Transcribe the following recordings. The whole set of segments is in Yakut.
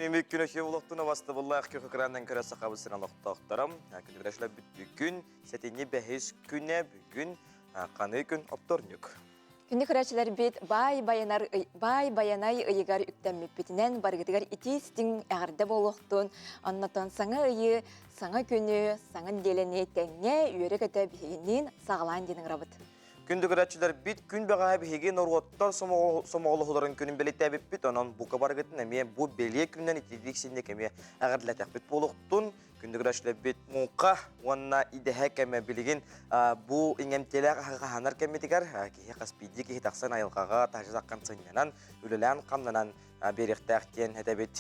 Үмүк күн өһүө олохтун абастабыллаах күөх экранынан көрө сахабыт сирин олохтоохторо. Күнүгүрэ бүгүн сэтинньи бэһис күнэ бүгүн қаны күн опторнюк. Күндү көрөөччүлэрбит баай байанар баай байанай ыйыгар үктэммиппитинэн барыгытыгар итии-истиҥ эҕэрдэ буолуохтун, оннотон саҥа ыйы, саҥа күнү, саҥа нэдиэлэни тэҥҥэ үөрэ-көтө биһигинниин саҕалаан диэн ыҥырабыт. Күндү көрөөччүлэрбит, күн бэҕэһээ биһиги норуоттар сомоҕолоһууларын күнүн бэлиэтээбиппит, онон бука барыгытын эмиэ бу бэлиэ күнүнэн итиитик синньик эмиэ эҕэрдэлэтэхпит буолуохтун. Күндү көрөөччүлэрбит, муҥха уонна идэһэ кэмэ билигин бу иҥэмтиэлээх аһы хаһаанар кэммитигэр киһи хас биирдии киһи тахсан айылҕаҕа таһырдьа таххан сынньанан, үлэлээн-хамнанан биэриэхтээх диэн этэбит.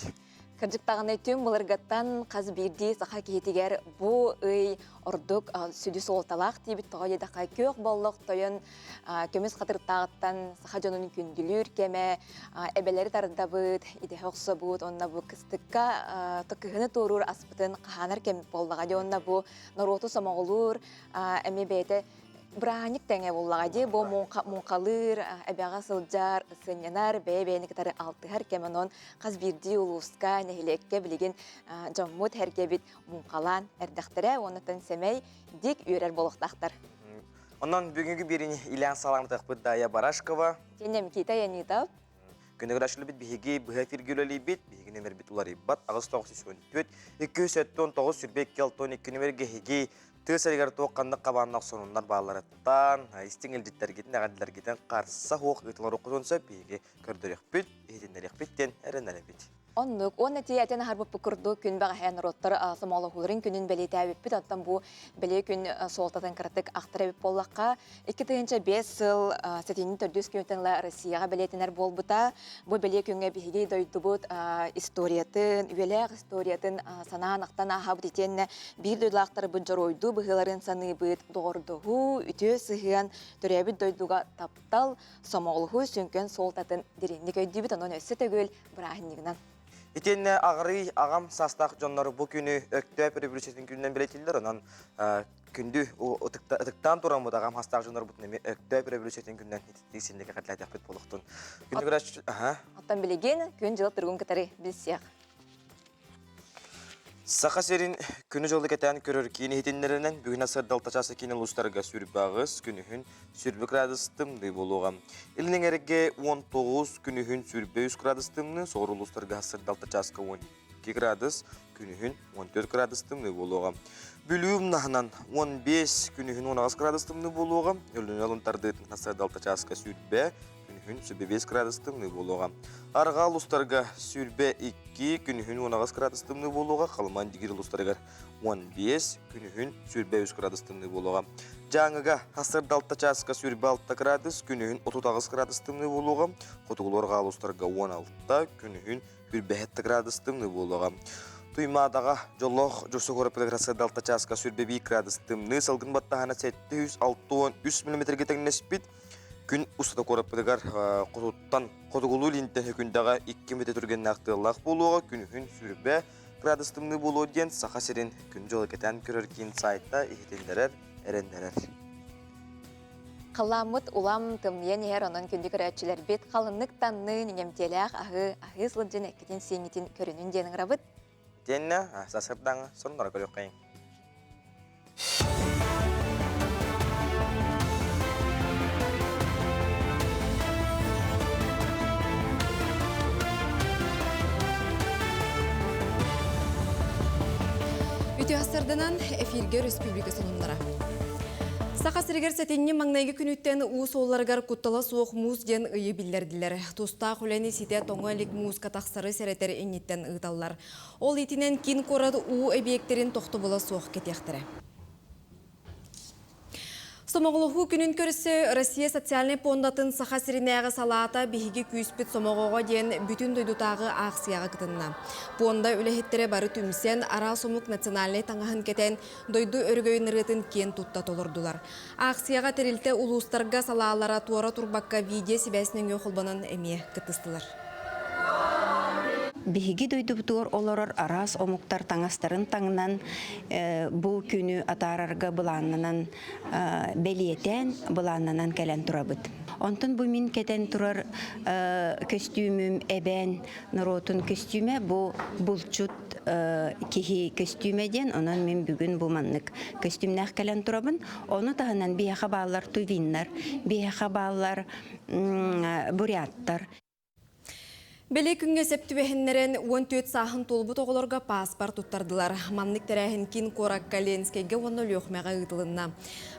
Кырдьык даҕаны түҥ былыргыттан хас биирдии саха киһитигэр бу ый ордук сүдү суолталаах диибит тоҕо диэтэххэ күөх боллох тойон көмүс хатырыктааҕыттан саха дьонун күндүлүүр кэмэ эбэлэри тардабыт, идэһэ охсобут уонна бу кыстыкка кыһыны туоруур аспытын хаһаанар кэм буоллаҕа дии уонна бу норуоту сомоҕолуур эмиэ бэйэтэ бырааһынньык тэҥэ буоллаҕа дии бу муҥхалыыр, эбэҕэ сылдьар, сынньанар, бэйэ-бэйэни кытары алтыһар кэм онон хас биирдии улууска, нэһилиэккэ билигин дьоммут сэргэбит муҥхалаан эрдэхтэрэ уонна сэмэй дик үөрэр буолуохтаахтар. Онон бүгүҥҥү биэриини илээн саҕаламмытыахпыт Дая Барашкова. Тиэнэ Никита Янитов. Күнүгүрашылыбыт биһиги быһа эфиргэ үлэлиибит. Биһиги нөмербит уларыйбат. 8914 279 22 62 нөмергэ эһиги тыа сиригэр туох ханнык хабааннаах сонуннар баалларыттан, истиҥ илдьиттэргитин, эҕэрдэлэргитин харса суох ыытылар сөп биһиги көрдөрүөхпүт, иһитиннэриэхпит диэн эрэнэрэбит. Оннук. Уонна тиийэтин аһарбыппыт курдук күн бэҕэһээ норуоттар сомоҕолоһууларын күнүн бэлиэтээбиппит. Оттон бу бэлиэ күн суолтатын кыратык ахтар эбит буоллахха, 2005 сыл сэтинньи төрдүс күнүттэн ыла Россияҕа бэлиэтэнэр буолбута. Бу бэлиэ күҥҥэ биһиги дойдубут историятын, үйэлээх историятын санаан ахтан ааһабыт итиэннэ биир дойдулаахтарбыт дьоруойдуу быһыыларын саныыбыт, доҕордоһуу, үтүө сыһыан, төрөөбүт дойдуга таптал, сомоҕолоһуу сүҥкэн суолтатын дириҥник өйдүүбүт. Онон өссө төгүл бырааһынньыгынан. Итиэннэ аҕырый аҕам саастаах дьоннор бу күнү Өктөөп революциятын күнүнэн бэлиэтииллэр. Онон күндү ытыктаан тураммыт аҕам саастаах дьоннорбутун эмиэ Өктөөп революциятын күнүнэн ититтик синники хатылаатыахпыт буолуохтун. Күндү аха. Оттон билигин күн-дьыл туругун кытары билсиэх. Саха сирин күнү-дьылы кэтээн көрөр киин иһитиннэринэн бүгүн сырдалта чааса киин улуустарга 28, күнүһүн 20 градус тымныы буолуоҕа. Илин эҥэргэ 19, күнүһүн 23 градус тымныы, соҕуруу улуустарга сырдалта чааска 12 градус, күнүһүн 14 градус тымныы буолуоҕа. Бүлүү умнаһынан 15, күнүһүн 18 градус тымныы буолуоҕа. Өлүнэ алын тардыытын сырдалта чааска 20, Күнүһүн 25 градус тымныы буолуоҕа. Арҕаа улуустарга 22, күнүһүн 18 градус тымныы буолуоҕа. Халыман Дигир улуустарыгар 15, күнүһүн 23 градус тымныы буолуоҕа. Дьааҥыга сарсыарда 6 чааска 26 градус, күнүһүн 38 градус тымныы буолуоҕа. Хотугулуу арҕаа улуустарга 16, күнүһүн 27 градус тымныы буолуоҕа. Туймаадаҕа дьоллоох Дьурсу куораппытыгар сарсыарда 6 чааска 21 градус тымныы, салгын баттаһана 763 миллиметргэ тэҥнэспит. Күн устата куораппытыгар хотуттан хотугулуу илинтэн Өкүндэҕэ 2 метр түргэннээх тыаллаах буолуоҕа, күнүһүн сүүрбэ градус тымныы буолуо диэн Саха сирин күн-дьыл кэтээн көрөр киин сайта иһитиннэрэр, эрэннэрэр. Халлааммыт улам тымныйан иһэр, онон күндү көрөөччүлэрбит халыннык танныы, иҥэмтиэлээх аһы аһыы сылдьан эккитин-сииҥҥитин көрүнүн диэн ыҥырабыт. Итиэннэ сарсыардааҥы сонуннары көрүөххэйиҥ. Үтүө сарданан эфиргэ республика сонуннара. Саха сиригэр сэтинньи маҥнайгы күнүттэн уу суолларыгар куттала суох муус диэн ыйы биллэрдилэр. Тустаах үлэни ситэ тоҥо илик мууска тахсары сэрэтэр инниттэн ыыталлар. Ол итинэн киин куорат уу эбийиэктэрин тохтобула суох кэтиэхтэрэ. Сомоҕолоһуу күнүн көрсө Россия социальнай пуондатын Саха сиринээҕи салаата биһиги күүспүт сомоҕоҕо диэн бүтүн дойдутааҕы аахсыйаҕа кытынна. Пуонда үлэһиттэрэ бары түмсэн, араас омук национальнай таҥаһын кэтэн, дойду өрөгөйүн ырыатын киэн тутта толордулар. Аахсыйаҕа тэрилтэ улуустарга салаалара туора турбакка видео-сибээс нөҥүө холбонон эмиэ кыттыстылар. Биһиги дойдубутугар олорор араас омуктар таҥастарын таҥнан бу күнү атаарарга былааннанан бэлиэтээн былааннанан кэлэн турабыт. Онтон бу мин кэтэн турар көстүүмүм эбээн норуотун көстүүмэ бу булчут киһи көстүүмэ диэн онон мин бүгүн бу маннык көстүүмнээх кэлэн турабын. Ону таһынан биһиэхэ бааллар тувиннар, биһиэхэ бааллар буряттар. Бэлиэ күҥҥэ сөп түбэһиннэрэн 14 сааһын туолбут оҕолорго пааспар туттардылар. Маннык тэрээһин киин куоракка Ленскэйгэ уонна Өлүөхүмэҕэ ыытылынна.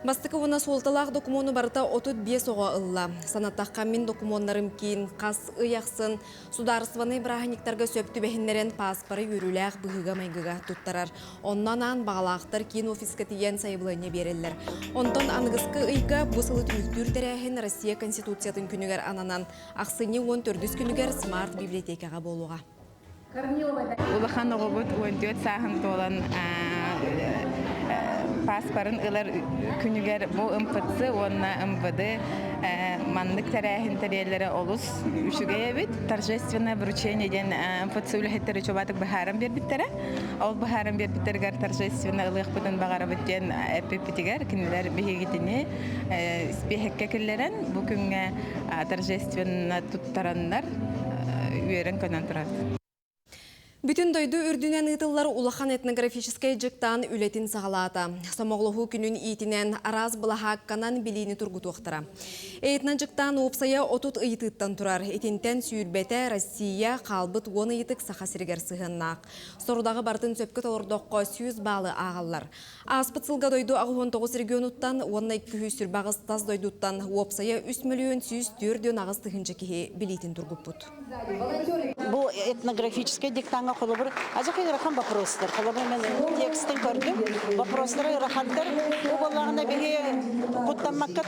Бастакы уонна суолталаах докумуону барыта 35 оҕо ылла. Санаттахха, мин докумуоннарым киин хас ый ахсын судаарыстыбаннай бырааһынньыктарга сөп түбэһиннэрэн пааспары үөрүүлээх быһыыга-майгыга туттарар. Онно анаан баҕалаахтар киин офиска тиийэн сайабылыанньа биэрэллэр. Онтон аныгыскы ыйга бу сылы түмүктүүр тэрээһин Россия Конституциятын күнүгэр ананан Ахсынньы 14 күнүгэр Смарт библиотекаҕа буолуоҕа. Улахан оҕобут 14 сааһын туолан пааспарын ылар күнүгэр бу МФЦ уонна МВД маннык тэрээһин тэрийэллэрэ олус үчүгэй эбит. Торжественное вручение диэн МФЦ үлэһиттэрэ чуобаатык быһааран биэрбиттэрэ. Ол быһааран биэрбиттэригэр торжественно ылыахпытын баҕарабыт диэн эппиппитигэр кинилэр биһигитини испиэһэккэ киллэрэн бу күҥҥэ торжественно туттараннар үөрэн-көнөн турар. Бүтүн дойду үрдүнэн ыытыллар улахан этнографическай дьыктаан үлэтин саҕалаата. Сомоҕолоһуу күнүн иитинэн араас былаһаакканан билиини тургутуохтара. Этно-дьыктаан уопсайа 30 ыйытыыттан турар. Итинтэн сүүрбэтэ Россия, хаалбыт уон ыйытык Саха сиригэр сыһыаннаах. Сорудаҕы барытын сөпкө толордоххо 100 баалы ааҕаллар. Ааспыт сылга дойду 89 регионуттан уонна 228 тас дойдуттан уопсайа 3 мөлүйүөн 148 тыһыынча киһи билиитин тургуппут. Бу этнографическай диктаҥҥа холобур азак ыарахан вопростар. Холобур мен текстин көрдүм. Вопростары ыарахаттар. Бу буоллаҕына биһи куттаммакка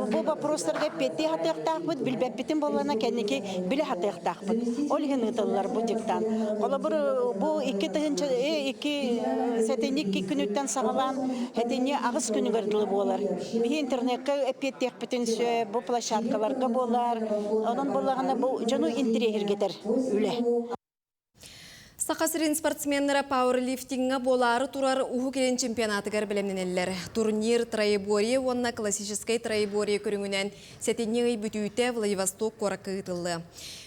бу вопростарга эппиэттии хатыахтаахпыт, билбэппитин буоллаҕына кэнники билэ хатыахтаахпыт. Ол иһин ыытыллар бу диктант. Холобур бу 2000 икки сэтинньи икки күнүттэн саҕалаан сэтинньи аҕыс күнүгэр дылы буолар. Биһи интернекка эппиэттиэхпитин сөп, бу площадкаларга буолар. Онон буоллаҕына бу дьону интириэһиргэтэр үлэ. Саха сирин спортсменнара пауэрлифтиҥҥа буолаары турар Уһук Илин чемпионатыгар бэлэмнэнэллэр. Турнир троеборье уонна классическай троеборье көрүҥүнэн Сэтинньи ый бүтүүтэ Владивосток куоракка ыытыллыа.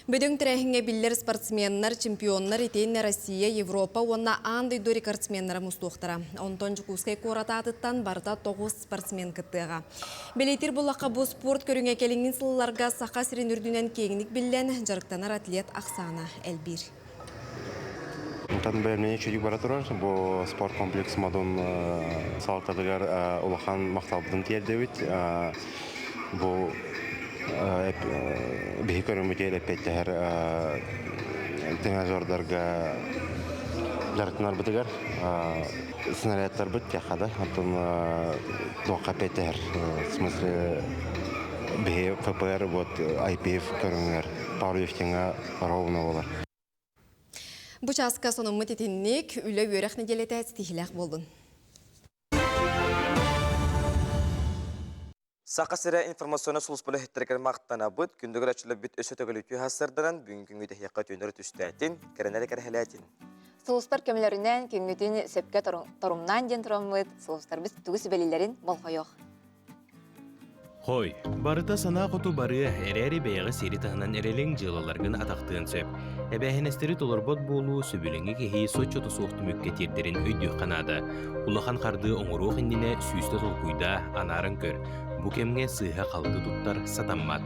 Бөдөҥ тэрээһиҥҥэ биллэр спортсменнар, чемпионнар итиэннэ Россия, Европа уонна аан дойду рекордсменнара мустуохтара. Онтон Дьокуускай куорат аатыттан барыта 9 спортсмен кыттыаҕа. Бэлиэтиир буллахха бу спорт көрүҥэ кэлиҥҥи сылларга Саха сирин үрдүнэн киэҥник биллэн, дьарыктанар атлет ахсаана элбиир. Онтон бэлэмнэнии үчүгэй бара турар. Бу спорт комплекс модун салалтатыгар улахан махталбытын тиэрдэбит. Бу биһи көрүҥмүтүгэр эппиэттэһэр тренажердарга дьарыктанарбытыгар снарядтарбыт тиэххэ да оттон туохха эппиэттэһэр в смысле биһи ФПР вот IPF көрүҥүгэр пауэрлифтиҥҥа ровно буолар. Бу чааска сонуммут итинник үлэ-үөрэх нэдиэлэтэ ситиһиилээх буоллун. Саха сирэ информационнай сулууспа үлэһиттэригэр махтанабыт. Күндү көрөөччүлэрбит өссө төгүл үтүө сарданан бүгүн күҥҥү тэһиэххэ түүннэри түстээтин, кэрэнэри кэрэһэлээтин. Сулустар көмөлөрүнэн күҥҥүтүн сөпкө торумнаан диэн тураммыт, сулустарбыт тугу сүбэлииллэрин болҕойуох. Хой, барыта санаа хоту барыа, эрээри бэйэҕэ сири таһынан эрэлиҥ дьыалаларгын атахтыан сөп. Эбээһинэстэри толорбот буолуу сөбүлэҥи кэһии соччото суох түмүккэ тиэрдэрин өйдүөххэ наада. Улахан хардыы оҥоруох иннинэ сүүстэ толкуйдаа, анааран көр. Бу кэмҥэ сыыһа-халты туттар сатаммат.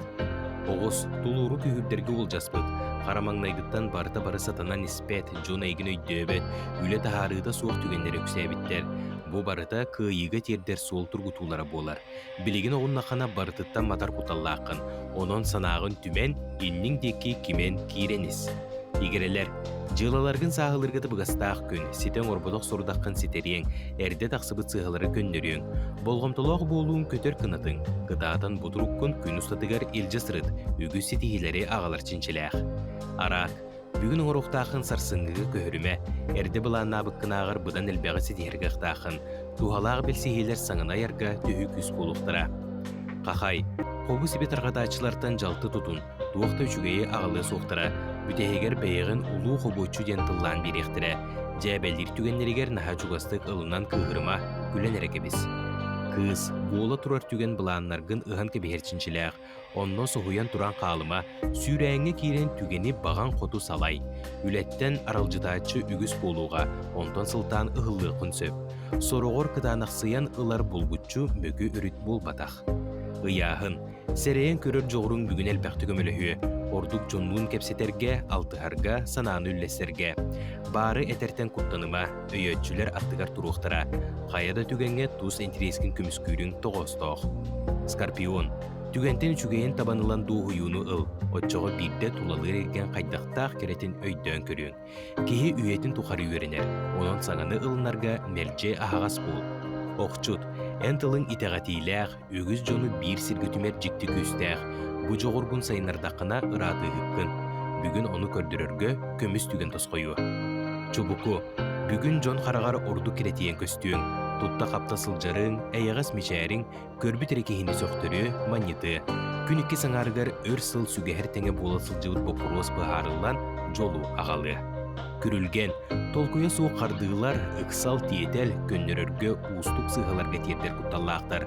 Оҕус, тулууру күүһүрдэргэ уолдьаспыт. Хара маҥнайгыттан барыта бары сатанан испэт, дьон эйигин өйдөөбөт, үлэ таһаарыыта суох түгэннэр үксээбиттэр. Бу барыта кыайыыга тиэрдэр суол тургутуулара буолар. Билигин оҕуннаххына барытыттан матар куталлааххын, онон санааҕын түмэн, инниҥ диэки кимэн киирэн ис. Игирэлэр, дьыалаларгын сааһылыырга табыгастаах күн, ситэ оҥорботох сорудаххын ситэриэҥ, эрдэ тахсыбыт сыыһалары көннөрүөҥ. Болҕомтолоох буолууҥ көтөр кынатыҥ, кытаатан бутуруккун күн устатыгар илдьэ сырыт, үгүс ситиһиилэри аҕалар чинчилээх. Араак, Бүгүн оҥоруохтааххын сарсыҥҥыга көһөрүмэ, эрдэ былааннаабыккынааҕар быдан элбэҕи ситиһэр кыахтааххын, туһалаах билсиһиилэр саҥаны айарга төһүү күүс буолуохтара. Хахай, хобу-сиби тарҕатааччылартан дьалты тутун, туох да үчүгэйи аҕалыа суохтара. Бүтэһигэр бэйэҕин улуу хобуоччу диэн тыллаан биэриэхтэрэ. Дьээбэлиир түгэннэригэр наһаа чугастык ылынан кыыһырыма, күлэн эрэ кэбис. Кыыс, буола турар түгэн былааннаргын ыһан кэбиһэр чинчилээх. Онно соһуйан туран хаалыма, сүүрээҥҥэ киирэн түгэни баҕаҥ хоту салай. Үлэттэн аралдьытааччы үгүс буолуоҕа, онтон сылтаан ыһыллыаххын сөп. Сороҕор кытаанахсыйан ылар булгуччу мөкү өрүт буолбатах. Ыйааһын. Сэрэйэн көрөр дьоҕуруҥ бүгүн элбэхтик көмөлөһүө. Ордук дьоннуун кэпсэтэргэ, алтыһарга, санааны үллэстэргэ. Баары этэртэн куттаныма, өйөөччүлэр аттыгар туруохтара. Хайа да түгэҥҥэ тус интэриэскин көмүскүүрүҥ тоҕоостоох. Скорпион. Түгэнтэн үчүгэйин табан ылан дуоһуйууну ыл, оччоҕо биирдэ тулалыыр эйгэҥ хайдахтаах кэрэтин өйдөөн көрүөҥ. Киһи үйэтин тухары үөрэнэр, онон саҥаны ылынарга мэлдьи аһаҕас буол. Охчут, эн тылыҥ итэҕэтиилээх, үгүс дьону биир сиргэ түмэр дьикти күүстээх. Бу дьоҕургун сайыннардаххына ыраатыыһыккын. Бүгүн ону көрдөрөргө көмүс түгэн тосхойуо. Чубуку, бүгүн дьон хараҕар ордук кирэтийэн көстүөҥ. Тутта-хапта сылдьарыҥ, эйэҕэс мичээриҥ, көрбүт эрэ киһини сөхтөрүө, манньытыа. Күн иккис аҥаарыгар өр сыл сүгэһэр тэҥэ буола сылдьыбыт боппуруос быһаарыллан, дьолу аҕалыа. Күрүлгэн, толкуйа суох хардыылар, ыксал-тиэтэл, көннөрөргө уустук сыыһаларга тиэрдэр кутталлаахтар.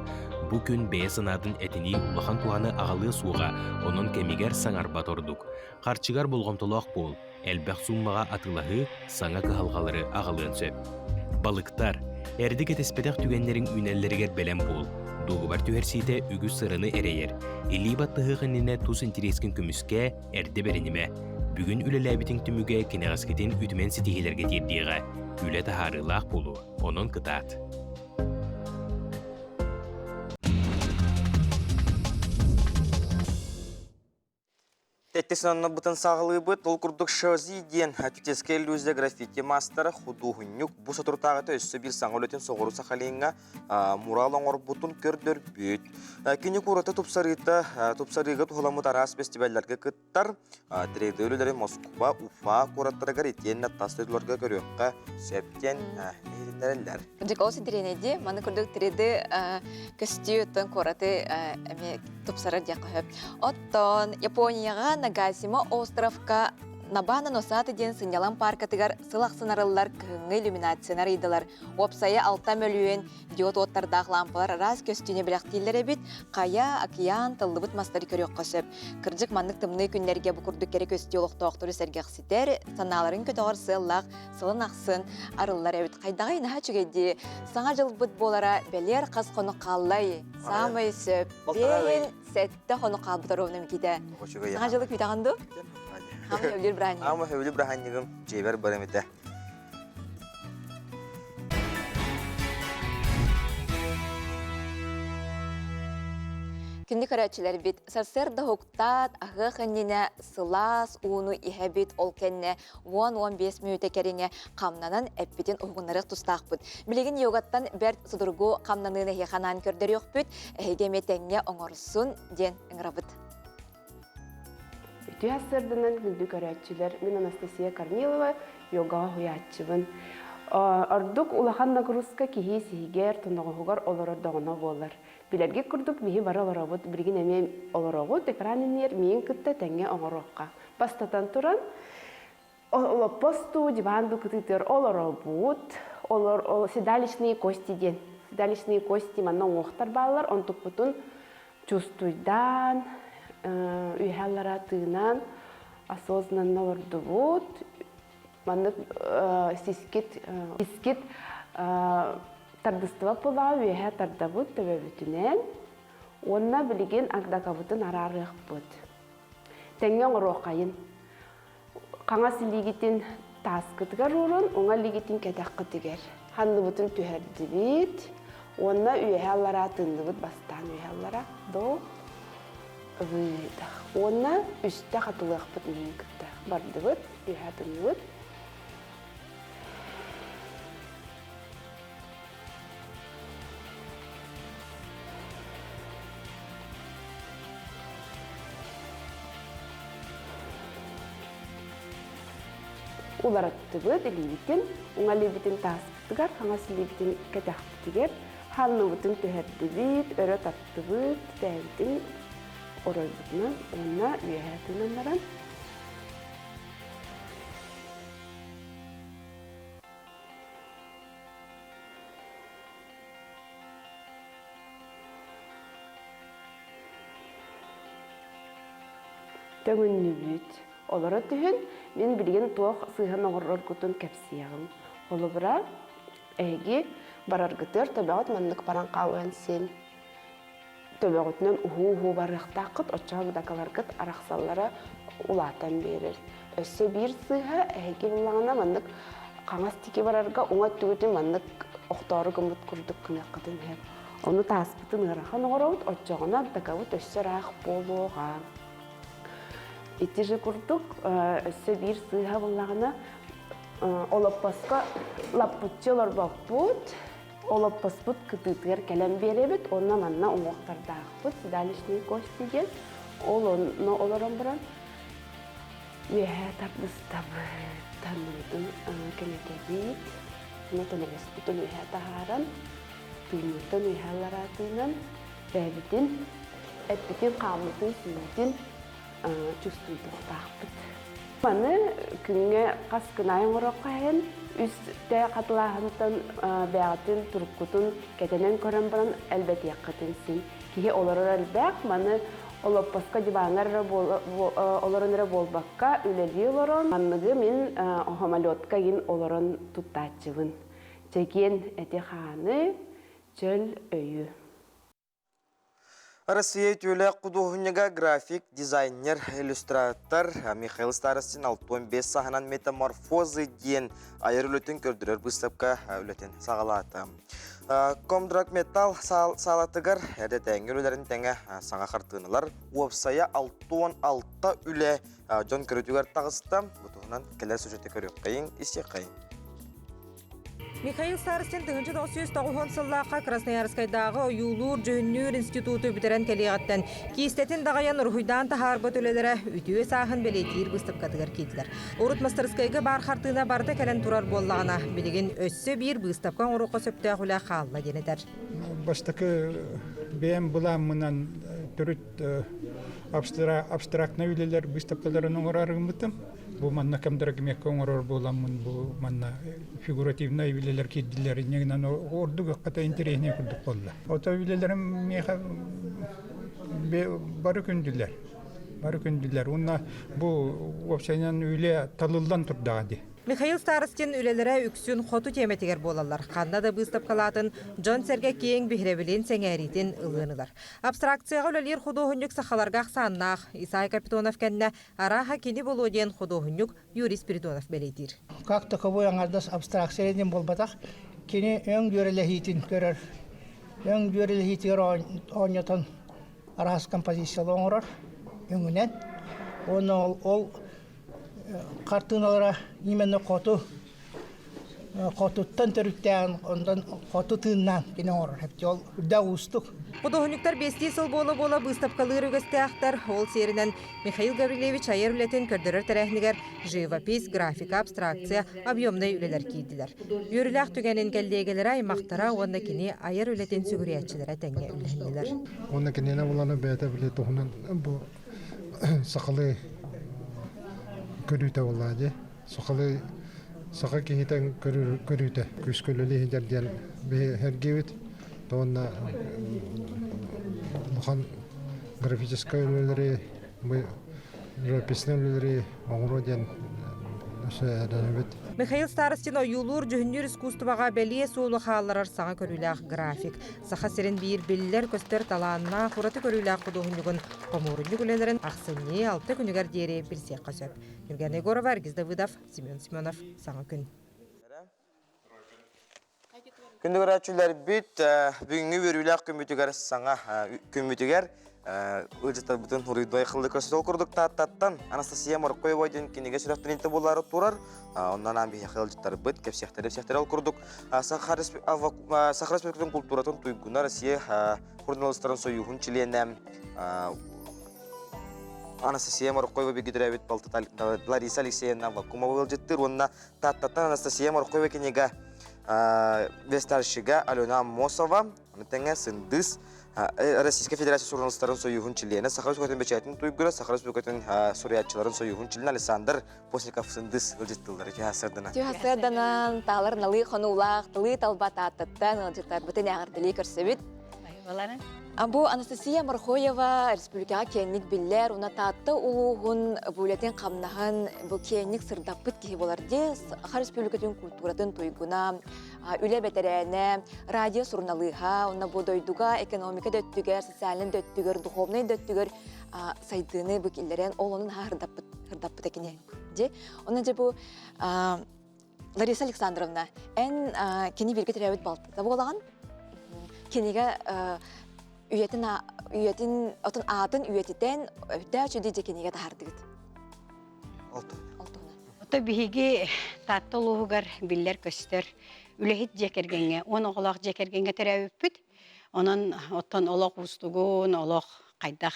Бу күн бэйэ санаатын этинии улахан туһаны аҕалыа суоҕа, онон кэмигэр саҥарбат ордук. Харчыгар болҕомтолоох буол, элбэх сууммаҕа атыылаһыы саҥа кыһалҕалары аҕалыан сөп. Балыктар, эрдэ кэтэспэтэх түгэннэриҥ үүнэллэригэр бэлэм буол. Дуогабар түһэрсиитэ үгүс сыраны эрэйэр. Илии баттаһыах иннинэ тус интэриэскин көмүскээ, эрдэ бэринимэ. Бүгүн үлэлээбитиҥ түмүгэ кэнэҕэскитин үтүмэн ситиһиилэргэ тиэрдиэҕэ. Үлэ таһаарыылаах буолуо, онон кытаат. Тэттис аннабытын саҕалыыбыт. Ол курдук Шози диэн оптическая иллюзия граффити маастара худуоһунньук бу соторутааҕыта өссө биир саҥа үлэтин соҕуруу Сахалиҥҥа мурал оҥорбутун көрдөрбүт. Кини куораты тупсарыыта, тупсарыыга туһуламмыт араас фестивалларга кыттар. 3D үлэлэри Москва, Уфа куораттарыгар итиэннэ тас дойдуларга көрүөххэ сөп диэн иһитиннэрэллэр. Дьэ, ситириэнэйди маны курдук 3D көстүү оттон куораты эмиэ тупсарар диэххэ сөп. Оттон Японияҕа Нагасима островка Набана Носаты диэн сынньалаҥ пааркатыгар сыл ахсын арыллар кыһыҥҥы иллюминацияны арыйдылар. Уопсайа 6 мөлүйүөн диод уоттардаах лаампалар араас көстүүнү бэлэхтииллэр эбит. Хайа, океан, тыллыбыт мастары көрүөххэ сөп. Кырдьык маннык тымныы күннэргэ бу курдук кэрэ көстүү олохтоохтору сэргэхситэр, санааларын көтөҕөр сыаллаах сылын ахсын арыллар эбит. Хайдаҕай наһаа үчүгэйдии. Саҥа дьылбыт буолара бэлиэр хас хонук хааллай? Саамай сөп. Бэйин сэттэ хонук хаалбыта ровно Микитэ. Саҥа дьылы күүтэҕин дуу? Хаама сөбүлүүр бырааһынньыгым. Хаама сөбүлүүр бырааһынньыгым дьиэбэр барым этэ. Күндү көрөөччүлэрбит, сарсыарда уһуктаат, аһыах иннинэ сылаас ууну иһэбит, ол кэннэ 10-15 мүнүүтэ кэриҥэ хамнанан эппитин уһугуннарыах тустаахпыт. Билигин йогаттан бэрт судургу хамнаныыны эһиэхэ анаан көрдөрүөхпүт, эһиги эмиэ тэҥҥэ оҥорсун диэн ыҥырабыт. Үтүө сарсыарданан күндү көрөөччүлэр, мин Анастасия Корнилова, йогаҕа уһуйааччыбын. Ордук улахан нагрузка киһи сиһигэр, тоноҕоһугар олорордоҕуна буолар. Билэргит курдук биһи бары олоробут, билигин эмиэ олороҕут, экран иннигэр миигин кытта тэҥҥэ оҥоруохха. Бастатан туран, олоппос дуу, диван дуу кытыытыгар олоробут. Олор седалищные кости диэн. Седалищные кости манна уҥуохтар бааллар, онтукпутун чувствуйдаан, үөһэ аллара тыынан, осознанно олордубут. Маннык сискит, искит тардыстыбат буоллаҕа үөһэ тардабыт төбөбүтүнэн уонна билигин агдакабытын араарыахпыт. Тэҥҥэ оҥоруоххайын. Хаҥас илиигитин тааскытыгар уурун, уҥа илиигитин кэтэххитигэр. Ханныбытын түһэрдибит уонна үөһэ аллараа тыынныбыт бастаан үөһэ аллара до выдох. Уонна үстэ хатылыахпыт миигин кытта. Бардыбыт, үөһэ тыынныбыт. Уларыттыбыт илиибитин, уҥа илиибитин тааспытыгар, хаҥас илиибитин кэтэхпитигэр, ханныбытын түһэрдибит, өрө таттыбыт, тээбитин оройбутунан уонна үөһээ тыынан баран. Төҥүннүбүт. Олоро түһүн, мин билигин туох сыыһан оҥороргутун кэпсиэҕим. Холобура, эһиги бараргытыгар төбөҕүт маннык баран хаалыан син. Төбөҕүтүнэн уһуу-уһуу барыахтааххыт, оччоҕо быдакаларгыт арахсаллара улаатан биэрэр. Өссө биир сыыһа эһиги буллаҕына маннык хаҥас тики барарга уҥа өттүгүтүн маннык охтоору гыммыт курдук гыныаххытын сөп. Ону тааспытын ыарахан оҥоробут, оччоҕуна быдакабыт өссө ыраах буолуоҕа. Ити же курдук өссө биир сыыһа буллаҕына олоппоско лаппыччы олорбоппут, олоппоспут кытыытыгар кэлэн биэрэбит уонна манна уҥуохтардаахпыт седалищные кости диэн ол онно олорон баран үөһээ тардыстабыт, таҥныбытын кэнэтэбит, уонна тоноҕоспутун үөһээ таһааран, тыыммытын үөһээ аллараа тыынан бэйэбитин эппитин, хааммытын, сүүрбүтүн чувствуйдуохтаахпыт. Маны күҥҥэ хас күн аайы оҥоруохха иһин үс тэ хатылааһынтан бэйэҕитин туруккутун кэтэнэн көрөн баран элбэтиэххитин син. Киһи олорор элбэх, маны олоппоско диваҥҥа эрэ олорон эрэ буолбакка үлэлии олорон манныгы мин самолетка игин олорон туттааччыбын. Чэгиэн эти-хааны, чөл өйү. Россия үтүөлээх худуоһунньуга, график, дизайнер, иллюстратор Михаил Старостин 65 саһынан метаморфозы диэн айар үлэтин көрдөрөр быыстапка үлэтин саҕалаата. Комдраг металл саалатыгар эрдэтээҥҥи үлэлэрин тэҥэ саҥа хартыыналар уопсайа 66 үлэ дьон көрүүтүгэр таҕыста. Бу туһунан кэлэр сюжеты көрүөххэйиҥ, истиэххэйиҥ. Михаил Старостин 1990 сыллаахха Красноярскайдааҕы ойуулуур-дьүһүннүүр институту бүтэрэн кэлиэҕиттэн киистэтин даҕайан уруһуйдаан таһаарбыт үлэлэрэ үтүө сааһын бэлиэтиир быыстапкатыгар киирдилэр. Урут мастарыскыайга баар хартыына барыта кэлэн турар буоллаҕына, билигин өссө биир быыстапка оҥоруохха сөптөөх үлэ хаалла диэн этэр. Бастакы бэйэм былааммынан төрүт абстрактнай үлэлэр быыстапкаларын оҥорор гыммытым. Бу манна кэмдэргимиэккэ оҥорор буоламмын бу манна фигуративнай үлэлэр киирдилэр инньэ гынан ордук ыкката интэриэһинэй курдук буолла. Ото үлэлэрим миэхэ бары күндүлэр. Бары күндүлэр. Уонна бу уопсайынан үлэ талыллан турдаҕа дии. Михаил Старостин үлэлэрэ үксүн хоту тиэмэтигэр буолаллар. Ханна да быыстапкалаатын дьон-сэргэ киэҥ биһирэбилин, сэҥээриитин ылыан ылар. Абстракцияҕа үлэлиир худуоһунньук сахаларга ахсааннаах. Исай Капитонов кэннэ Арааһа кини буолуо диэн худуоһунньук Юрий Спиридонов бэлиэтиир. Как таковой аҥардас абстракция диэн буолбатах. Кини өҥ дьүөрэлэһиитин көрөр. Өҥ дьүөрэлэһиитигэр оонньотон араас композициялары оҥорор өҥүнэн. Уонна ол, ол хартыыналара именно хоту хотуттан төрүттээн, онтон хоту тыыннаан кини оҥорор. Ол үрдээх уустук. Худуоһунньуктар биэстии сыл буола-буола быыстапкалыыр үгэстээхтэр. Ол сиэринэн Михаил Гаврильевич айар үлэтин көрдөрөр тэрээһинигэр живопись, графика, абстракция, объемнай үлэлэр киирдилэр. Үөрүүлээх түгэнин кэллиэгэлэрэ, аймахтара уонна кини айар үлэтин сүгүрүйээччилэрэ тэҥҥэ үллэһиннилэр. Уонна киниэнэ булана бэйэтэ били туһунан бу сахалыы көрүүтэ буоллаа дии. Сахалыы саха киһитэ көрүүтэ күүскэ үлэлии сылдьар диэн биһи сэргиибит. Уонна улахан графическай үлэлэри живописнай үлэлэри оҥоруо диэн эрэнэбит. Михаил Старостин ойуулуур-дьүһүннүүр искусствоҕа бэлиэ суолу хаалларар саҥа көрүүлээх график. Саха сирин биир биллэр-көстөр талааннаах ураты көрүүлээх худуоһунньугун хомуурунньук үлэлэрин ахсынньы алта күнүгэр диэри билсиэххэ сөп. Евгения Егорова, Аргис Давыдов, Семен Семенов. Саҥа күн. Күндү көрөөччүлэрбит, бүгүҥҥү үөрүүлээх күммүтүгэр саҥа күммүтүгэр ыалдьыттарбытын уруйдуой хыллы көрсө ол курдук Тааттаттан Анастасия Моркоева диэн кинигэ сүрэхтэниитэ буолаары турар. Онон аан биһиэхэ ыалдьыттарбыт кэпсиэхтэрэ ол курдук Саха Республикатын култууратын туйгуна Россия журналистарын союһун чилиэнэ Анастасия Моркоева бигидирээбит балта Лариса Алексеевна Вакумова ыалдьыттыыр уонна Тааттаттан Анастасия Моркоева кинигэ верстальщига Алена Аммосова, ону тэҥэ Сындыыс Российскай Федерация суруналыыстарын союһун чилиэнэ, Саха Республикатын бэчээтин туйгура, Саха Республикатын суруйааччыларын союһун чилиэнэ Александр Постников Сындыыс ыалдьыттыыллар. Үтүө сарсыарданан. Үтүө сарсыарданан, таалар налыы хонуулаах, тылыы талба Тааттаттан ыалдьыттарбытын эҕэрдэлии көрсөбүт. Бу Анастасия Мархоева республикаҕа киэҥник биллэр, уна Таатта улууһун бу үлэтин-хамнаһын бу киэҥник сырдаппыт киһи буолар дии. Саха Республикатын культуратын туйгуна, үлэ бэтэрээнэ, радио суруналыыһа, уонна бу дойдуга экономика да өттүгэр, социальнай да өттүгэр, духовнай да өттүгэр сайдыыны бу киллэрэн ол онун һырдаппыт һырдаппыта кини. Дьи, онон дьэ бу Лариса Александровна, эн кини бииргэ төрөөбүт балтыта буолаҕын. Кинигэ үйэтин үйэтин отун аатын үйэтитэн өйдөөх үчүгэй дьэ кинигэ таһаардыгыт. Алтуна. Ото биһиги Таатта улууһугар биллэр-көстөр үлэһит дьиэ кэргэҥҥэ, 10 оҕолоох дьиэ кэргэҥҥэ төрөөбүппүт. Онон оттон олох уустугун, олох хайдах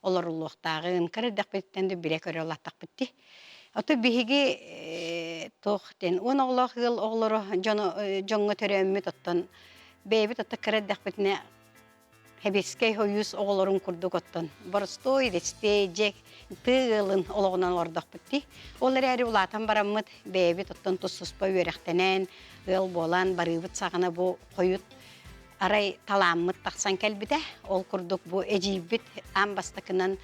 олоруллуохтааҕын кыра эрдэхпититтэн да билэ-көрө улааттахпыт дии. Ото биһиги туох диэн 10 оҕолоох ыал оҕолоро дьоно дьоҥҥо төрөөммүт оттон бэйэбит отто кыра эрдэхпитинэ Сэбиэскэй Сойуус оҕолорун курдук оттон боростуой дэстиэй дьиэ тыа ыалын олоҕунан олордохпут дии. Ол эрээри улаатан бараммыт бэйэбит оттон тус-туспа үөрэхтэнэн, ыал буолан барыыбыт саҕана бу хойут арай талааммыт тахсан кэлбитэ. Ол курдук бу эдьиийбит аан бастакынан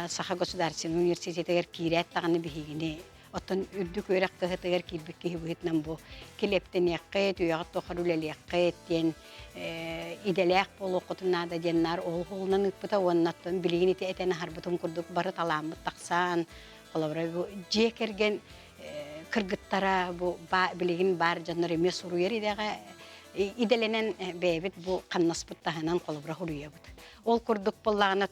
Саха государственнай университетыгар киирээт даҕаны биһигини оттон үрдүк үөрэх кыһатыгар киирбит киһи быһыытынан бу килиэптэниэххит, үйэҕит тухары үлэлиэххит диэн идэлээх буолуоххутун наада диэн наар ол уһулунан ыыппыта уонна оттон билигин ити этэн аһарбытым курдук бары талааммыт тахсан холобура бу дьиэ кэргэн кыргыттара бу билигин баар дьоннор эмиэ суруйар идэҕэ идэлэнэн бэйэбит бу хамнаспыт таһынан холобура суруйабыт. Ол курдук буоллаҕына,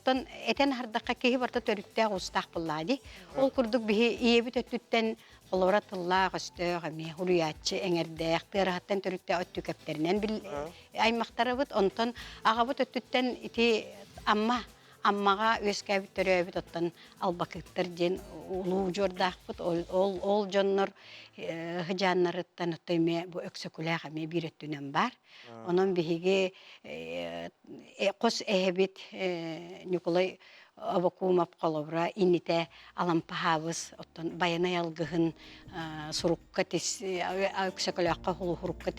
этэн аһардахха киһи барыта төрүттээх уустаах буоллаҕа дии. Ол курдук биһи ийэбит өттүттэн холобура тыллаах өстөөх эмиэ суруйааччы эҥэрдээх тыараһаттан төрүттээх өттүкэптэринэн аймахтарабыт. Онтон аҕабыт өттүттэн ити Амма Аммаҕа үөскээбит төрөөбүт оттон Албакыттар диэн улуу удьуордаахпыт. Ол, ол, ол дьоннор сыдьааннарыттан оттон эмиэ бу Өксөкүлээх эмиэ биир өттүнэн баар. Онон биһиги хос эһэбит Ньукулай Обокумов холобура иннитэ Алампаһаабыс оттон Байанай алгыһын сурукка тис Өксөкөлөөххө хулуһурукка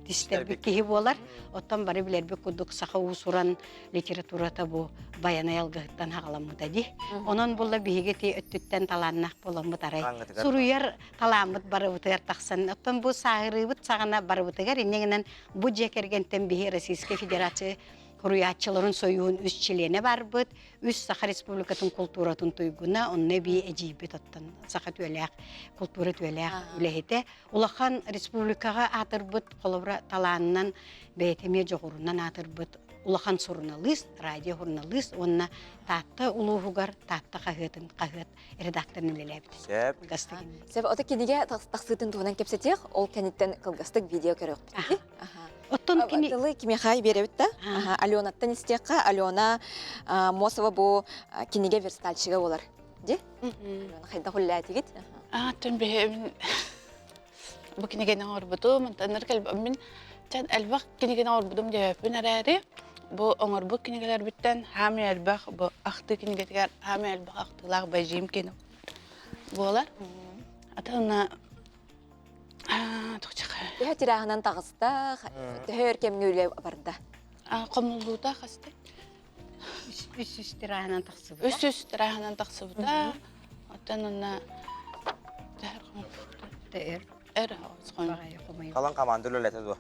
тистэрбит киһи буолар. Оттон бары билэрбит курдук саха уус-уран литературата бу Байанай алгыһыттан хаҕаламмыта дии. Онон буолла биһиги ти өттүттэн талааннаах буоламмыт арай суруйар талааммыт барыбытыгар тахсан. Оттон бу сааһырыыбыт саҕана барыбытыгар иннигинэн бу дьиэ кэргэнтэн биһи Российскай Федерация Суруйааччыларын сойууһун үс чилиэнэ барбыт, үс Саха Республикатын култууратын туйгуна, онно эбии эдьиийбит оттон саха түөлээх, култуура түөлээх үлэһитэ. Улахан республикаҕа аатырбыт, холобура, талаанынан, бэйэтэ эмиэ дьоҕурунан аатырбыт улахан суруналыыс, радио-журналыыс уонна Таатта улууһугар Таатта хаһыатын хаһыат редакторын үлэлээбит. Сөп. Сөп. Ото кинигэ тахсыытын туһунан кэпсэтиэх, ол кэнниттэн кылгастык видео көрүөхпүт. Оттон кини тылы кимиэхэ биэрэбит да? Аленаттан истиэххэ. Алена Мосова бу кинигэ верстальщига болар. Ди? Алена хайдах үллээтигит? Атын бэһэбин бу кинигэни оҥорбутум, онтон кэлбэммин чан элбэх кинигэни оҥорбутум диэбэппин эрээри, бу оҥорбут кинигэлэрбиттэн хаамай элбэх бу ахтыы кинигэтигэр хаамай элбэх ахтыылаах бэдьиим кини буолар. Атына Төһө тирааһынан таҕыста, төһө өр кэмҥэ үлэ барда? Хомуллуута хаста? Үс тирааһынан тахсыбыта. Үс тирааһынан тахсыбыта. Оттон онно Эр. Эр Халан команда үлэлэтэ дуо?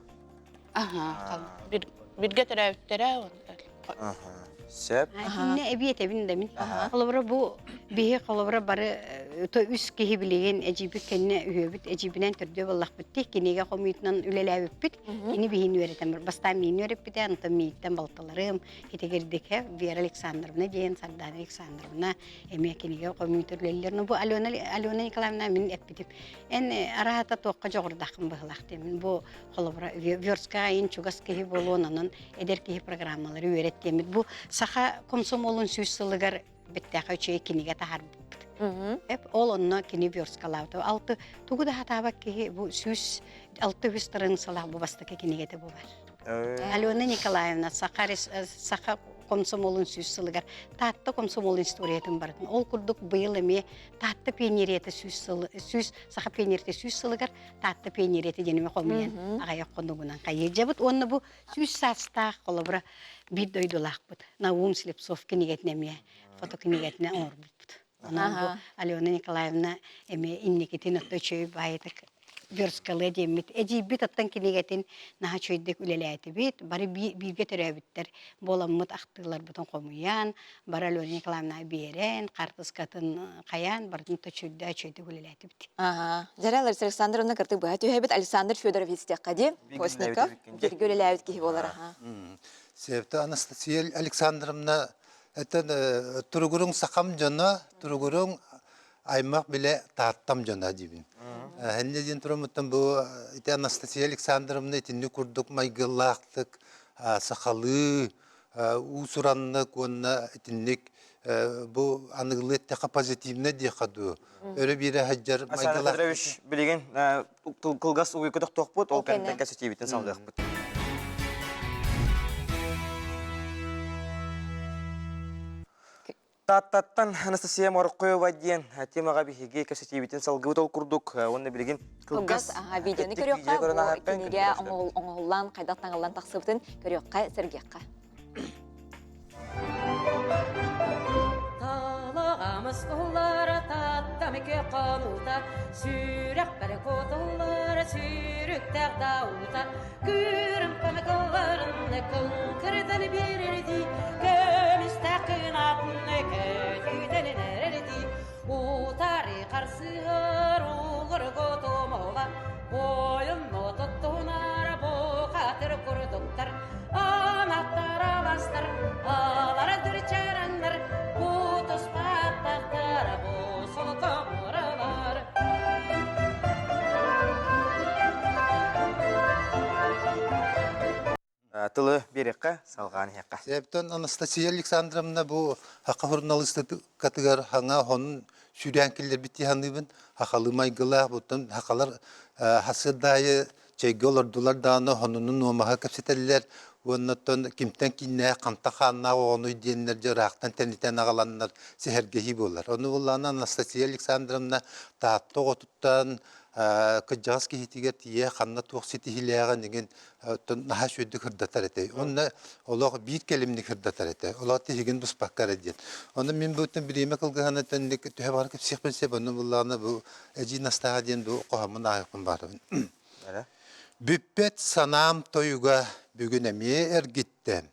Аха, биргэ төрөөбүттэрэ. Сөп. Инне эбиэт эбин да мин. Холобура бу биһи холобура бары то үс киһи билигин эдьиийбит кэннэ үһүөбүт эдьиийбинэн төрдүө буоллахпыт дии кинигэ хомуйтунан үлэлээбиппит. Кини биһини үөрэтэн бастаан миин үөрэппитэ, онтон мииттэн балтыларым итигирдикэ Вера Александровна диэн Сардана Александровна эмиэ кинигэ хомуйтар үлэлиир. Но бу Алена Алена Николаевна мин эппитим. Эн араата туохха дьоҕурдааххын быһылаах диэмин. Бу холобура верстка айын чугас киһи буолуон онон эдэр киһи программалары үөрэттиэммит. Бу саха комсомолун сүүс сылыгар бэттээхэ үчүгэй кинигэ таһаарбыппыт. Эп ол онно кини версткалаабыта. Алты тугу да хатаабат киһи бу 106 страницалаах бу бастакы кинигэтэ буолар. Алена Николаевна саха саха комсомолун сүүс сылыгар Таатта комсомолун историятын барытын. Ол курдук быйыл эмиэ Таатта пионерията сүүс сыл сүүс саха пионерията сүүс сылыгар Таатта пионерията диэн эмиэ хомуйан аҕыйах хонугунан хайыдьабыт уонна бу сүүс саастаах холобура биир дойдулаахпыт Наум Слепцов кинигэтин эмиэ фотокинигэтин оҥорбуппут. Онон бу Алена Николаевна эмиэ инникитин отто үчүгэй баайытык версткалыа диэммит. Эдьиийбит оттон кинигэтин наһаа үчүгэйдик үлэлээтибит. Бары бииргэ төрөөбүттэр буоламмыт ахтыыларбытын хомуйан, бары Алена Николаевнаҕа биэрэн, хаартыскатын хайаан, барытын төчүрдэ үчүгэйдик үлэлээтибит. Ага. Дьэрэ Лариса Александровна кыртык быһа түһэбит. Александр Федорович диэххэ дии. Постников. Бииргэ үлэлээбит киһи буолар. Севта Анастасия Александровна этэн туругуруҥ сахам дьоно, туругуруҥ аймах билэ Тааттам дьоно диибин. Хэннэ диэн тураммыттан бу ити Анастасия Александровна итинник курдук майгылаахтык сахалыы уус-ураннык уонна итинник бу аныгылыы эттэххэ позитивнай диэххэ дуу өрө биэрэ сылдьар Александр Петрович билигин кылгас угуйга тохтуохпут ол кэнниттэн кэпсэтиибитин салгыахпыт. Тааттаттан Анастасия Морокоева диэн темаҕа биһиги кэпсэтиибитин салгыбыт ол курдук уонна билигин кылгас видеоны көрүөххэ бу кинигэ оҥоһуллан хайдах таҥыллан тахсыбытын көрүөххэ сэргиэххэ. Талаҕамыс уллара таттам хонуута сүрэхпэр кутуллара сүүрүктээх дауута Күүрүм көмөкөллөрүн кыҥкырытан биэрэрдии көмүстээх кынаатын көтүтэн эрэрдии утары харсыһар угургу тумула бойун отуттунар бухатыр курдуктар анаттар аластар алара дүрчэрэҥнэр кутуспаттахтар бу солкомуралар Тылы биэриэххэ, салҕаан иһиэххэ. Септон Анастасия Александровна бу хаха журналистикатыгар хаҥа хонун сүүрээн киллэрбит дии саныыбын. Хахалы майгылаах, буттан хахалар хасыардаайы чэйгэ олордулар даҕаны хонунун нуомаһа кэпсэтэллэр уонна оттон кимтэн кииннээх, хантан хааннаах оҕонуй диэннэр дьэ ыраахтан тэнитэн аҕаланнар сэһэргэһии буолар. Ону буллаҕына Анастасия Александровна Таатта оҕотуттан кырдьаҕас киһитигэр тиийэ ханна туох ситиһиилээҕин игин оттон наһаа үчүгэйдик ырдатар этэ. Онно олох биир кэлимник ырдатар этэ. Олох тиһигин буспакка эрэ диэн. Онно мин бу бириэмэ кылгыһана тэнник төһө баҕар кэпсиэхпин сөп. Онно буллаҕына бу Эдьиий Настаа диэн бу хоһооммун ааһыахпын баҕарабын. Бүппэт санаам тойуга бүгүн эмиэ эргиттэ.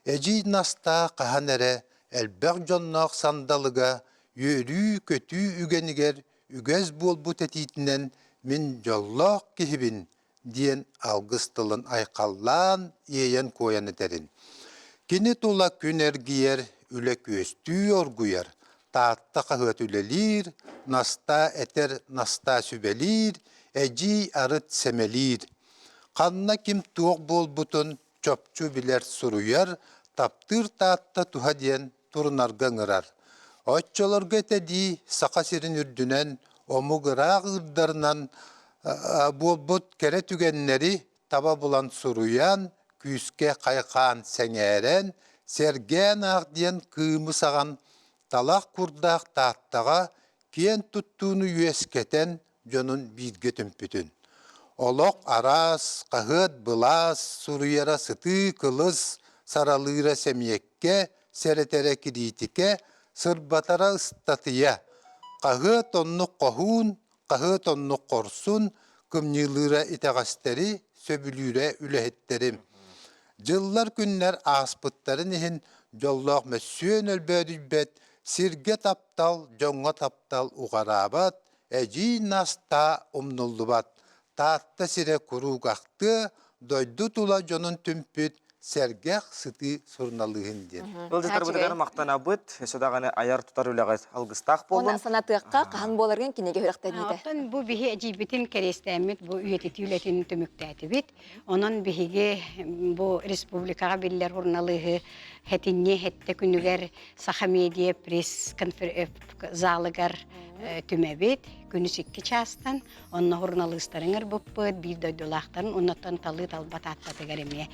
Эдьиий Настаа хаһан эрэ элбэх дьонноох сандалыга үөрүү-көтүү үгэнигэр үгэс буолбут этиитинэн мин дьоллоох киһибин диэн алгыс тылын айхаллаан иэйэн-куойан этэрин. Кини тула күн эргийэр, үлэ күөстүү оргуйар, Таатта хаһыат үлэлиир, Настаа этэр, Настаа сүбэлиир, эдьиий арыт сэмэлиир. Ханна ким туох буолбутун чопчу билэр суруйар, таптыыр Таатта туһа диэн турунарга ыҥырар. Оччолорго этэ дии Саха сирин үрдүнэн омук ыраах ыырдарынан буолбут кэрэ түгэннэри таба булан суруйан, күүскэ хайхаан сэҥээрэн, сэргээн аах диэн кыымы саҕан талах курдаах Тааттаҕа киэн туттууну үөскэтэн дьонун бииргэ түмпүтүн. Олох араас, хаһыат былаас суруйара сытыы кылыс, саралыыра сэмиэккэ, сэрэтэрэ кириитикэ, сырбатара ыстатыйа. Хаһыат оннук хоһуун, хаһыат оннук хорсун, кымньыылыыра итэҕэстэри, сөбүлүүрэ үлэһиттэри. Дьыллар-күннэр ааспыттарын иһин дьоллоох мөссүөн өлбөөдүйбэт, сиргэ таптал, дьоҥҥо таптал уҕараабат, эдьиий Настаа умнуллубат, Таатта сирэ куруук ахтыа, дойду тула дьонун түмпүт сэргэх сытыы суруналыыһын диэн. Ыалдьыттарбытыгар махтанабыт, өссө даҕаны айар-тутар үлэҕит алгыстаах буоллун. Уонна санатыахха, хаһан буоларгын кинигэ үрэхтэниитэ. Оттон бу биһи эдьиийбитин кэриэстээммит бу үйэтитии үлэтин түмүктээтибит. Онон биһиги бу республикаҕа биллэр суруналыыһы Хэтинньи хэттэ күнүгэр Саха медиа пресс залыгар түмэбит. Күнүс 2 чаастан онно суруналыыстарын ырбыппыт, биир дойдулаахтарын оннуттан талыы талба тааттатыгар эмиэ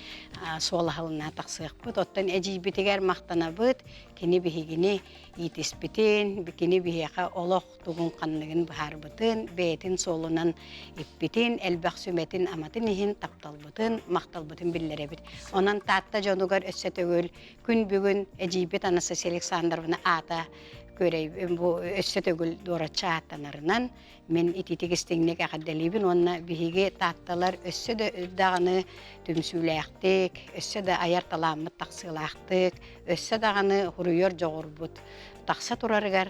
суол аһылына тахсыахпыт. Оттон эдьиийбитигэр махтанабыт, кини биһигини иитиспитин, кини биһиэхэ олох тугун-ханныгын быһаарбытын, бэйэтин суолунан иппитин, элбэх сүмэтин-аматын иһин тапталбытын, махталбытын биллэрэбит. Онон Таатта дьонугар өссө төгүл күн бүгүн эдьиийбит Анастасия Александровна аата күөрэй бу өссө төгүл дуораччы ааттанарынан мин ититик истиҥник эҕэрдэлиибин уонна биһиги таатталар өссө да даҕаны түмсүүлээхтик, өссө да айар талааммыт тахсыылаахтык, өссө даҕаны хуруйар дьоҕурбут тахса турарыгар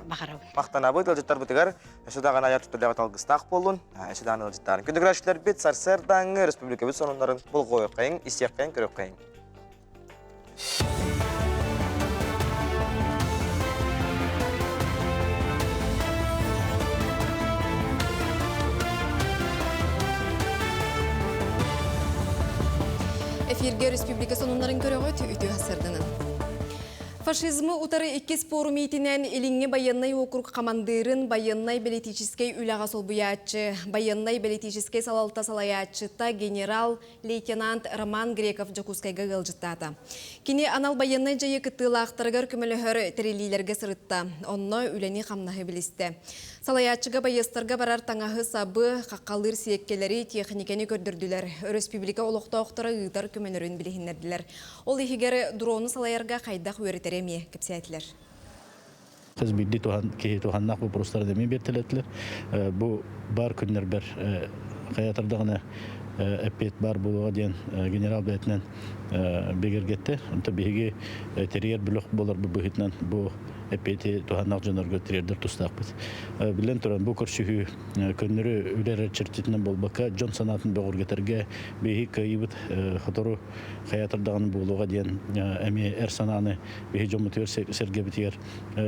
баҕарабын. Махтанабыт ыалдьыттарбытыгар өссө даҕаны айар тутуллаҕыт алгыстаах буоллун, өссө даҕаны ыалдьыттаарын. Күндү көрөөччүлэрбит сарсыардааҥҥы республикабыт сонуннарын болҕойуоххайыҥ, истиэххэйиҥ, көрүөххэйиҥ. Эфиргэ республика сонуннарын көрөҕүт үтүө сарданын. Фашизмы утары иккис форум иитинэн Илиҥҥи байыаннай уокурук хамандыырын байыаннай-бэлитиическэй үлэҕэ солбуйааччы, байыаннай-бэлитиическэй салалта салайааччыта генерал-лейтенант Роман Греков Дьокуускайга ыалдьыттаата. Кини анал байыаннай дьайыы кыттыылаахтарыгар көмөлөһөр тэриллиилэргэ сырытта, онно үлэни-хамнаһы билистэ. Салайааччыга байыастарга барар таҥаһы-сабы, хаххалыыр сиэккэлэри, тиэхиньикэни көрдөрдүлэр, өрөспүүбүлүкэ олохтоохторо ыытар көмөлөрүн билиһиннэрдилэр. Ол иһигэр дрону салайарга хайдах үөрэтэри эмиэ кэпсээтилэр. Хас биирдии туһан киһи туһаннаах боппуруостары эмиэ биэртэлэтилэр. Бу бар күннэрбэр хайатардаҕына эппиэт баар буолуоҕа диэн генерал бэйэтинэн бигэргэттэ. Онто биһиги тэрийэр бөлөх буоларбыт быһыытынан бу эппиэти туһаннаах дьоннорго тириэрдэр тустаахпыт. Биллэн туран, бу көрсүһүү көннөрү үлэ чэрчитинэн буолбакка, дьон санаатын бөҕөргөтөргө биһиги кыайыыбыт сотору хайаатар даҕаны буолуоҕа диэн эмиэ эр санааны биһи дьоммутугар сэргэбитигэр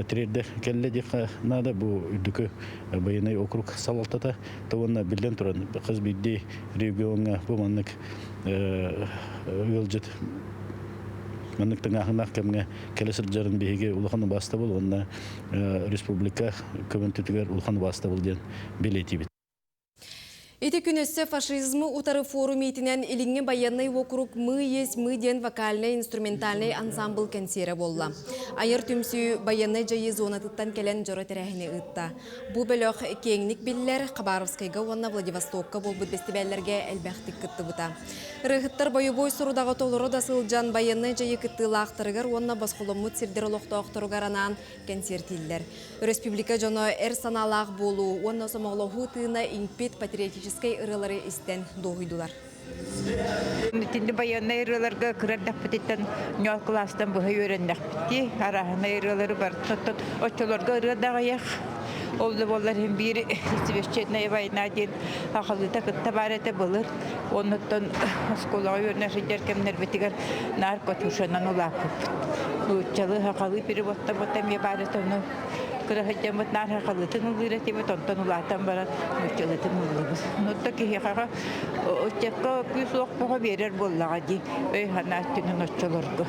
тириэрдэ кэллэ диэххэ наада. Бу үрдүкү байыаннай округ салалтата уонна биллэн туран хас биирдии региоҥҥа бу маннык ыалдьыт маннык тыҥааһыннаах кэмҥэ кэлэ сылдьарын биһиги улахан убаастабыл уонна республика көмөнтүтүгэр улахан убаастабыл диэн бэлиэтиибит. Ити күн өссө фашизмы утары форум иитинэн Илиҥҥи байыаннай уокурук «Мы есть мы» диэн вокальнай-инструментальнай ансаамбыл кэнсиэрэ буолла. Айар түмсүү байыаннай дьайыы зонатыттан кэлэн дьоро тэрээһини ыытта. Бу бөлөх киэҥник биллэр Хабаровскайга уонна Владивостокка буолбут бэстибээллэргэ элбэхтик кыттыбыта. Ырыаһыттар бойобуой сорудаҕы толоро да сылдьан байыаннай дьайыы кыттыылаахтарыгар уонна босхоломмут сирдэр олохтоохторугар анаан кэнсиэртииллэр. Өрөспүүбүлүкэ дьоно эр санаалаах буолуу уонна сомоҕолоһуу тыына иҥпит патриотическай ырыалары истэн дуоһуйдулар. Итинни байыаннай ырыаларга кыра эрдэхпититтэн ньоол кылаастан быһа үөрэннэхпит арааһынай ырыалары барытын оччолорго ырыа да аҕыйах ол да буоллар иһин биир священная война диэн ахалыыта кытта баар этэ былыр оннуттан оскуолаҕа үөрэнэ сылдьар кэмнэрбитигэр наар катюшанан улааппыппыт нууччалыы сахалыы переводтаммыт эмиэ баар этэ ону кыра сылдьаммыт наар сахалыытын ыллыыр этибит онтон улаатан баран нууччалыытын ыллыбыт ну киһиэхэ ыччакка күүс-уох бөҕө биэрэр буоллаҕа дии өй-санаа өттүнэн оччолорго.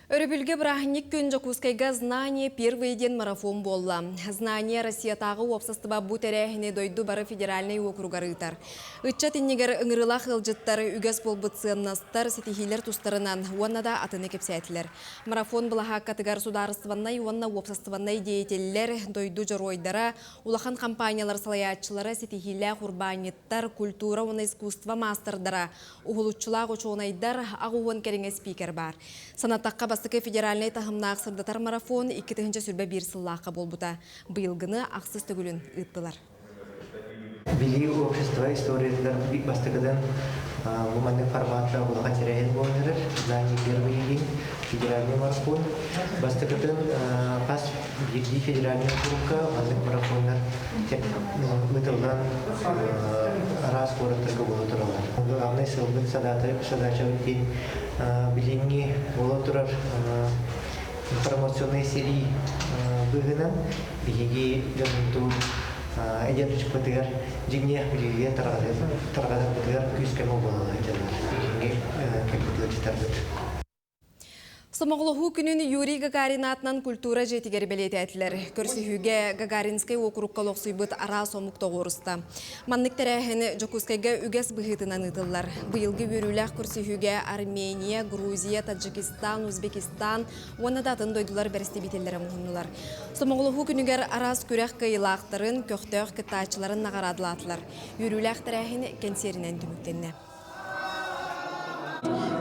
Өрөбүлгэ бырааһынньык күн Дьокуускайга «Знание первые» диэн марафон буолла. «Знание» Россиятааҕы уопсастыба бу тэрээһини дойду бары федеральнай уокуругар ыытар. Ыччат иннигэр ыҥырыылаах ыалдьыттар үгэс буолбут сыаннастар, ситиһиилэр тустарынан уонна да атыны кэпсээтилэр. Марафон былаһааккатыгар судаарыстыбаннай уонна уопсастыбаннай деятеллэр, дойду дьоруойдара, Улахан компаниялар салайааччылара, ситиһиилээх урбаанньыттар, культура уонна искусство маастардара, уһулуччулаах учуонайдар, 80 кэриҥэ спикер баар. Санаттахха, бастакы федеральнай таһымнаах сырдатар марафон 2021 сыллаахха буолбута. Быйылгыны ахсыс төгүлүн ыыттылар. Билии общество историятыгар бастакыдан бу маннык форматта улахан тэрээһин буолан эрэр. Знание первый день федеральный марафон. Бастакытын хас биирдии федеральнай округка маннык марафоннар ыытыллан араас куораттарга буола тураллар. Главнай сыалбыт задачабыт диэн билиҥҥи буола турар информационнай сэрии быыһынан биһиги дьоннорбутун эдэр ыччаппытыгар дьиҥнээх билиигэ тарҕатарбытыгар күүс-көмө буола сылдьаллар. Билиҥҥи кэлбит ыалдьыттарбыт. Сомоҕолоһуу күнүн Юрий Гагарин аатынан культура дьиэтигэр бэлиэтээтилэр. Көрсүһүүгэ Гагаринскай уокурукка олохсуйбут араас омук тоҕуоруста. Маннык тэрээһин Дьокуускайга үгэс быһыытынан ыытыллар. Быйылгы үөрүүлээх көрсүһүүгэ Армения, Грузия, Таджикистан, Узбекистан уонна да атын дойдулар бэрэстэбиитэллэрэ муһуннулар. Сомоҕолоһуу күнүгэр араас күрэх кыайыылаахтарын, көхтөөх кыттааччыларын наҕараадалаатылар. Үөрүүлээх тэрээһин кэнсиэринэн түмүктэннэ.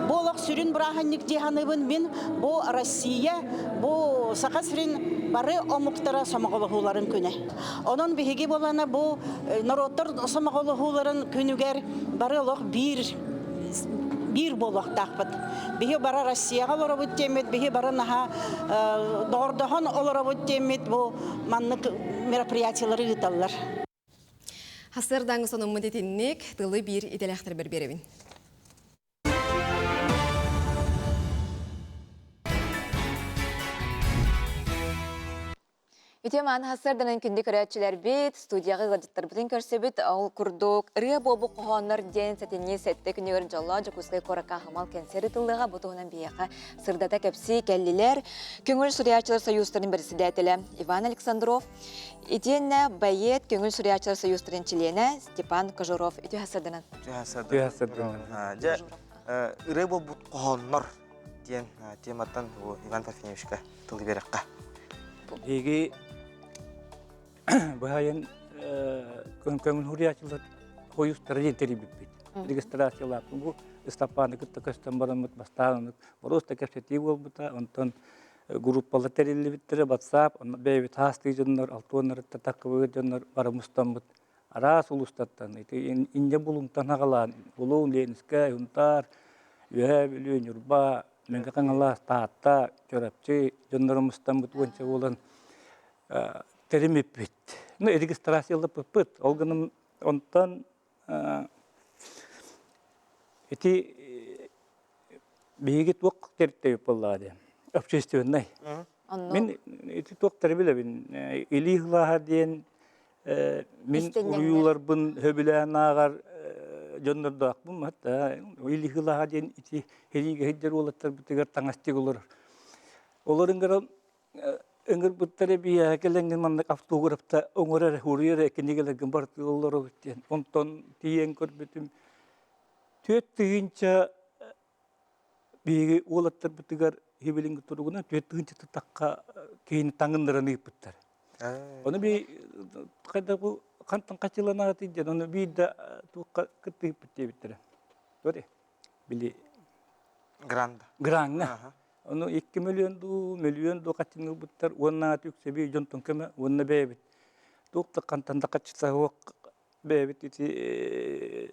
Бу олох сүрүн бырааһынньык дии саныыбын мин. Бу Россия, бу Саха сирин бары омуктара сомоҕолоһууларын күнэ. Онон биһиги буолана бу норуоттар сомоҕолоһууларын күнүгэр бары олох биир биир буолуохтаахпыт. Биһи бары Россияҕа олоробут диэммит, биһи бары наһаа доҕордоһон олоробут диэммит бу маннык мероприятиелары ыыталлар. Хасырдаҥы сонуммут итинник тылы биир идэлээхтэрбэр биэрэбин. Үтүө мааны хасырданан күндү көрөөччүлэрбит, студияҕа ыалдьыттарбытын көрсөбүт. Ол курдук, ырыа буолбут хоһооннор диэн сэтинньи сэттэ күнүгэр дьоллоох Дьокуускай куоракка аһымал кэнсиэр ыытыллыаҕа. Бу туһунан биһиэхэ сырдата кэпсии кэллилэр. Көҥүл суруйааччылар союзтарын бэрэссэдээтэлэ Иван Александров, Итиэннэ бэйиэт Көҥүл суруйааччылар союзтарын чилиэнэ Степан Кожуров үтүө сырдынан. Үтүө сырдынан. Дьэ, ырыа буолбут хоһооннор диэн тематтан Иван Парфеньевичка тылы биэрэххэ. Биһиги быһайын көҥүл суруйааччылар союзтара диэн тэрийбиппит. Регистрациялааппын бу Ыстапааны кытта көстөн бараммыт бастаан просто кэпсэтии буолбута. Онтон группалар тэриллибиттэрэ WhatsApp, онно бэйэбит хаастыы дьоннор, алтуоннарытта таккыбыт дьоннор бары мустаммыт араас улуустартан ити инньэ Булуҥтан аҕалаан Булуҥ, Ленскэй, Сунтаар, Үөһээ Бүлүү, Ньурба, Мэҥэ Хаҥалас, Таатта, Чурапчы дьонноро мустаммыт уонча буолан тэриммиппит. Ну, регистрациялаппыппыт. Ол гынан онтон ити биһиги туох тэрилтэбит буоллаҕа диэн общественнай. Мин ити туохтары билэбин. Илии ылааһа диэн мин уруйууларбын сөбүлээн ааҕар дьоннордоохпун хатта илии ылааһа диэн ити сэриигэ сылдьар уолаттарбытыгар таҥас тик олорор. Олор ыҥыран ыҥырбыттар эбиэһэ кэлэҥҥин маннык автографта оҥорор уруйар эрэ кинигэлэргин барытын олоробут диэн. Онтон тиийэн көрбүтүм 4000 биһиги уолаттарбытыгар хибилиҥ туругунан 4000 тахха киһини таҥыннаран ыыппыттар. Ону би хайда бу хантан хачыланааты диэн ону биир да туохха кыттыыппыт диэбиттэрэ. Туох били Гранда. Граңҥа. Ону 2 миллион дуу, миллион дуу хаччыны ылбыттар уонна үксэби дьонтон көмө уонна бэйэбит. Туох да хантан да хаччыта суох бэйэбит ити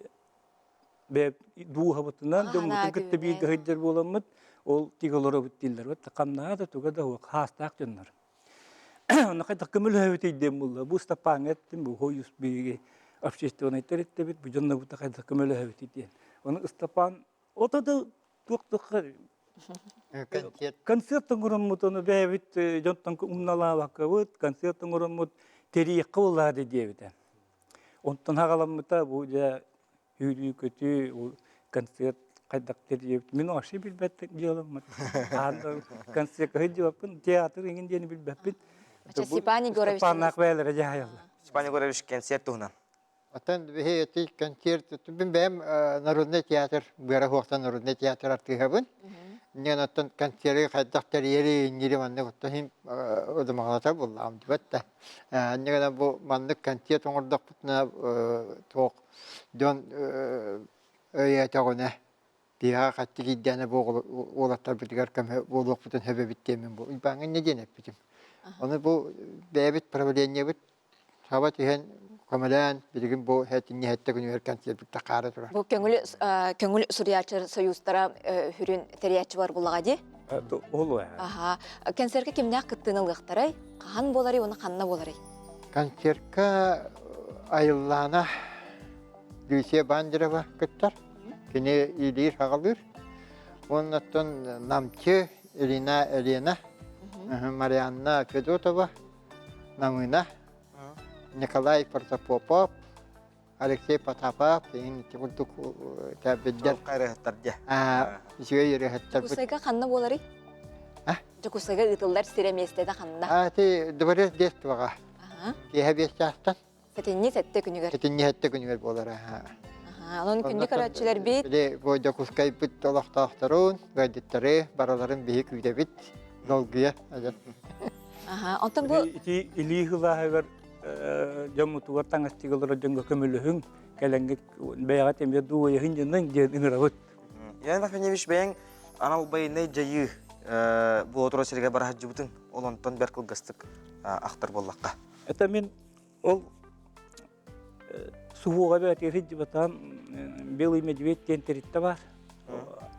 дууһабытынан дьоммутун кытта бииргэ сылдьар буоламмыт ол тигэ олоробут дииллэр. Вот хамнаһа да туга да суох хаастаах дьоннор. Онно хайдах көмөлөһөбүтүй диэн буолла. Бу Ыстапааҥҥа эттим, бу хойус биһиги общественнай тэрилтэбит, бу дьоннорбута хайдах көмөлөһөбүтүй диэн. Ону Ыстапаан ото да туох-туохха концерт оҥороммут, ону бэйэбит дьонтон умналаабаккабыт, концерт оҥороммут тэрийиэххэ буоллаҕа диэбитэ. Онтон аҕаламмыта бу дьэ сүүрүү-көтүү, концерт хайдах тэрийэбит. Мин вообще билбэт дьыалам. Концерт сылдьыбаппын, театр иҥин диэни билбэппин. Степан Егорович. Степаннаах бэйэлэрэ дьаһайаллар. Степан Егорович концерт туһунан. Оттон биһи ити концерт мин бэйэм народный театр быара суохтан народный театр артыыһабын. Инньэ оттон концеры хайдах тэрийэри иннири маннык оттон иһин удумаҕалата буллаҕым дибэт да. Инньэ гынан бу маннык концерт оҥордохпутуна туох дьон өйөөтөҕүнэ биһиэхэ хаччы киирдээнэ бу уолаттарбытыгар көмө буолуохпутун сөп эбит диэммин бу Уйбааҥҥа инньэ диэн эппитим. Ону бу бэйэбит правлениебыт Саба түһэн көмөлөөн билигин бу хэтинньэһэттэ күнүгэр концерт хаара турар. Бу көҥүл көҥүл суруйааччылар союзтара хүрүн тэрийээччи бар буллаҕа дии. Ол Аха. Концертка кимнээх кыттыыны ылыахтарай? Хаһан буоларый уонна ханна буоларый? Концертка Айыллаана Люция Бандерова кыттар. Кини иилиир хаҕалыыр. Уоннаттан Намчы Ирина Елена, Марианна Федотова, Намына, Николай Протопопов, Алексей Потапов иһин ити курдук тээбиддэр. Ырыһыттар дьэ. Үчүгэй ырыһыттар. Кусайга ханна буоларый? Дьокуускайга ыытыллар сирэ миэстэтэ ханна? А ити дворец детствоҕа. Киэһэ 5 чаастан. Сэтинньи сэттэ күнүгэр. Сэтинньи сэттэ күнүгэр буолар. Онон күндү көрөөччүлэрбит. Били бу Дьокуускайбыт олохтоохторун, ыалдьыттары барыларын биһи күүтэбит. Долгуйа. Онтон бу ити илии хылааһыгар дьоммутугар таҥастыга олорор дьоҥҥо көмөлөһүҥ, кэлэҥҥит бэйэҕит эмиэ дуойаһын дьонун диэн ыҥырабыт. Иван Афанасьевич бэйэҥ анал байыаннай дьайыы буола турар сиргэ бара сылдьыбытыҥ, ол онтон бэрт кылгастык ахтар буоллахха. Это мин ол суһуоҕа бээтигэр сылдьыбатаҕым Белый медведь диэн тэрилтэ баар.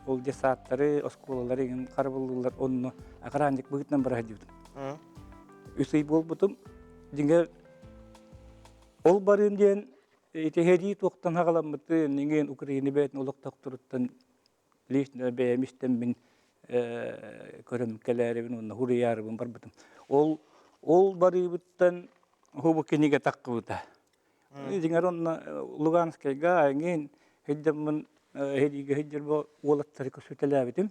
Ол десааттары, оскуолалары игин харабыллыыллар онно охранник быһыытынан бара сылдьыбытым. Үс ый буолбутум. Дьиҥэр ол барыым диэн ити сэрии туохтан аҕаламмытын, иҥин Украина бэйэтин олохтоохторуттан лично бэйэм истэммин көрөн кэлээрибин уонна суруйаарыбын барбытым. Ол ол барыыбыттан бу кинигэ таххыбыта. Дьиҥэр онно Луганскайга эҥин сылдьаммын сэриигэ сылдьар уолаттары көрсүтэлээбитим.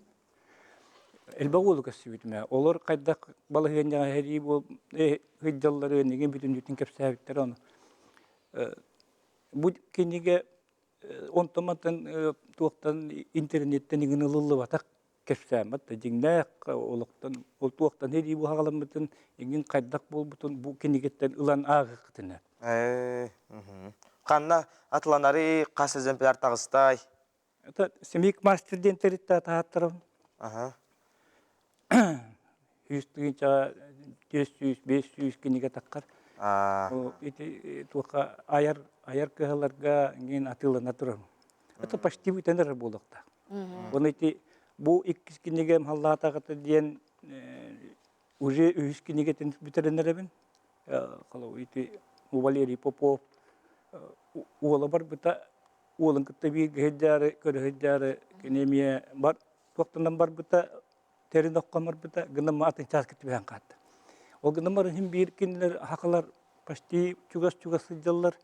Элбэх уолу көрсүбүтүм ээ. Олор хайдах балаһыанньаҕа сэрии буол сылдьалларын эҥин бүтүннүүтүн кэпсээбиттэрэ ону. Бу кинигэ онтон-мантан туохтан интернеттэн иҥин ылыллыбатах кэпсээммэт да дьиҥнээх олохтон ол туохтан сэрии буһаҕаламмытын иҥин хайдах буолбутун бу кинигэттэн ылан ааҕыаххытына. Ханна атыланары хас экземпляр таҕыстай? Это Семик мастер диэн тэрилтэ таһааттарым. 100 тыһыынчаҕа 400, 500 кинигэ таххар. Ити туохха айар айар кыһаларга иҥин атыылана турарым. Это почти бүтэн эрэр буолуохтаах. Уонна ити бу иккис кинигэм халлаатаҕыта диэн уже үһүс кинигэтин бүтэрэн эрэбин. Холобур ити Валерий Попов уола барбыта уолун кытта бииргэ сылдьаары, көрө сылдьаары кини эмиэ бар туохтанан барбыта тэрин окко барбыта гынан атын чааска түбэһэн хаалта. Ол гынан баран иһин биир кинилэр хахалар почти чугас-чугас сылдьаллар.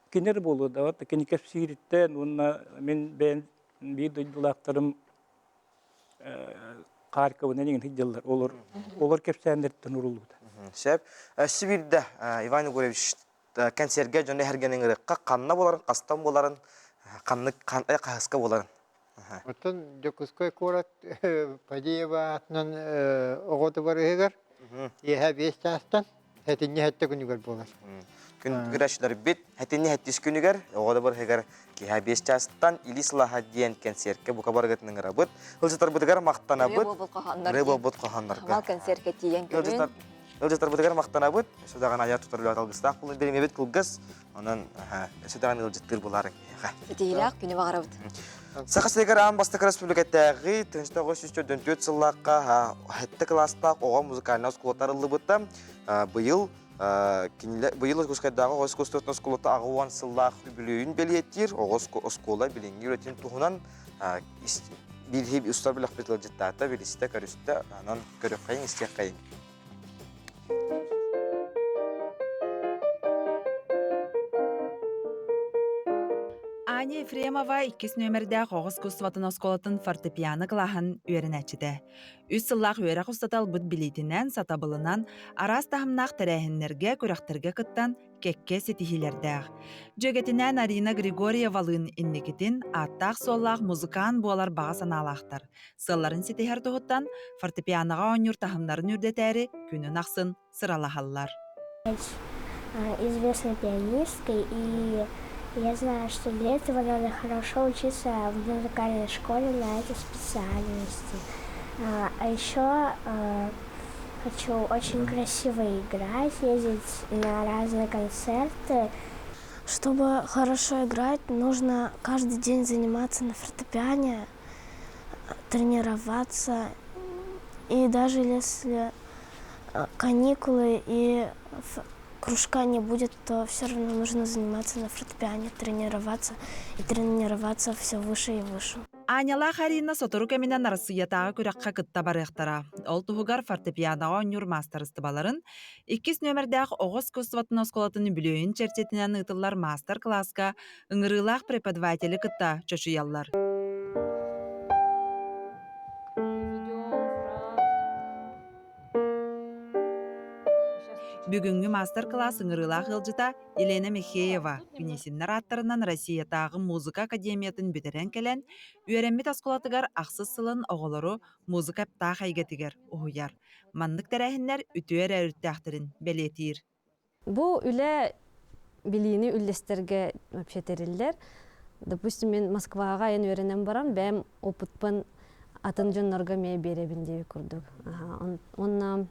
Кинилэр буолуо да кини кэпсиириттэн уонна мин бэйэм биир дойдулаахтарым Харьковынан иҥин сылдьаллар. Олор олор кэпсээннэриттэн уруллубута. Сөп. Өссө биирдэ Иван Егорович кэнсиэргэ дьону эһэргэнин ырыкка ханна буоларын, хастан буоларын, ханнык хаһыска буоларын. Оттон Дьокуускай куорат Фадеева аатынан оҕо дыбарыһыгар киэһэ 5 чаастан сэтинньи сэттэ күнүгэр буолар. Күн күрэшилэрбит сэтинньи сэттис күнүгэр оҕо дыбарыһыгар киэһэ 5 чаастан Илии сылааһа диэн кэнсиэркэ бука барыгытын ыҥырабыт. Ылдьытарбытыгар махтанабыт. Ырыа буолбут хоһооннорго. Мал концертка тиийэн көрүн. Ыалдьыттарбытыгар махтанабыт. Өссө даҕаны айар тутар үлэҕит алгыстаах буолун бириэмэбит кылгас. Онон өссө даҕаны ыалдьыттыыр булаарыҥ эһиэхэ. Ситиһиилээх күнү баҕарабыт. Саха сиригэр аан бастакы республикатааҕы 1944 сыллаахха сэттэ кылаастаах оҕо музыкальнай оскуолата арыллыбыта. Быйыл быйыл Иркутскайдааҕы оҕо искусствотын оскуолата 80 сыллаах үбүлүөйүн бэлиэтиир. Оҕо оскуола билиҥҥи үлэтин туһунан билиһи устар бөлөхпүт ыалдьыттаата, билистэ, көрүстэ. Онон көрүөххэйиҥ, истиэххэйиҥ. Аня Ефремова иккис нүөмэрдээх оҕо искусствотын оскуолатын фортепиано кылааһын үөрэнээччитэ. Үс сыллаах үөрэх устата ылбыт билиитинэн, сатабылынан араас таһымнаах тэрээһиннэргэ, күрэхтэргэ кыттан кэккэ ситиһиилэрдээх. Дьүөгэтинээн Арина Григорьевалыын инникитин ааттаах-суоллаах музыкант буолар баҕа санаалаахтар. Сыалларын ситиһэр туһуттан фортепианоҕа оонньуур таһымнарын үрдэтээри күнүн ахсын сыралаһаллар. Известной пианисткой, и я знаю, что для этого надо хорошо учиться в музыкальной школе на этой специальности. А еще хочу очень красиво играть, ездить на разные концерты. Чтобы хорошо играть, нужно каждый день заниматься на фортепиано, тренироваться. И даже если каникулы и кружка не будет, то все равно нужно заниматься на фортепиано, тренироваться и тренироваться все выше и выше. Анялаах Арина сотору кэминэн Арассыыйатааҕы күрэххэ кытта барыахтара. Ол туһугар фортепианоҕа оонньуур маастарыстыбаларын иккис нүөмэрдээх оҕо искусствотын оскуолатын үбүлүөйүн чэрчитинэн ыытыллар маастар-кылааска ыҥырыылаах преподаватели кытта чочуйаллар. Бүгүҥҥү маастар-кылаас ыҥырыылаах ыалдьыта Елена Михеева Гнесиннэр ааттарынан Россиятааҕы музыка академиятын бүтэрэн кэлэн, үөрэммит оскуолатыгар ахсыс сылын оҕолору музыка аптаах эйгэтигэр уһуйар. Маннык тэрээһиннэр үтүө эрэ өрүттээхтэрин бэлиэтиир. Бу үлэ билиини үллэстэргэ вообще тэриллэр. Допустим, мен Москваҕа айан үөрэнэн баран, бэйэм опытпын атын дьоннорго эмиэ биэрэбин диэбит курдук. Уонна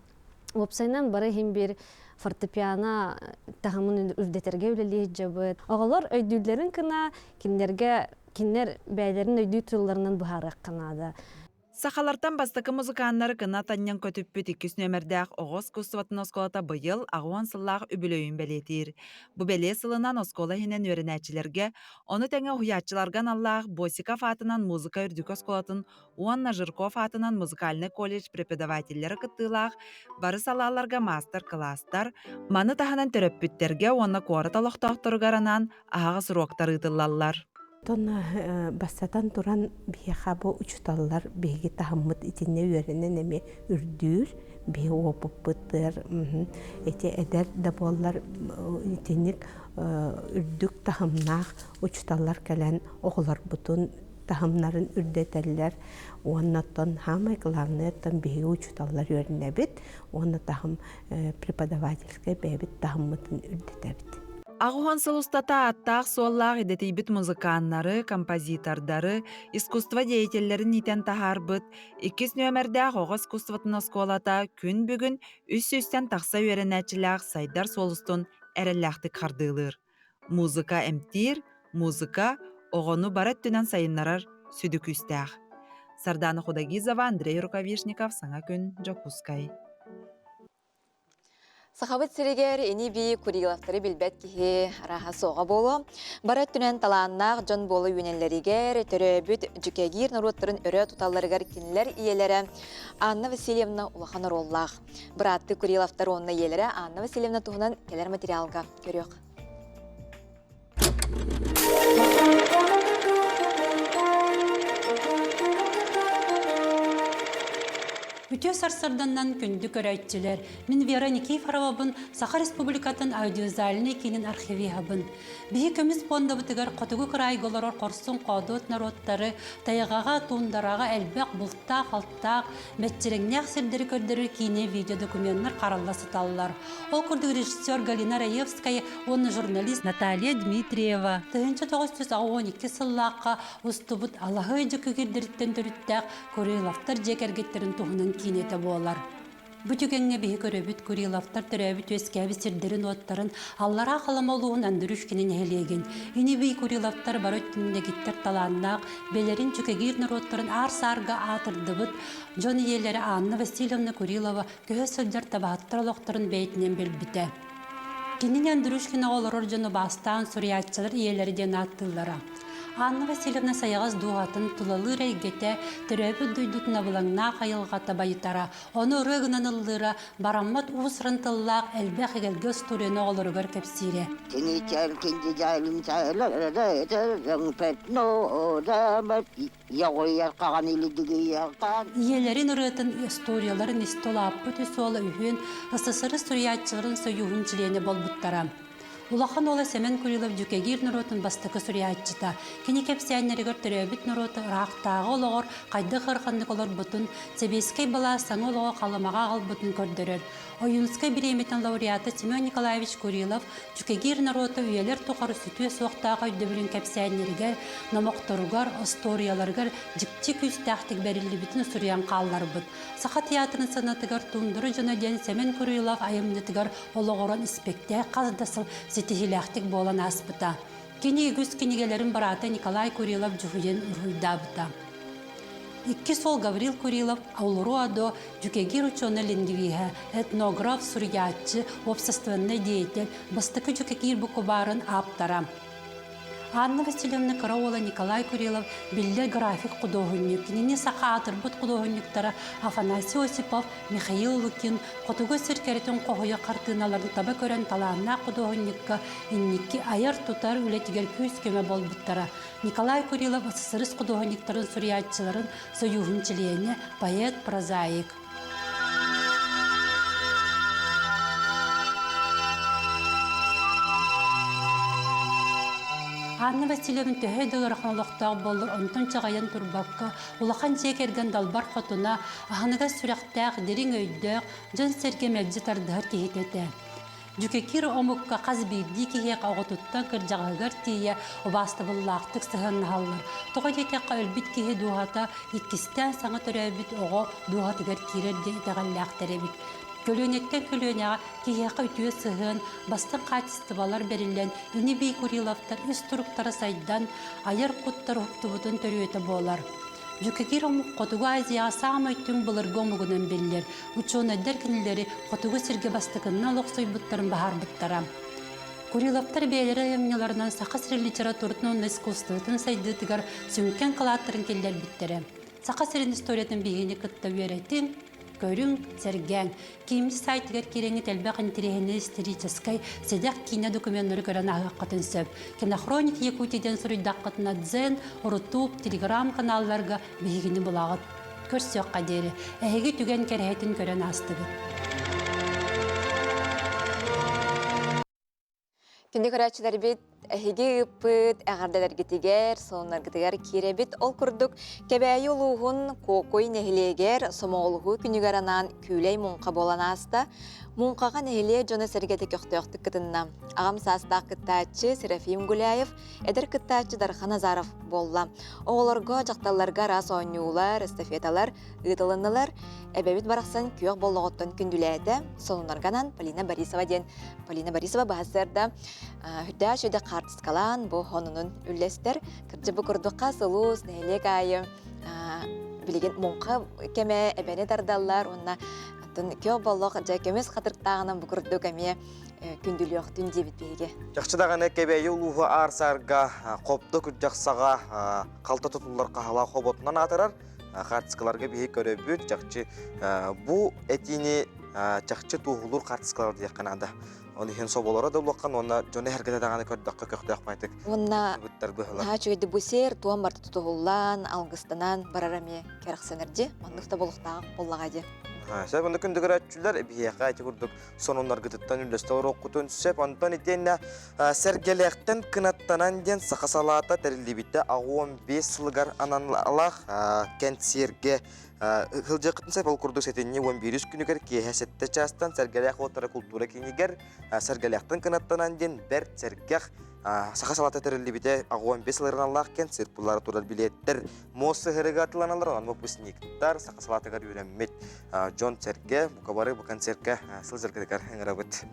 уопсайынан бары иһин биир фортепиано таһымын үрдэтэргэ үлэлии сылдьабыт. Оҕолор өйдүүллэрин гына кинилэргэ кинилэр бэйэлэрин өйдүү тылларынан быһаарыахха наада. Сахалартан бастакы музыканнары кынат анньан көтүппүт иккис нүөмэрдээх оҕо искусствотын оскуолата быйыл 80 сыллаах үбүлүөйүн бэлиэтиир. Бу бэлиэ сылынан оскуола иһинэн үөрэнээччилэргэ, ону тэҥэ уһуйааччыларга аналлаах Босиков аатынан музыка үрдүкү оскуолатын уонна Жирков аатынан музыкальнай колледж преподавателлэрэ кыттыылаах бары салааларга маастар-кылаастар, маны таһынан төрөппүттэргэ уонна куорат олохтоохторугар анаан аһаҕас уруоктар ыытыллаллар. Оттон бастатан туран биһиэхэ бу учууталлар биһиги таһыммыт итиннэ үөрэнэн эмиэ үрдүүр. Биһи уопуппутар ити эдэр да буоллар итинник үрдүк таһымнаах учууталлар кэлэн оҕолорбутун таһымнарын үрдэтэллэр уонна оттон самое главное оттон биһиги учууталлар үөрэнэбит уонна таһым преподавательскай бэйэбит таһыммытын үрдэтэбит. 80 сыл устата ааттаах-суоллаах идэтийбит музыканнары, композитордары, искусство деятеллэрин иитэн таһаарбыт иккис нүөмэрдээх оҕо искусствотын оскуолата күн бүгүн үс сүүстэн тахса үөрэнээччилээх сайдар суол устун эрэллээхтик хардыылыыр. Музыка эмтиир, музыка оҕону бары өттүнэн сайыннарар сүдү күүстээх. Сардана Худогизова, Андрей Рукавишников, Саҥа күн, Дьокуускай. Сахабыт сиригэр ини-бии Куриловтары билбэт киһи арааһа суоҕа буолуо. Бары өттүнэн талааннаах дьон буола үүнэллэригэр, төрөөбүт дьүкэгиир норуоттарын өрө туталларыгар кинилэр ийэлэрэ Анна Васильевна улахан оруоллаах. Бырааттыы Куриловтар уонна ийэлэрэ Анна Васильевна туһунан кэлэр материалга көрүөх. Үтүө сарсырданнан күндү көрөөччүлэр, мин Вера Никифоровабын, Саха Республикатын аудиовизуальнай киинин архивиһабын. Биһи көмүс пуондабытыгар хотугу кыраайга олорор хорсун хоодуот норуоттары, тайҕаҕа, туундараҕа элбэх бултаах-алтаах, мэччирэҥнээх сирдэри көрдөрөр киинэ видеодокуменнар харалла сыталлар. Ол курдук режиссер Галина Раевская уонна журналист Наталья Дмитриева 1982 сыллаахха устубут Алаһыай дьүкүгүрдэриттэн төрүттээх Куриловтар дьиэ кэргэттэрин туһунан киинэтэ буолар. Бу түгэҥҥэ биһи көрөбүт Куриловтар төрөөбүт-үөскээбит сирдэрин-уоттарын Аллараа Халыма улууһун Андрюшкина нэһилиэгин, ини-бии Куриловтар бары өттүннэгиттэр талааннаах, бэлэрин чүкэгиир норуоттарын аар-саарга аатырдыбыт дьон ийэлэрэ Анна Васильевна Курилова көһө сылдьар табаһыттар олохторун бэйэтинэн билбитэ. Кинини Андрюшкинаҕа олорор дьону бастаан суруйааччылар ийэлэрэ диэн ааттыыллара. Анна Васильевна сайаҕас дууһатын тулалыыр эйгэтэ, төрөөбүт дойдутун абылаҥнаах айылҕата байытара, ону ырыа гынан ыллыыра, бараммат уус-уран тыллаах элбэх эгэлгэ устуоруйаны оҕолоругар кэпсиирэ. Ийэлэрин ырыатын историяларын истэ улааппыт үс уола үһүөн СССР суруйааччыларын сойууһун чилиэнэ буолбуттара. Улахан уола Сэмэн Курилов дьүкэгиир норуотун бастакы суруйааччыта. Кини кэпсээннэригэр төрөөбүт норуота ыраахтааҕы олоҕор хайдах ыараханнык олорбутун, сэбиэскэй былаас саҥа олоҕу Халымаҕа аҕалбытын көрдөрөр. Ойуунскай бириэмэтин лауреата Семен Николаевич Курилов Дьүкэгиир норуота үйэлэр тухары сүтүө суохтаах өйдөбүлүн кэпсээннэригэр, номохторугар, остуоруйаларыгар дьикти күүстээхтик бэриллибитин суруйан хаалларбыт. Саха театрын сценатыгар Туундара дьоно диэн Сэмэн Курилов айымньытыгар олоҕуран испэктээк хас да сыл ситиһиилээхтик буолан ааспыта. Кини үгүс кинигэлэрин быраата Николай Курилов дьуһуйан уруһуйдаабыта. Иккис уол Гаврил Курилов Аулуруадо дьүкэгир учуонай-лингвиһэ, этнограф, суруйааччы, уопсастыбаннай деятель, бастакы дьүкэгир букубаарын ааптара. Анна Васильевна кыра уола Николай Курилов биллэр график худуоһунньук, кинини саха аатырбыт худуоһунньуктара Афанасий Осипов, Михаил Лукин хотугу сир кэрэтин хоһуйа хартыыналарын таба көрөн талааннаах худуоһунньукка инники айар-тутар үлэтигэр күүс-көмө буолбуттара. Николай Курилов СССР худуоһунньуктарын суруйааччыларын сойууһун чилиэнэ, поэт, прозаик. Анна Васильевна төһө да ыарахан олохтоох буоллар, онтон чаҕыйан турбакка, улахан дьиэ кэргэн далбар хотуна, аһыныгас сүрэхтээх, дириҥ өйдөөх, дьон-сэргэ мэлдьи тардыһар киһитэ этэ. Дьүкэкир омукка хас биирдии киһиэхэ оҕотуттан кырдьаҕаһыгар тиийэ убаастабыллаахтык сыһыаннаһаллар. Тоҕо диэтэххэ, өлбүт киһи дууһата иккистээн саҥа төрөөбүт оҕо дууһатыгар киирэр диэн итэҕэллээхтэр эбит. Көлүөнэттэн көлүөнэҕэ киһиэхэ үтүө сыһыан, бастыҥ хаачыстыбалар бэриллэн, ини-бии Куриловтар ис туруктара сайдан, айар куттар уһуктубутун төрүөтэ буолар. Дьүкэгир омук Хотугу Азияҕа саамай түҥ былыргы омугунан биллэр. Учуонайдар кинилэри хотугу сиргэ бастакыннан олохсуйбуттарын баһаарбыттара. Куриловтар бэйэлэрэ айымньыларынан саха сирин литературатын уонна искусствотын сайдыытыгар сүҥкэн кылааттарын киллэрбиттэрэ. Саха сирин историятын биһигини кытта үөрэтиҥ, көрүҥ, сэргээҥ. Кииммит сайтыгар киирэҥҥит элбэх интэриэһинэй историческай, сэдэх киинэ докуменнары көрөн ааһыаххытын сөп. Кинохроник Якутии диэн суруйдаххытына Дзен, Рутуб, Телеграм-каналларга биһигини булаҕыт. Көрсүөххэ диэри. Эһиги түгэн кэрэһитин көрөн аастыгыт. Күндү көрөөччүлэрбит, эһиги ыыппыт эҕэрдэлэргитигэр, сонуннаргытыгар киирэбит. Ол курдук, Кэбээйи улууһун Куокуй нэһилиэгэр Сомоҕолоһуу күнүгэр анаан күүлэй муҥха буолан ааста. Муҥхаҕа нэһилиэк дьоно-сэргэтэ көхтөөхтүк кытынна. Аҕам саастаах кыттааччы Серафим Гуляев, эдэр кыттааччы Дархан Азаров буолла. Оҕолорго, дьахталларга араас оонньуулар, эстафеталар ыытылыннылар. Эбэбит барахсан күөх боллоҕоттон күндүлээтэ. Сонуннарга анаан Полина Борисова диэн Полина Борисова баһасыарда үрдээх үчүгэйдик хаартыскалаан бу хонунун үллэстэр. Кырдьык бу курдукка сылуус нэһилиэк аайы билигин муҥха кэмэ эбэни тардаллар уонна атын көө боллох дьэ көмүс хатырыктааҕынан бу курдук эмиэ күндүлүөхтүн диэбит биһиги. Чахчы даҕаны Кэбээйи улууһу аар-саарга хопто күрдьэх саҕа халта тутуллар хаһалаах хоботунан аатырар. Хаартыскаларга биһи көрөбүт. Чахчы бу этиини чахчы туоһулуур хаартыскалар диэххэ наада. Ол иһин соболоро да улахан уонна дьону эһэргэтэ даҕаны көрдөххө көхтөөх байтык Уонна быттар быһылар. наһаа үчүгэйдик бу сиэр туом барыта тутуһуллан, алгыстанан барар эмиэ кэрэхсэнэр дии. Маннык да болуктаах буоллаҕа дии. Сөп, онно күндү көрөөччүлэр, биһиэхэ ити курдук сонуннаргытыттан үллэстэ олоруоххутун сөп. Онтон итиэннэ Сэргэлээхтэн кынаттанан диэн саха салаата тэриллибитэ 65 сылыгар аналлаах кэнсиэргэ Сылдьыаххытын сөп, ол курдук сэтинньи 11 күнүгэр киэһэ 7 чаастан Сэргэлээх уоттара култуура киинигэр Сэргэлээхтэн кынаттанан диэн бэрт сэргэх саха салата тэриллибитэ 65 сылырыналаах кэнсиэр буллара турар билиэттэр муос сыһырыга атыланалар, онон выпускниктар саха салатыгар үөрэммит дьон-сэргэ бука бары бу концертка сылдьаргытыгар ыҥырабыт.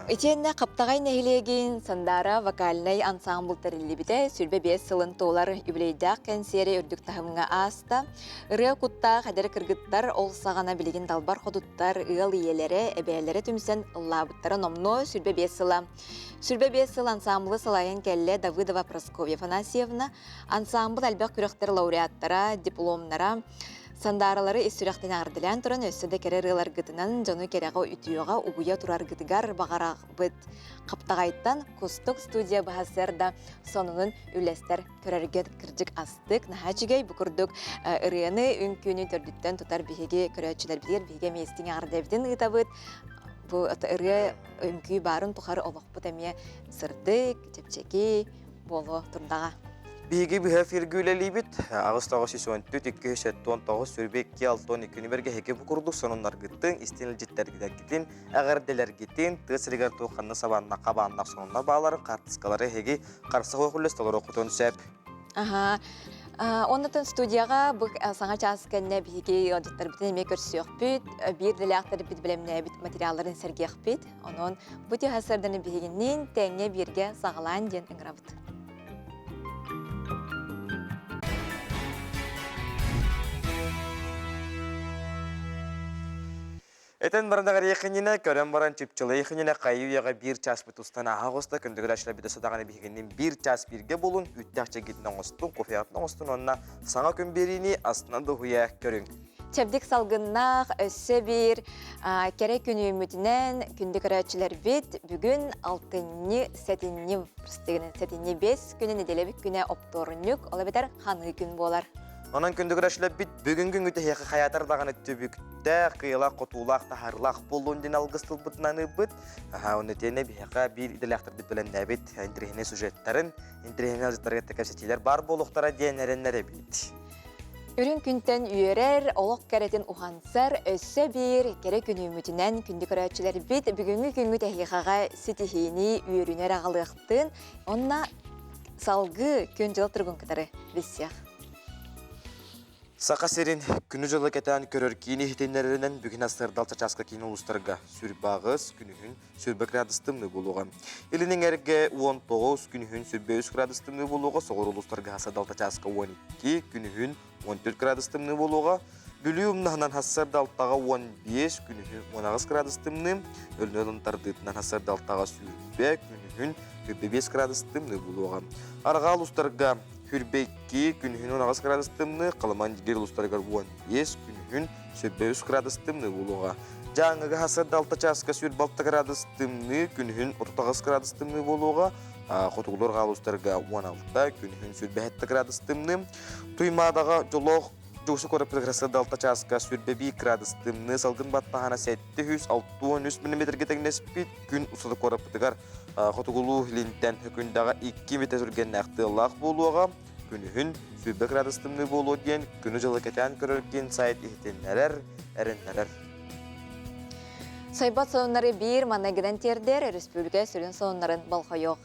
Итиэннэ Хаптаҕай нэһилиэгин Сандаара вокальнай ансаамбыл тэриллибитэ 25 сылын туолар юбилейдаах кэнсиэри үрдүк таһымҥа ааста. Ырыа куттаах эдэр кыргыттар ол саҕана билигин далбар хотуттар ыал ийэлэрэ, эбээлэрэ түмсэн ыллаабыттара номнуо 25 сыла. 25 сыл ансаамбылы салайан кэллэ Давыдова Прасковья Афанасьевна. Ансаамбыл элбэх күрэхтэр лауреаттара, дипломнара, Сандааралары ис сүрэхтэн эҕэрдэлээн туран өссө да кэрэ ырыаларгытынан дьону кэрэҕэ үтүөҕэ угуйа тураргытыгар баҕарабыт. Хаптаҕайтан Кустук студия баһасыар да сонунун үллэстэр көрөргө кырдьык астык, наһаа үчүгэй бу курдук ырыаны, үҥкүүнү төрдүттэн тутар биһиги көрөөччүлэрбитигэр биһиги эмиэ истиҥ эҕэрдэбитин ыытабыт. Бу ырыа үҥкүү баарын тухары олохпут эмиэ сырдык, чэпчэки, буолуо турдаҕа. Биһиги быһа эфиргэ үлэлиибит. 8914 279 22 62 нүмергэ эһиги бу курдук сонуннаргытын, истин илдьиттэргитин, эҕэрдэлэргитин, тыа сиригэр туох ханна сабааннах хабааннах сонуннар бааларын хаартыскалары эһиги харса хуохуллес толоруоххутун сөп. Аха. Оннотон студияҕа бу саҥа чаас кэннэ биһиги ыалдьыттарбытын эмиэ көрсүөхпүт, биир дэлээхтэрбит бэлэмнээбит материалларын сэргиэхпит. Онон бу тиһасырданы биһигинниин тэҥҥэ бииргэ саҕалаан диэн ыҥырабыт. Этэн баран аҕарыйахынина, көрөн баран чыпчылайахынина хайы үйэҕэ биир чааспыт устан ааһа оҕуста, күндүгүрээччилэр бүтэ сатаҕына биһигиннин биир чаас бииргэ булун, үүттээх чэйгитин оҥостун, кофеҕытын оҥостун уонна саҥа күн биэриини астына дуһуйа көрүҥ. Чэбдик салгыннаах өссө биир кэрэ күн үүммүтүнэн күндү көрөөччүлэрбит бүгүн алтынньы сэтинньи сэтинньи 5 күнү нэдиэлэбит күнэ оптуорунньук, ол эбэтэр ханыы күн буолар. Онон күндүгүрәшләбит бүгүн күнгү тэһиэхэ хаятар даҕаны түбүктээх, кыйылаах, хотуулаах, таһарылаах буоллун диэн алгыс тылбытынан ыыппыт. Аха, онно тиэнэ биһиэхэ биир идэлээхтэрбит бэлэмнээбит интэриэһинэй сюжеттарын, интэриэһинэй ыалдьыттарга кэпсэтиилэр баар буолуохтара диэн эрэннэрэбит. Үрүҥ күнтэн үөрэр, олох кэрэтин уһансар өссө биир кэрэ күнүүмүтүнэн күндү көрөөччүлэрбит бүгүҥҥү күҥҥүт эһиэхэҕэ ситиһиини үөрүүнэр аҕалыахтын уонна салгыы күн-дьыл туругун кытары билсиэх. Саха сирин күнү-дьылы кэтээн көрөр киин иһитиннэрэринэн бүгүн астырдал чачааска киин улуустарга сүрбаҕыс күнүһүн сүрбэ градус тымныы буолуоҕа. Илин эҥэргэ 19, күнүһүн сүрбэ 3 градус тымныы буолуоҕа, соҕуруу улуустарга хасырдалта чааска 12, күнүһүн 14 градус тымныы буолуоҕа. Бүлүү умнаһынан хассардалтаҕа 15, күнүһүн 18 градус тымныы, Өлүнэ тардыытынан хассардалтаҕа сүүрбэ, күнүһүн 45 градус тымныы буолуоҕа. Арҕаа улуустарга Хүрбэ 2, күнүһүн 18 градус тымныы, Халыман Дигир улуустарыгар 15, күнүһүн 23 градус тымныы буолуоҕа. Дьааҥыга хасырдалта чааска 106 градус тымныы, күнүһүн 38 градус тымныы буолуоҕа. Хотугулар улуустарга 16, күнүһүн 27 градус тымныы. Туймаадаҕа дьолоох Дьугушу куораппытыгар сырдалта чааска 101 градус тымныы салгын баттаһана 763 мм тэҥнэспит күн устата куораппытыгар хотугулуу илинтэн Хөкүндэҕэ 2 метр түргэннээх тыаллаах буолуоҕа. Күнүһүн 100 градус тымныы буолуо диэн күнү-дьылы кэтээн көрөр киин сайт иһитиннэрэр, эрэннэрэр. Сойбот сонуннары биир манныгынан тиэрдэр республика сүрүн сонуннарын болҕойуох.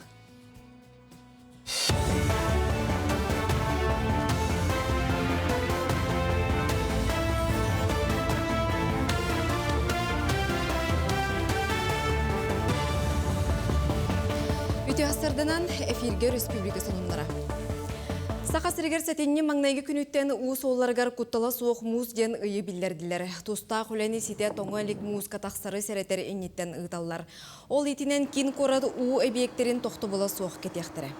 Үтүө эфирге республика сонуннара. Саха сиригэр сэтинньи маҥнайгы күнүттэн уу суолларыгар куттала суох муус диэн ыйы биллэрдилэр. Тустаах үлэни ситэ тоҥо илик мууска тахсары сэрэтэр инниттэн ыыталлар. Ол итинэн киин куорат уу эбиэктэрин тохтобула суох кэтиэхтэрэ.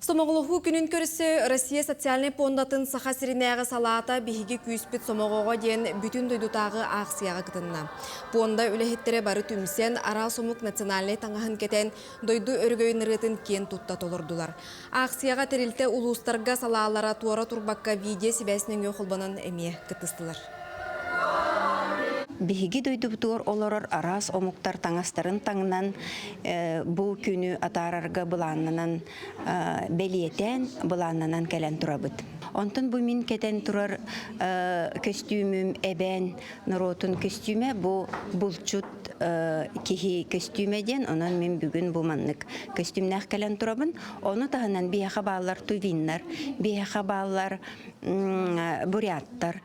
Сомоҕолоһуу күнүн көрсө Россия социальнай пуондатын Саха сиринээҕи салаата биһиги күүспүт сомоҕоҕо диэн бүтүн дойдутааҕы аахсыйаҕа кытынна. Пуонда үлэһиттэрэ бары түмсэн, араас омук национальнай таҥаһын кэтэн, дойду өрөгөйүн ырыатын киэн тутта толордулар. Аахсыйаҕа тэрилтэ улуустарга салаалара туора турбакка видео-сибээс нөҥүө холбонон эмиэ кыттыстылар. Биһиги дойдубутугар олорор араас омуктар таҥастарын таҥнан бу күнү атаарарга былааннанан бэлиэтээн былааннанан кэлэн турабыт. Онтон бу мин кэтэн турар көстүүмүм эбээн норуотун көстүүмэ бу булчут киһи көстүүмэ диэн онон мин бүгүн бу маннык көстүүмнээх кэлэн турабын. Ону таһынан биһиэхэ бааллар тувиннар, биһиэхэ бааллар буряттар.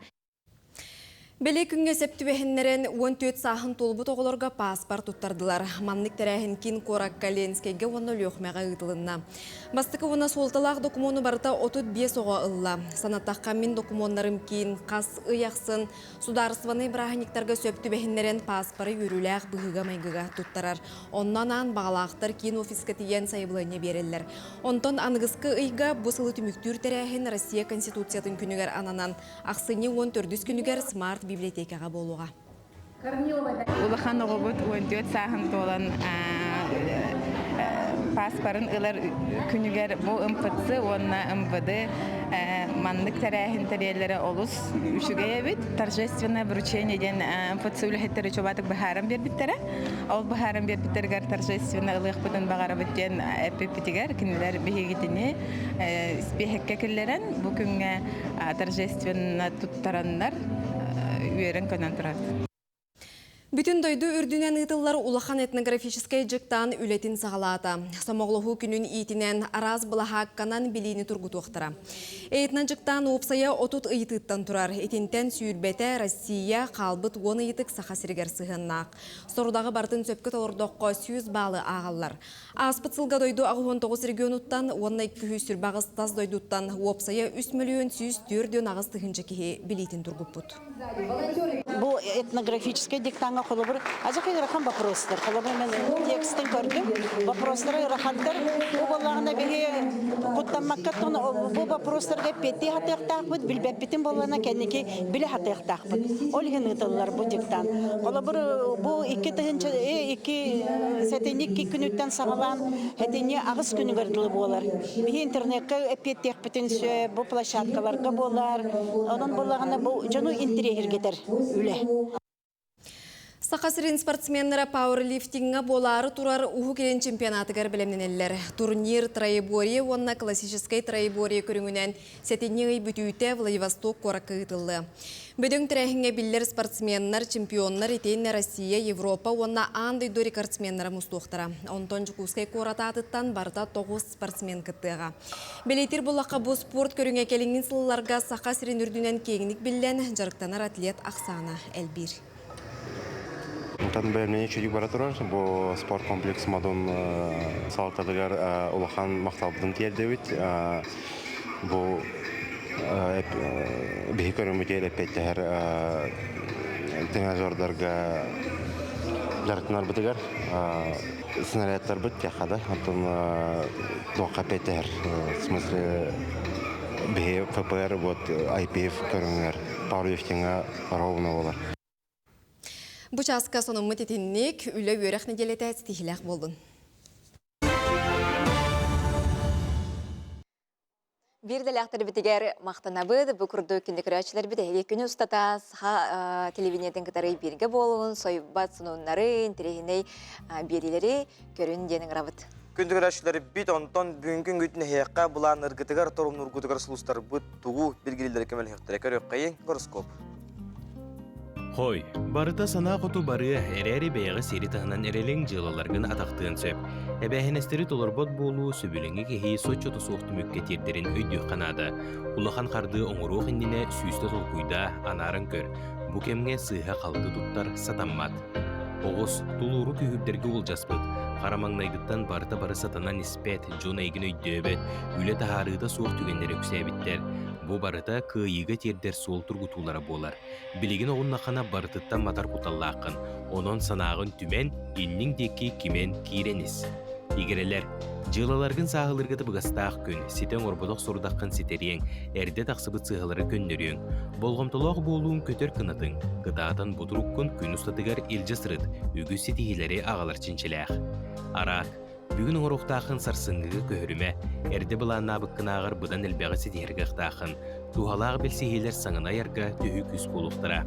Бэлиэ күҥҥэ сөп түбэһиннэрэн 14 сааһын туолбут оҕолорго пааспар туттардылар. Маннык тэрээһин киин куоракка Ленскэйгэ уонна Өлүөхүмэҕэ ыытылынна. Бастакы уонна суолталаах докумуону барыта 35 оҕо ылла. Санаттахха мин докумуоннарым киин хас ый ахсын Судаарыстыбаннай бырааһынньыктарга сөп түбэһиннэрэн пааспары үөрүүлээх быһыыга-майгыга туттарар. Онно анаан баҕалаахтар киин офиска тиийэн сайабылыанньа биэрэллэр. Онтон аныгыскы ыйга бу сылы түмүктүүр тэрээһин Россия Конституциятын күнүгэр ананан, ахсынньы 14 күнүгэр смарт-библиотекаҕа буолуоҕа. Улахан оҕобут 14 сааһын туолан пааспарын ылар күнүгэр бу МФЦ уонна МВД маннык тэрээһин тэрийэллэрэ олус үчүгэй эбит. Торжественное вручение диэн МФЦ үлэһиттэрэ чуобаатык быһааран биэрбиттэрэ. Ол быһааран биэрбиттэригэр торжественно ылыахпытын баҕарабыт диэн эппиппитигэр кинилэр биһигитини испиэһэккэ киллэрэн бу күҥҥэ торжественно туттараннар үөрэн-көнөн турабыт. Бүтүн дойду үрдүнэн ыытыллар улахан этнографическай дьыктаан үлэтин саҕалаата. Сомоҕолоһуу күнүн иитинэн араас былаһаакканан билиини тургутуохтара. Этно-дьыктаан уопсайа 30 ыйытыыттан турар. Итинтэн сүүрбэтэ Россия, хаалбыт 10 ыйытык Саха сиригэр сыһыаннаах. Сорудаҕы барытын сөпкө толордоххо 100 баалы ааҕаллар. Ааспыт сылга дойду 89 регионуттан уонна 228 тас дойдуттан уопсайа 3 миллион 148 тыһыынча киһи билиитин тургуппут. Бу этнографическай диктаҥҥа холобур азах ыарахан вопростар. Холобур мен текстин көрдүм. Вопростары ыарахантар. Бу буоллаҕына биһи. Куттаммакка бу вопростарга эппиэттии хатыахтаахпыт, билбэппитин буоллана кэнники билэ хатыахтаахпыт. Ол иһин ыытыллар бу диктант. Холобур, бу 2000 2 сэтинньи 2 күнүттэн саҕалаан сэтинньи 8 күнүгэр дылы буолар. Биһи интернекка эппиэттиэхпитин сөп, бу площадкаларга буолар. Онон буоллаҕына бу дьону интириэһиргэтэр үлэ. Саха сирин спортсменнара пауэрлифтиҥҥа буолаары турар Уһук Илин чемпионатыгар бэлэмнэнэллэр. Турнир троеборье уонна классическай троеборье көрүҥүнэн сэтинньи ый бүтүүтэ Владивосток куоракка ыытыллыа. Бөдөҥ тэрээһиҥҥэ биллэр спортсменнар, чемпионнар итиэннэ Россия, Европа уонна аан дойду рекордсменнара мустуохтара. Онтон Дьокуускай куорат аатыттан барыта 9 спортсмен кыттыаҕа. Бэлиэтиир буллахха бу спорт көрүҥэ кэлиҥҥи сылларга Саха сирин үрдүнэн киэҥник биллэн, дьарыктанар атлет ахсаана элбиир. Онтон бэлэмнэнии үчүгэй бара турар. Бу спорт комплекс модун салалтатыгар улахан махталбытын тиэрдэбит. Бу биһи көрүҥмүтүгэр эппиэттэһэр тренажердарга дьарыктанарбытыгар снарядтарбыт тиэхэ да оттон туохха эппиэттэһэр в смысле биһи ФПР вот IPF көрүҥэр пауэрлифтинга ровно болар. Бу чааска сонуммут итинник үлэ-үөрэх нэдиэлэтэ ситиһилээх буоллун. Биир дэлээхтэрбитигэр махтанабыт. Бу курдук күндү көрөөччүлэрбит эһиги күнү устата саха телевидениетин кытары бииргэ буолуун, сойбат сонуннары, интэриэһинэй биэриилэри көрүн диэн ыҥырабыт. Күндү көрөөччүлэрбит, онтон бүгүҥкү үҥгүтүн эһиэхэ былааннаргытыгар, торумнургутугар сулустарбыт тугу билгилииллэри көмөлөһүөхтэрэ көрүөххэйиҥ гороскоп. Хой, барыта санаа хоту барыа, эрээри бэйэҕэ сири таһынан эрэлиҥ дьыалаларгын атахтыан сөп. Эбээһинэстэри толорбот буолуу сөбүлэҥи кэһии соччото суох түмүккэ тиэрдэрин өйдүөххэ наада. Улахан хардыы оҥоруох иннинэ сүүстэ толкуйдаа, анааран көр. Бу кэмҥэ сыыһа-халты туттар сатаммат. Оҕус, тулууру күүһүрдэргэ уолдьаспыт. Хара маҥнайгыттан барыта бары сатанан испэт, дьон эйигин өйдөөбөт, үлэ таһаарыыта суох түгэннэр үксээбиттэр. Бу барыта кыайыыга тиэрдэр суол тургутуулара буолар. Билигин оҕуннаххына барытыттан матар куталлааххын, онон санааҕын түмэн, инниҥ диэки кимэн киирэн ис. Игирэлэр, дьыалаларгын сааһылыырга табыгастаах күн, ситэ оҥорботох сорудаххын ситэриэҥ, эрдэ тахсыбыт сыыһалары көннөрүөҥ. Болҕомтолоох буолууҥ көтөр кынатыҥ, кытаатан бу туруккун күн устатыгар илдьэ сырыт, үгүс ситиһиилэри аҕалар чинчилээх. Араак, Бүгүн оҥоруохтааххын сарсыҥҥыга көһөрүмэ, эрдэ былааннаабыккынааҕар быдан элбэҕи ситиһэр кыахтааххын. Туһалаах билсиһиилэр саҥаны айарга төһүү күүс буолуохтара.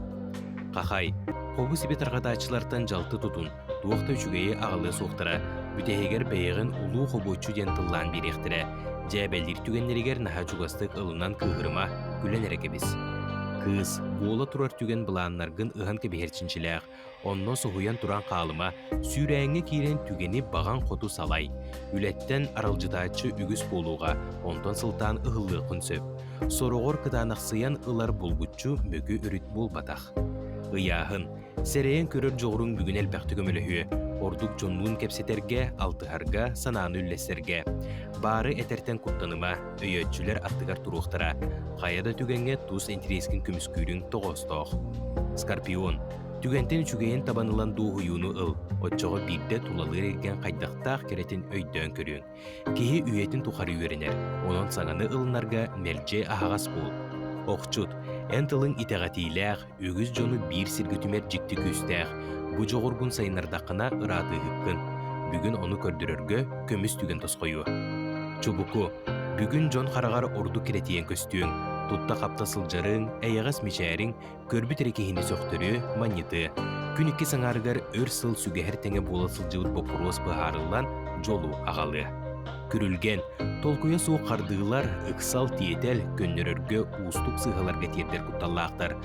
Хахай, хобу-сиби тарҕатааччылартан дьалты тутун, туох да үчүгэйи аҕалыа суохтара, бүтэһигэр бэйэҕин улуу хобуоччу диэн тыллаан биэриэхтэрэ. Дьээбэлиир түгэннэригэр наһаа чугастык ылынан кыыһырыма, күлэн эрэ кэбис. Кыыс, буола турар түгэн былааннаргын ыһан кэбиһэр чинчилээх, Онно соһуйан туран хаалыма, сүүрээҥҥэ киирэн түгэни баҕаҥ хоту салай. Үлэттэн аралдьытааччы үгүс буолуоҕа, онтон сылтаан ыһыллыаххын сөп. Сороҕор кытаанахсыйан ылар булгуччу мөкү өрүт буолбатах. Ыйааһын. Сэрэйэн көрөр дьоҕуруҥ бүгүн элбэхтик көмөлөһүө. Ордук дьоннуун кэпсэтэргэ, алтыһарга, санааны үллэстэргэ. Баары этэртэн куттаныма, өйөөччүлэр аттыгар туруохтара. Хайа да түгэҥҥэ тус интэриэскин көмүскүүрүҥ тоҕоостоох. Скорпион. Түгэнтэн үчүгэйин табан ылан дуоһуйууну ыл, оччоҕо биирдэ тулалыыр эйгэҥ хайдахтаах кэрэтин өйдөөн көрүөҥ. Киһи үйэтин тухары үөрэнэр, онон саҥаны ылынарга мэлдьи аһаҕас буол. Охчут, эн тылыҥ итэҕэтиилээх, үгүс дьону биир сиргэ түмэр дьикти күүстээх. Бу дьоҕургун сайыннардаххына ыраатыыһыккын. Бүгүн ону көрдөрөргө көмүс түгэн тосхойуо. Чубуку, бүгүн дьон хараҕар ордук кирэтийэн көстүөҥ. Тутта-хапта сылдьарыҥ, эйэҕэс мичээриҥ, Көрбүт эрэ киһини сөхтөрүө, манньытыа. Күн иккис аҥаарыгар өр сыл сүгэһэр тэҥэ буола сылдьыбыт боппуруос быһаарыллан, дьолу аҕалыа. Күрүлгэн, толкуйа суох хардыылар, ыксал-тиэтэл, көннөрөргө уустук сыыһаларга тиэрдэр кутталлаахтар.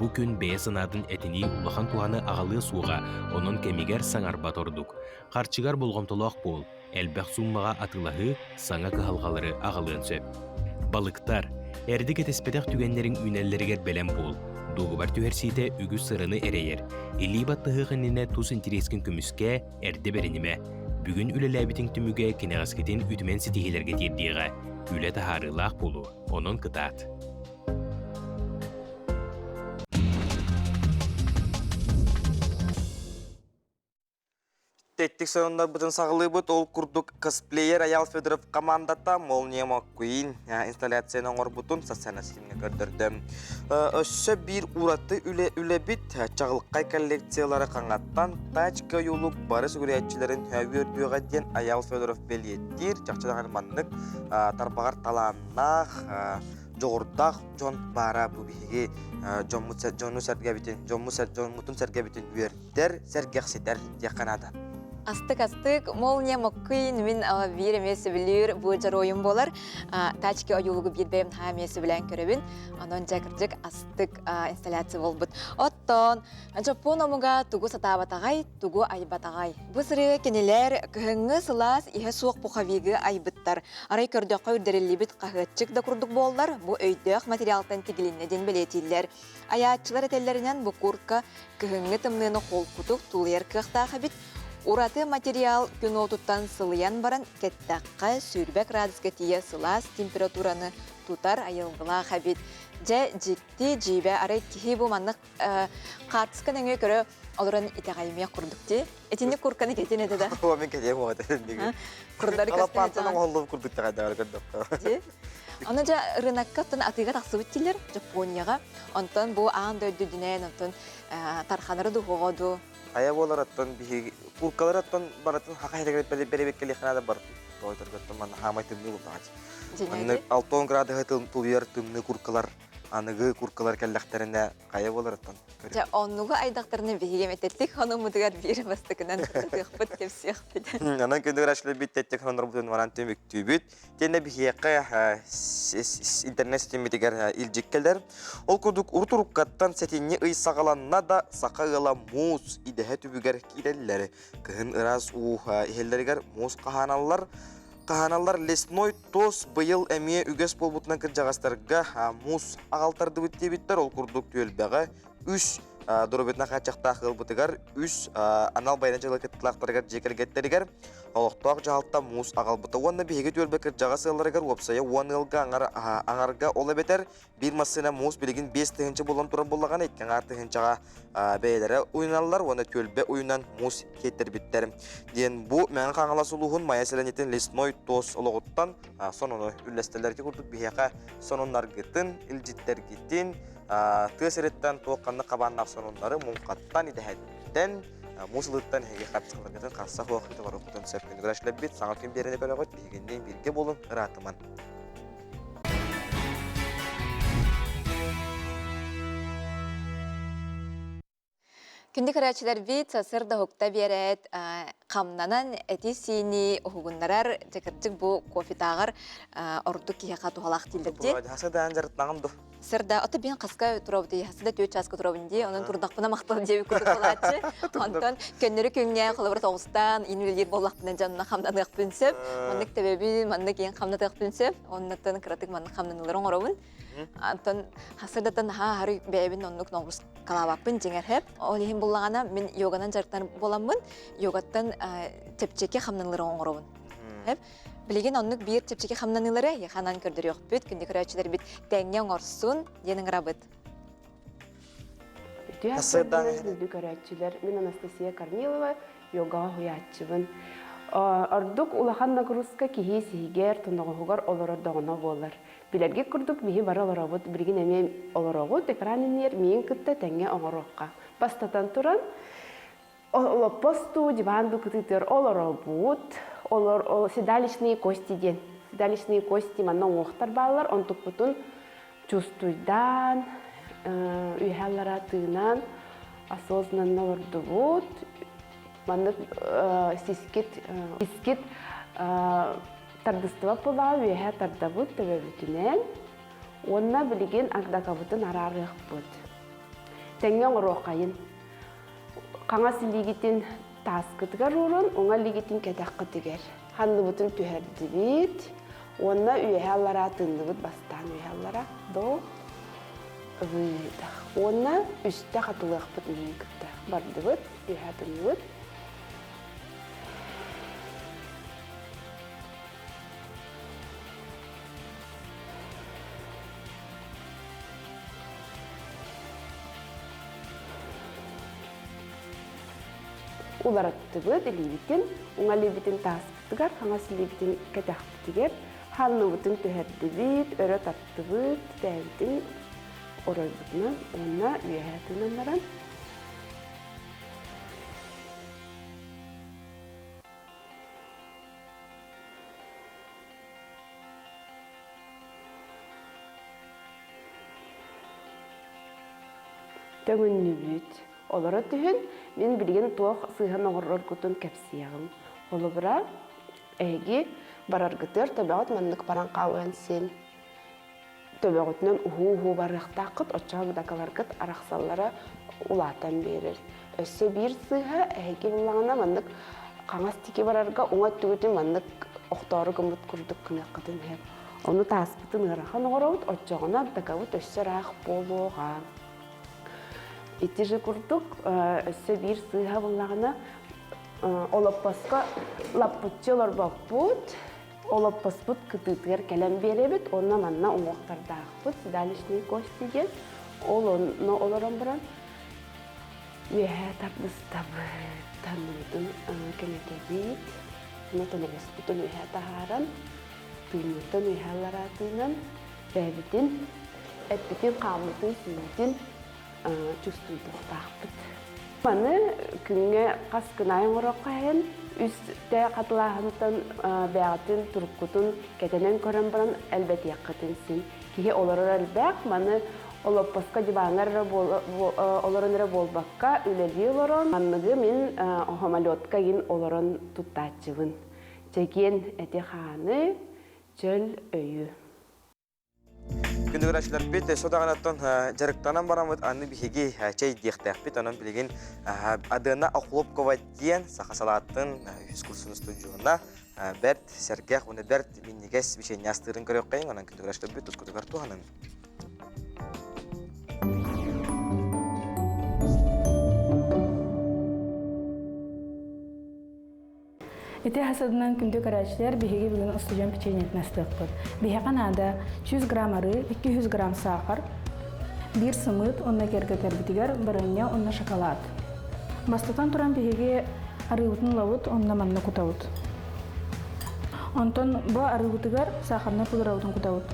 Бу күн бэйэ санаатын этинии улахан туһаны аҕалыа суоҕа, онон кэмигэр саҥарбат ордук. Харчыгар болҕомтолоох буол, элбэх сууммаҕа атыылаһыы саҥа кыһалҕалары аҕалыан сөп. Балыктар, эрдэ кэтэспэтэх түгэннэриҥ үүнэллэригэр бэлэм буол. Дуогабар түһэрсиитэ үгүс сыраны эрэйэр. Илии баттаһыах иннинэ тус интэриэскин көмүскээ, эрдэ бэринимэ. Бүгүн үлэлээбитиҥ түмүгэ кэнэҕэскитин үтүмэн ситиһиилэргэ тиэрдиэҕэ. Үлэ таһаарыылаах буолуо, онон кытаат. Тэттик сонуннарбытын саҕалыыбыт. Ол курдук косплеер Аял Федоров командата Молния Маккуин инсталляцияны оҥорбутун социальнай ситимҥэ көрдөрдө. Өссө биир ураты үлэ үлэбит чаҕылхай коллекциялары хаҥаттан тачка ойуулук бары сүгүрүйээччилэрин үөрдүөҕэ диэн Аял Федоров бэлиэтиир. Чахчы даҕаны маннык тарбаҕар талааннаах дьоҕурдаах дьон баара бу биһиги дьоммут дьону сэргэбитин дьоммутун сэргэбитин үөрдэр сэргэхситэр диэххэ наада. Астык-астык, Молния Маккуин мин биир эмиэ сөбүлүүр бу дьоруойум буолар. Тачки ойуулугу биир бэйэм наһаа эмиэ сөбүлээн көрөбүн. Онон дьэ кырдьык астык инсталляция буолбут. Оттон Дьоппуон омуга тугу сатаабатаҕай, тугу айбатаҕай? Бу сырыыга кинилэр кыһыҥҥы сылаас иһэ суох пуховигы айбыттар. Арай көрдөххө үрдэриллибит хаһыатчык да курдук буоллар, бу өйдөөх материалтан тигилиннэ диэн бэлиэтииллэр. Айааччылар этэллэринэн, бу куртка кыһыҥҥы тымныыны холкутук тулуйар кыахтаах эбит. Ураты материал күн уотуттан сылыйан баран кэттэххэ 20 градуска тиийэ сылаас температураны тутар айылгылаах эбит. Дьэ, дьикти, дьиибэ, арай киһи бу маннык хаартыска нөҥүө көрө олорон итэҕэйимиэх курдук дии. Итинник курканы кэтин этэ да. О, мен кэтиэм оҕо этэ. Курдары Алапаантан оҥоһуллубут курдук итэҕэйдэҕэр көрдөххө. Ону дьэ рынокка оттон атыыга тахсыбыт дииллэр Японияҕа. Онтон бу аан дойду үрдүнэн онтон тарханары дуһуоҕа дуу. Хайа буолар оттон биһиги куркалар оттон барытын хаха хэтэгэр бэрэбиэркэлиэххэ наада барытын. Тоойторготтон манна хаамай тымныы бултаҕач. Маннык 6 градуһа тулуйар тымныы куркалар аныгы куркалар кэллэхтэринэ хайа буоларыттан Дьэ, оннугу айдахтарына биһиги этэттик хонуммутугар биир бастакынан сырдатыахпыт, кэпсиэхпит. Онон күндү көрөөччүлэрбит тэттик хонорбутун баран түмүктүүбүт. Тиэнэ биһиэхэ интернет ситиммитигэр илдьик кэлэр. Ол курдук урут-уруккаттан сэтинньи ый саҕаланна да саха ыала муус идэһэ түбүгэр киирэллэр. Кыһын ыраас уу иһэллэригэр муус хаһааналлар. Хаһааналлар лесной Туос быйыл эмиэ үгэс буолбутунан кырдьаҕастарга муус аҕалтардыбыт диэбиттэр. Ол курдук түөлбэҕэ үс доруобуйатынан хааччахтаах ыалбытыгар үс анал байыаннай дьыала кыттыылаахтарыгар дьиэ кэргэттэригэр олохтоох дьаһалта муус аҕалбыта. Уонна биһиги түөлбэ кырдьаҕас ыалларыгар уопсайа 10 ыалга аҥарга ол эбэтэр Биир массыына муус билигин 5000 буолан турар буоллаҕына, 2,5 тыһыынчаҕа бэйэлэрэ уйуналлар уонна түөлбэ уйунан муус тиэттэрбиттэр. Диэн бу Мэҥэ Хаҥалас улууһун Майа сэлиэнньэтин лесной туос олоҕуттан сонуну үллэстэллэр. Ити курдук биһиэхэ сонуннаргытын, илдьиттэргитин, тыа сириттэн туох ханнык хабааннаах сонуннары муҥхаттан, идэһэттэн, муус ылыттан эһиги хапсаларгытын харса суох барыаххытын сөп. Күндү саҥа күн биэрэни көрөҕүт, биһигинниин бииргэ буолун, ыраатыман. Күндү көрөөччүлэрбит сарсыарда уһукта биэрээт, хамнанан эти-сиини уһугуннарар, дьэ кырдьык бу кофетааҕар ордук киһиэхэ туһалаах дииллэр дии. Хасыдаан дьарыктаҕым ду. Сырда, ото бин хаска туробут дии, хасыда 4 чааска туробун дии, онон турдахпына махтал диэбит курдук буолааччы. Онтон көннөрү күҥҥэ холобур тоҕустаан ин үлэлиир буоллахпына дьонно хамнаныахпын сөп. Маннык төбөбүн, маннык иин хамнатыахпын сөп. Оннуттан кыратык маннык хамнаныылары оҥоробун. Антон хасырдаттан наһаа аһары бэйэбин оннук ноҕурускалаабаппын дьиҥэр хэп. Ол иһин буллаҕына мин йоганан дьарыктанар буоламмын, йогаттан чэпчэки хамнаныылары оҥоробун. Хэп. Билигин оннук биир чэпчэки хамнаныылары эһиэхэ көрдөрүөхпүт, күндү көрөөччүлэрбит тэҥҥэ оҥорсун диэн ыҥырабыт. Үтүө сарсыарданан күндү көрөөччүлэр, мин Анастасия Корнилова, йогаҕа уһуйааччыбын. Ордук улахан нагрузка киһи сиһигэр, тоноҕоһугар олорордоҕуна буолар. Билэргит курдук биһи бары олоробут, билигин эмиэ олороҕут, экран иннигэр миигин кытта тэҥҥэ оҥоруохха. Бастатан туран, олоппос дуу, диван дуу кытыытыгар олоробут. Олор седалищные кости диэн. Седалищные кости манна уҥуохтар бааллар, онтукпутун чувствуйдаан, үөһэ аллара тыынан осознанно олордубут. Маннык сискит, искит тардыстыбат буоллаҕа үөһэ тардабыт төбөбүтүнэн уонна билигин агдакабытын араарыахпыт. Тэҥҥэ оҥоруоххайын. Хаҥас илиигитин тааскытыгар уурун, уҥа илиигитин кэтэххитигэр. Ханныбытын түһэрдибит уонна үөһэ аллараа тыынныбыт бастаан үөһэ аллара до выдох. Уонна үстэ хатылыахпыт миигин кытта. Бардыбыт, үөһэ тыынныбыт. Уларыттыбыт илиибитин, уҥа илиибитин тааспытыгар, хаҥас илиибитин кэтэхпитигэр, ханныбытын түһэрдибит, өрө таттыбыт, тэтээбитин оройбутунан уонна үөһээ тыынан баран Төҥүннүбүт. Олоро түһүн, мин билигин туох сыыһан оҥороргутун кэпсиэҕим. Холобура, эһиги бараргытыгар төбөҕүт маннык баран хаалыан син. Төбөҕүтүнэн уһуу-уһуу барыахтааххыт, оччоҕо быдакаларгыт арахсаллара улаатан биэрэр. Өссө биир сыыһа эһиги буллаҕына маннык хаҥас тики барарга уҥа өттүгүтүн маннык охтоору гыммыт курдук гыныаххытын сөп. Ону тааспытын ыарахан оҥоробут, оччоҕуна быдакабыт өссө ыраах буолуоҕа. Ити же курдук өссө биир сыыһа буллаҕына олоппоско лаппыччы олорбоппут, олоппоспут кытыытыгар кэлэн биэрэбит уонна манна уҥуохтардаахпыт седалищные кости диэн ол онно олорон баран үөһээ тардыстабыт, танныбытын кэҥэтэбит, уонна тоноҕоспутун үөһээ таһааран, тыыммытын үөһээ аллараа тыынан бэйэбитин эппитин, хааммытын, сүүрбүтүн чувствуйдуохтаахпыт. Маны күҥҥэ хас күн аайы оҥоруохха иһин үстэ хатылааһынтан бэйэҕитин туруккутун кэтэнэн көрөн баран элбэтиэххитин син. Киһи олорор элбэх, маны олоппоско диваҥҥа эрэ олорон эрэ буолбакка үлэлии олорон манныгы мин самолетка игин олорон туттааччыбын. Чэгиэн эти-хааны, чөл өйү. Күндү көрөөччүлэрбит, өссө даҕанаттан дьарыктанан бараммыт аны биһиги чэй диэхтээхпит. Онон билигин Адыана Охлопкова диэн саха салаатын үһүс курсун устудьуона бэрт сэргэх уонна бэрт минньигэс бичиэнньэ астыырын көрүөххэйиҥ. Онон күндү көрөөччүлэрбит тускутугар туһанын. Ити хасадынан күндү көрөөччүлэр биһиги бүгүн устудьуон печеньетин астыахпыт. Биһиэхэ наада 100 грамм арыы, 200 грамм саахар, биир сымыыт уонна киэргэтэрбитигэр барыанньа уонна шоколад. Бастатан туран биһиги арыыбытын ылабыт уонна манна кутабыт. Онтон бу арыыбытыгар сахарнай пудрабытын кутабыт.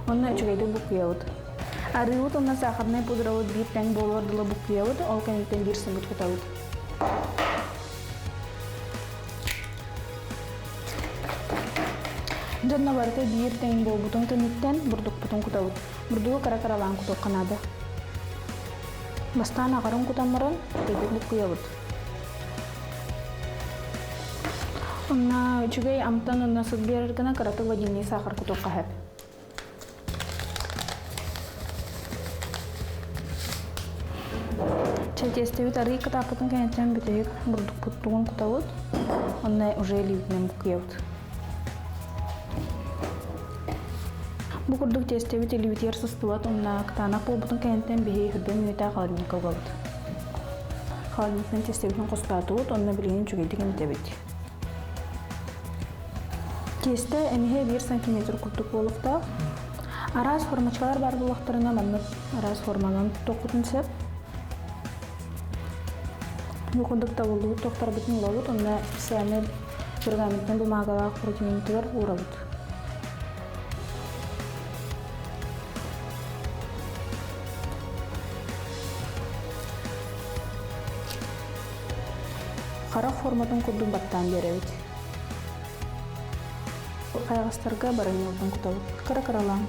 Онно үчүгэйдик буккуйабыт. Арыыбыт уонна сахарнай пудрабыт биир тэҥ буолуор дылы буккуйабыт, ол кэнниттэн биир сымыыт кутабыт. Дьонно барыта биир тэҥ буолбутун кэнниттэн бурдукпутун кутабыт. Бурдугу кыра-кыралаан кутуохха наада. Бастаан аҕарын кутан баран, үчүгэйдик буккуйабыт. Онно үчүгэй амтан онно сыт биэрэр гына кыратык ванильный сахар кутуохха сөп. Чэ, арыы кытааппытын кэнниттэн бүтэһик бурдукпут тугун кутабыт, онно уже илиибитинэн буккуйабыт. Бу курдук тиэстэбит илиибитигэр сыстыбат уонна кытаанах буолбутун кэнниттэн биһи үрдүн мүөтэ холодильникка угабыт. Холодильниктан тиэстэбитин хостоотубут уонна билигин үчүгэйдик имитэбит. Тиэстэ эмиһэ биир сантиметр курдук буолуохтаах. Араас формачкалар баар буоллахтарына маннык араас форманан туттуоххутун сөп. Бу курдук табыллыбыт туохтарбытын ылабыт уонна специальнай пергаментнай бумагалаах противнитыгар уурабыт. Харах форматын курдук баттаан биэрэбит. Хайаҕастарга бараньыалтан кутабыт. Кыра-кыралаан.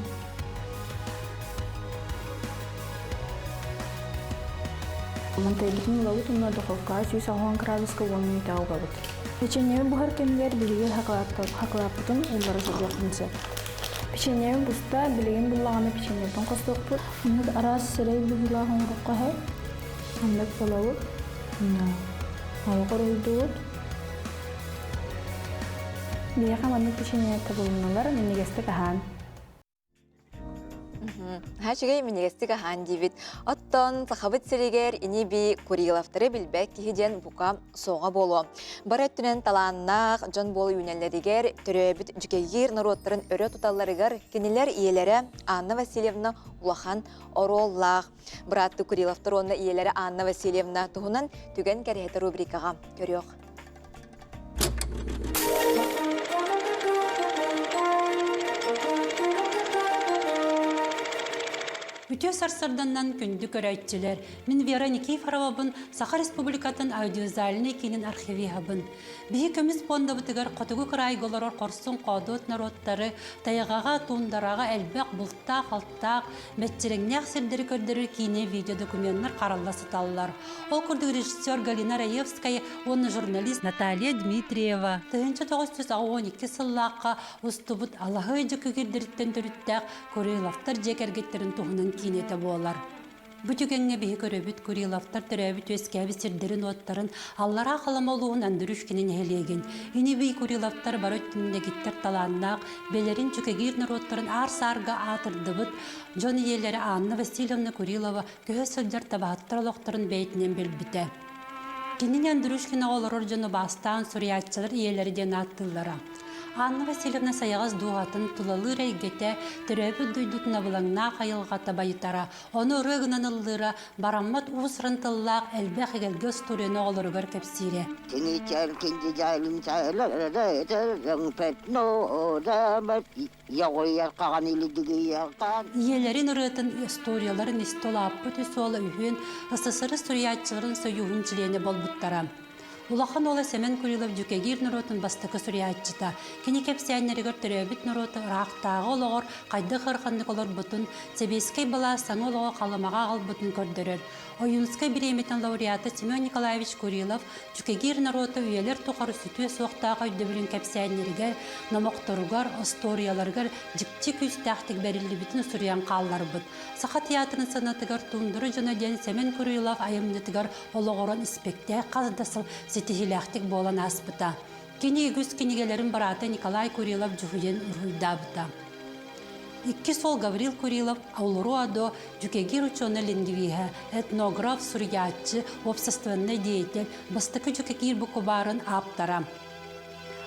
Мантайбытын ылабыт уонна духовкаҕа 180 градуска 10 мүнүүтэҕэ угабыт. Печеньеби буһар кэмигэр билигин хакылааппытын ууллара сылдьыахпын сөп. Печеньеби буста, билигин буллаҕына печеньебитин хостуохпут. Маннык араас сирэй быһыылаах оҥоруохха сөп. Маннык болобут. Олох уруһуйдуубут. Биһиэхэ маннык печенье табылынналар минньигэстик аһаан. Үчүгэй минньигэстик аһаан диибит. Оттон Сахабыт сиригэр ини-бии Куриловтары билбэт киһи диэн бука суоҕа буолуо. Бары өттүнэн талааннаах дьон буола үүнэллэригэр, төрөөбүт дьүкэйгиир норуоттарын өрө туталларыгар кинилэр ийэлэрэ Анна Васильевна улахан оруоллаах. Бырааттыы Куриловтар уонна ийэлэрэ Анна Васильевна туһунан Түгэн кэрэһитэ рубрикаҕа көрүөх. Үтүө сарсырданнан күндү көрөөччүлэр, мин Вера Никифоровабын, Саха Республикатын аудиовизуальнай киинин архивиһабын. Биһи көмүс пуондабытыгар хотугу кыраайга олорор хорсун хоодуот норуоттары, тайҕаҕа, туундараҕа элбэх бултаах-алтаах, мэччирэҥнээх сирдэри көрдөрөр киинэ видеодокуменнар харалла сыталлар. Ол курдук режиссер Галина Раевская уонна журналист Наталья Дмитриева 1982 сыллаахха устубут Алаһыай дьөкүгүрдэриттэн төрүттээх Куриловтар дьиэ кэргэттэрин туһунан киинэтэ буолар. Бу түгэҥҥэ биһи көрөбүт Куриловтар төрөөбүт-үөскээбит сирдэрин-уоттарын Аллараа Халыма улууһун Андрюшкина нэһилиэгин, Ини-бии Куриловтар бары өттүннэгиттэр талааннаах, бэлэрин Чүкэгиир норуоттарын аар-саарга аатырдыбыт дьон ийэлэрэ Анна Васильевна Курилова көһө сылдьар табаһыттар олохторун бэйэтинэн билбитэ. Кинини Андрюшкинаҕа олорор дьону бастаан суруйааччылар ийэлэрэ диэн ааттыыллара. Анна Васильевна сайаҕас дууһатын тулалыыр эйгэтэ, төрөөбүт дойдутун абылаҥнаах айылҕата байытара, ону ырыа гынан ыллыыра, бараммат уус-уран тыллаах элбэх эгэлгэ устуоруйаны оҕолоругар кэпсиирэ. Ийэлэрин ырыатын историяларын истэ улааппыт үс уола үһүөн СССР суруйааччыларын сойууһун чилиэнэ буолбуттара. Улахан уола Сэмэн Курилов Дьүкэгиир норуотун бастакы суруйааччыта. Кини кэпсээннэригэр төрөөбүт норуоту ыраахтааҕы олоҕор хайдах ыараханнык олорбутун, сэбиэскэй былаас саҥа олоҕу Халымаҕа аҕалбытын көрдөрөр. Ойуунскай бириэмэтин лауреата Семен Николаевич Курилов Дьүкэгиир норуота үйэлэр тухары сүтүө суохтаах өйдөбүлүн кэпсээннэригэр, номохторугар, остуоруйаларыгар дьикти күүстээхтик бэриллибитин суруйан хаалларбыт. Саха театрын сыанатыгар Туундара дьоно диэн Сэмэн Курилов айымньытыгар олоҕуран испэктээк хас да сыл ситиһиилээхтик буолан ааспыта. Кини үгүс кинигэлэрин быраата Николай Курилов дьуһуйан уруһуйдаабыта. Иккис уол Гаврил Курилов Аулуруадо дьүкэгир учуонай-лингвиһэ, этнограф, суруйааччы, уопсастыбаннай деятель, бастакы дьүкэгир букубаарын ааптара.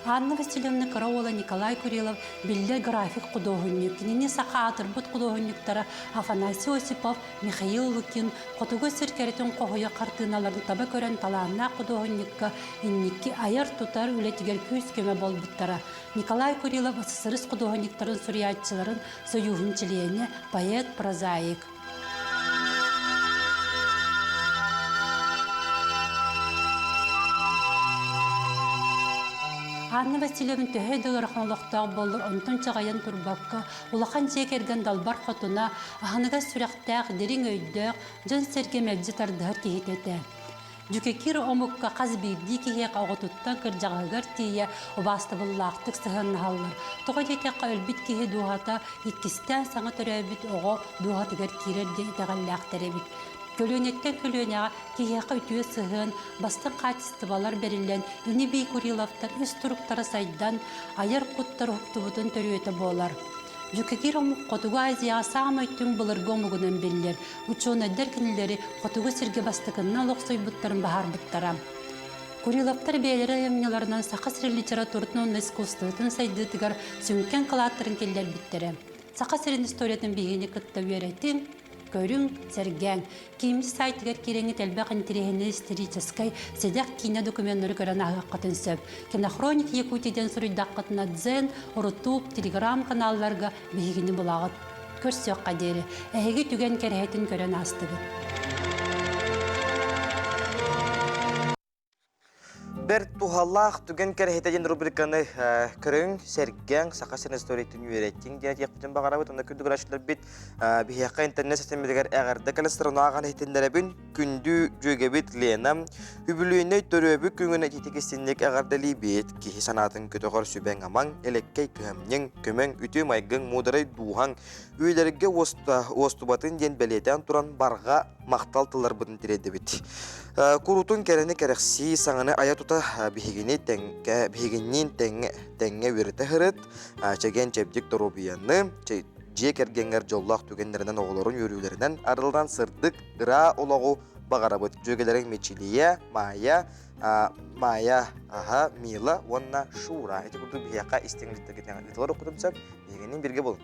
Анна Васильевна кыра уола Николай Курилов биллэр график худуоһунньук. Кинини саха аатырбыт худуоһунньуктара Афанасий Осипов, Михаил Лукин хотугу сир кэрэтин хоһуйа хартыыналарын таба көрөн талааннаах худуоһунньукка инники айар-тутар үлэтигэр күүс-көмө буолбуттара. Николай Курилов СССР худуоһунньуктарын суруйааччыларын сойууһун чилиэнэ, поэт, прозаик. Анна Васильевна төһө да ыарахан олохтоох буоллар, онтон чаҕыйан турбакка, улахан дьиэ кэргэн далбар хотуна, аһыныгас сүрэхтээх, дириҥ өйдөөх, дьон-сэргэ мэлдьи тардыһар киһитэ этэ. Дьүкэкир омукка хас биирдии киһиэхэ оҕотуттан кырдьаҕаһыгар тиийэ убаастабыллаахтык сыһыаннаһаллар. Тоҕо диэтэххэ өлбүт киһи дууһата иккистээн саҥа төрөөбүт оҕо дууһатыгар киирэр диэн итэҕэллээхтэр эбит. Көлүөнэттэн көлүөнэҕэ киһиэхэ үтүө сыһыан, бастыҥ хаачыстыбалар бэриллэн, ини-бии Куриловтар ис туруктара сайдан, айар куттар уһуктубутун төрүөтэ буолар. Дьүкэгир омук Хотугу Азияҕа саамай түҥ былыргы омугунан биллэр. Учуонайдар кинилэри хотугу сиргэ бастакыннан олохсуйбуттарын баһаарбыттара. Куриловтар бэйэлэрэ айымньыларынан саха сирин литературатын уонна искусствотын сайдыытыгар сүҥкэн кылааттарын киллэрбиттэрэ. Саха сирин историятын биһигини кытта үөрэтиҥ, көрүҥ, сэргээҥ. Кииммит сайтыгар киирэҥҥит элбэх интэриэһинэй историческай, сэдэх киинэ докуменнары көрөн ааһыаххытын сөп. Кинохроник Якутии диэн суруйдаххытына Дзен, Рутуб, Телеграм-каналларга биһигини булаҕыт. Көрсүөххэ диэри. Эһиги түгэн кэрэһитин көрөн аастыгыт. Бэрт туһалаах түгэн кэрэһитэ диэн рубриканы көрүҥ, сэргэҥ, Саха сирин историятын үөрэттиҥ диэн этиэхпитин баҕарабыт. Онно күндү көрөөччүлэрбит биһиэхэ интернет системэтигэр эҕэрдэ кэлэ сырынаҕан иһитиннэрэбин. Күндү дьүөгэбит Лена үбүлүөйнэй төрөөбүт күҥүн ититик истинник эҕэрдэлиибит. Киһи санаатын көтөҕөр сүбэҥ-амаҥ, элэккэй кыһамньыҥ, көмөҥ, үтүө майгыҥ, муударай дууһаҥ үйэлэргэ уостубатын диэн бэлиэтээн туран барҕа махтал тылларбытын тириэрдэбит. Курутун кэрэни кэрэхсии саҥаны айа тута биһигини тэҥҥэ биһигинниин тэҥҥэ тэҥҥэ үөрэтэ сырыт, чэгиэн чэбдик доруобуйаны, Дьиэ кэргэҥҥэр дьоллоох түгэннэринэн оҕолорун үөрүүлэринэн арыллан сырдык, ыраа олоҕу баҕарабыт. Дьүөгэлэриҥ Мичилия, Майя, Майя, аха, Мила уонна Шура. Ити курдук биһиэхэ истиҥ ыытылар ыытылар уккутум сөп. Биһигинниин бииргэ буолун.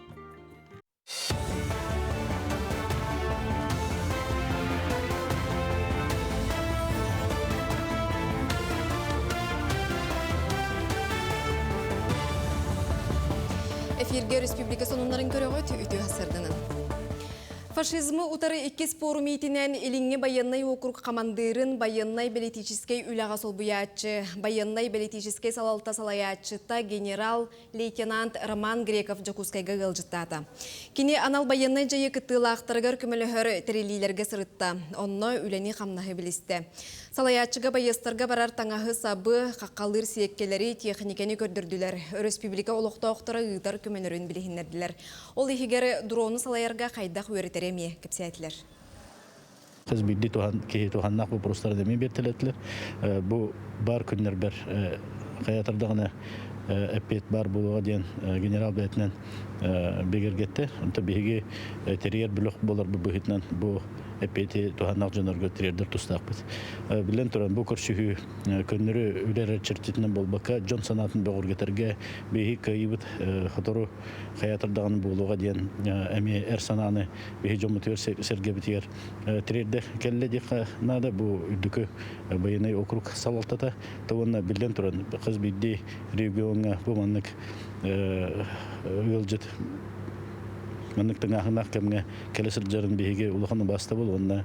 Эфиргэ республика сонуннарын көрөҕүт үтүө сарданын. Фашизмы утары иккис форум иитинэн Илиҥҥи байыаннай уокурук хамандыырын байыаннай-бэлитиическэй үлэҕэ солбуйааччы, байыаннай-бэлитиическэй салалта салайааччыта генерал лейтенант Роман Греков Дьокуускайга ыалдьыттаата. Кини анал байыаннай дьайыы кыттыылаахтарыгар көмөлөһөр тэриллиилэргэ сырытта, онно үлэни-хамнаһы билистэ. Салайааччыга байыастарга барар таҥаһы-сабы, хаххалыыр сиэккэлэри, тиэхиньикэни көрдөрдүлэр, өрөспүүбүлүкэ олохтоохторо ыытар көмөлөрүн билиһиннэрдилэр. Ол иһигэр дрону салайарга хайдах үөрэтэри эмиэ кэпсээтилэр. Хас биирдии туһан, киһи туһаннаах боппуруостары эмиэ биэртэлэтилэр. Бу баар күннэрбэр хайатар даҕаны эппиэт баар буолуоҕа диэн генерал бэйэтинэн бигэргэттэ. Онто биһиги тэрийэр бөлөх буоларбыт быһыытынан бу эппиэти туһаннаах дьоннорго тириэрдэр тустаахпыт. Билэн туран, бу көрсүһүү көннөрү үлэ чэрчитинэн буолбакка, дьон санаатын бөҕөргөтөргө биһиги кыайыыбыт сотору хайаатар даҕаны буолуоҕа диэн эмиэ эр санааны биһи дьоммутугар сэргэбитигэр тириэрдэ кэллэ диэххэ наада. Бу үрдүкү байыаннай округ салалтата уонна биллэн туран хас биирдии региоҥҥа бу маннык ыалдьыт маннык тыҥааһыннаах кэмҥэ кэлэ сылдьарын биһиги улахан убаастабыл уонна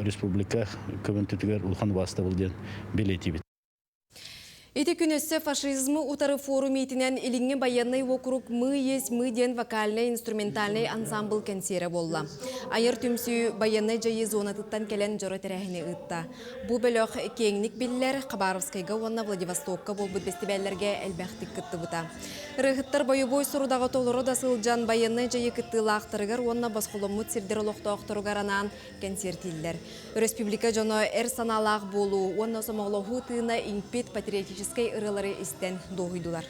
республика көмөнтүтүгэр улахан убаастабыл диэн бэлиэтиибит. Ити күн өссө фашизмы утары форум иитинэн Илиҥҥи байыаннай уокурук «Мы есть мы» диэн вокальнай-инструментальнай ансаамбыл кэнсиэрэ буолла. Айар түмсүү байыаннай дьайыы зонатыттан кэлэн дьоро тэрээһини ыытта. Бу бөлөх киэҥник биллэр Хабаровскайга уонна Владивостокка буолбут бэстибээллэргэ элбэхтик кыттыбыта. Ырыаһыттар бойобуой сорудаҕы толоро да сылдьан байыаннай дьайыы кыттыылаахтарыгар уонна босхоломмут сирдэр олохтоохторугар анаан кэнсиэртииллэр. Өрөспүүбүлүкэ дьоно эр санаалаах буолуу уонна сомоҕолоһуу тыына иҥпит патриотическай ырыалары истэн дуоһуйдулар.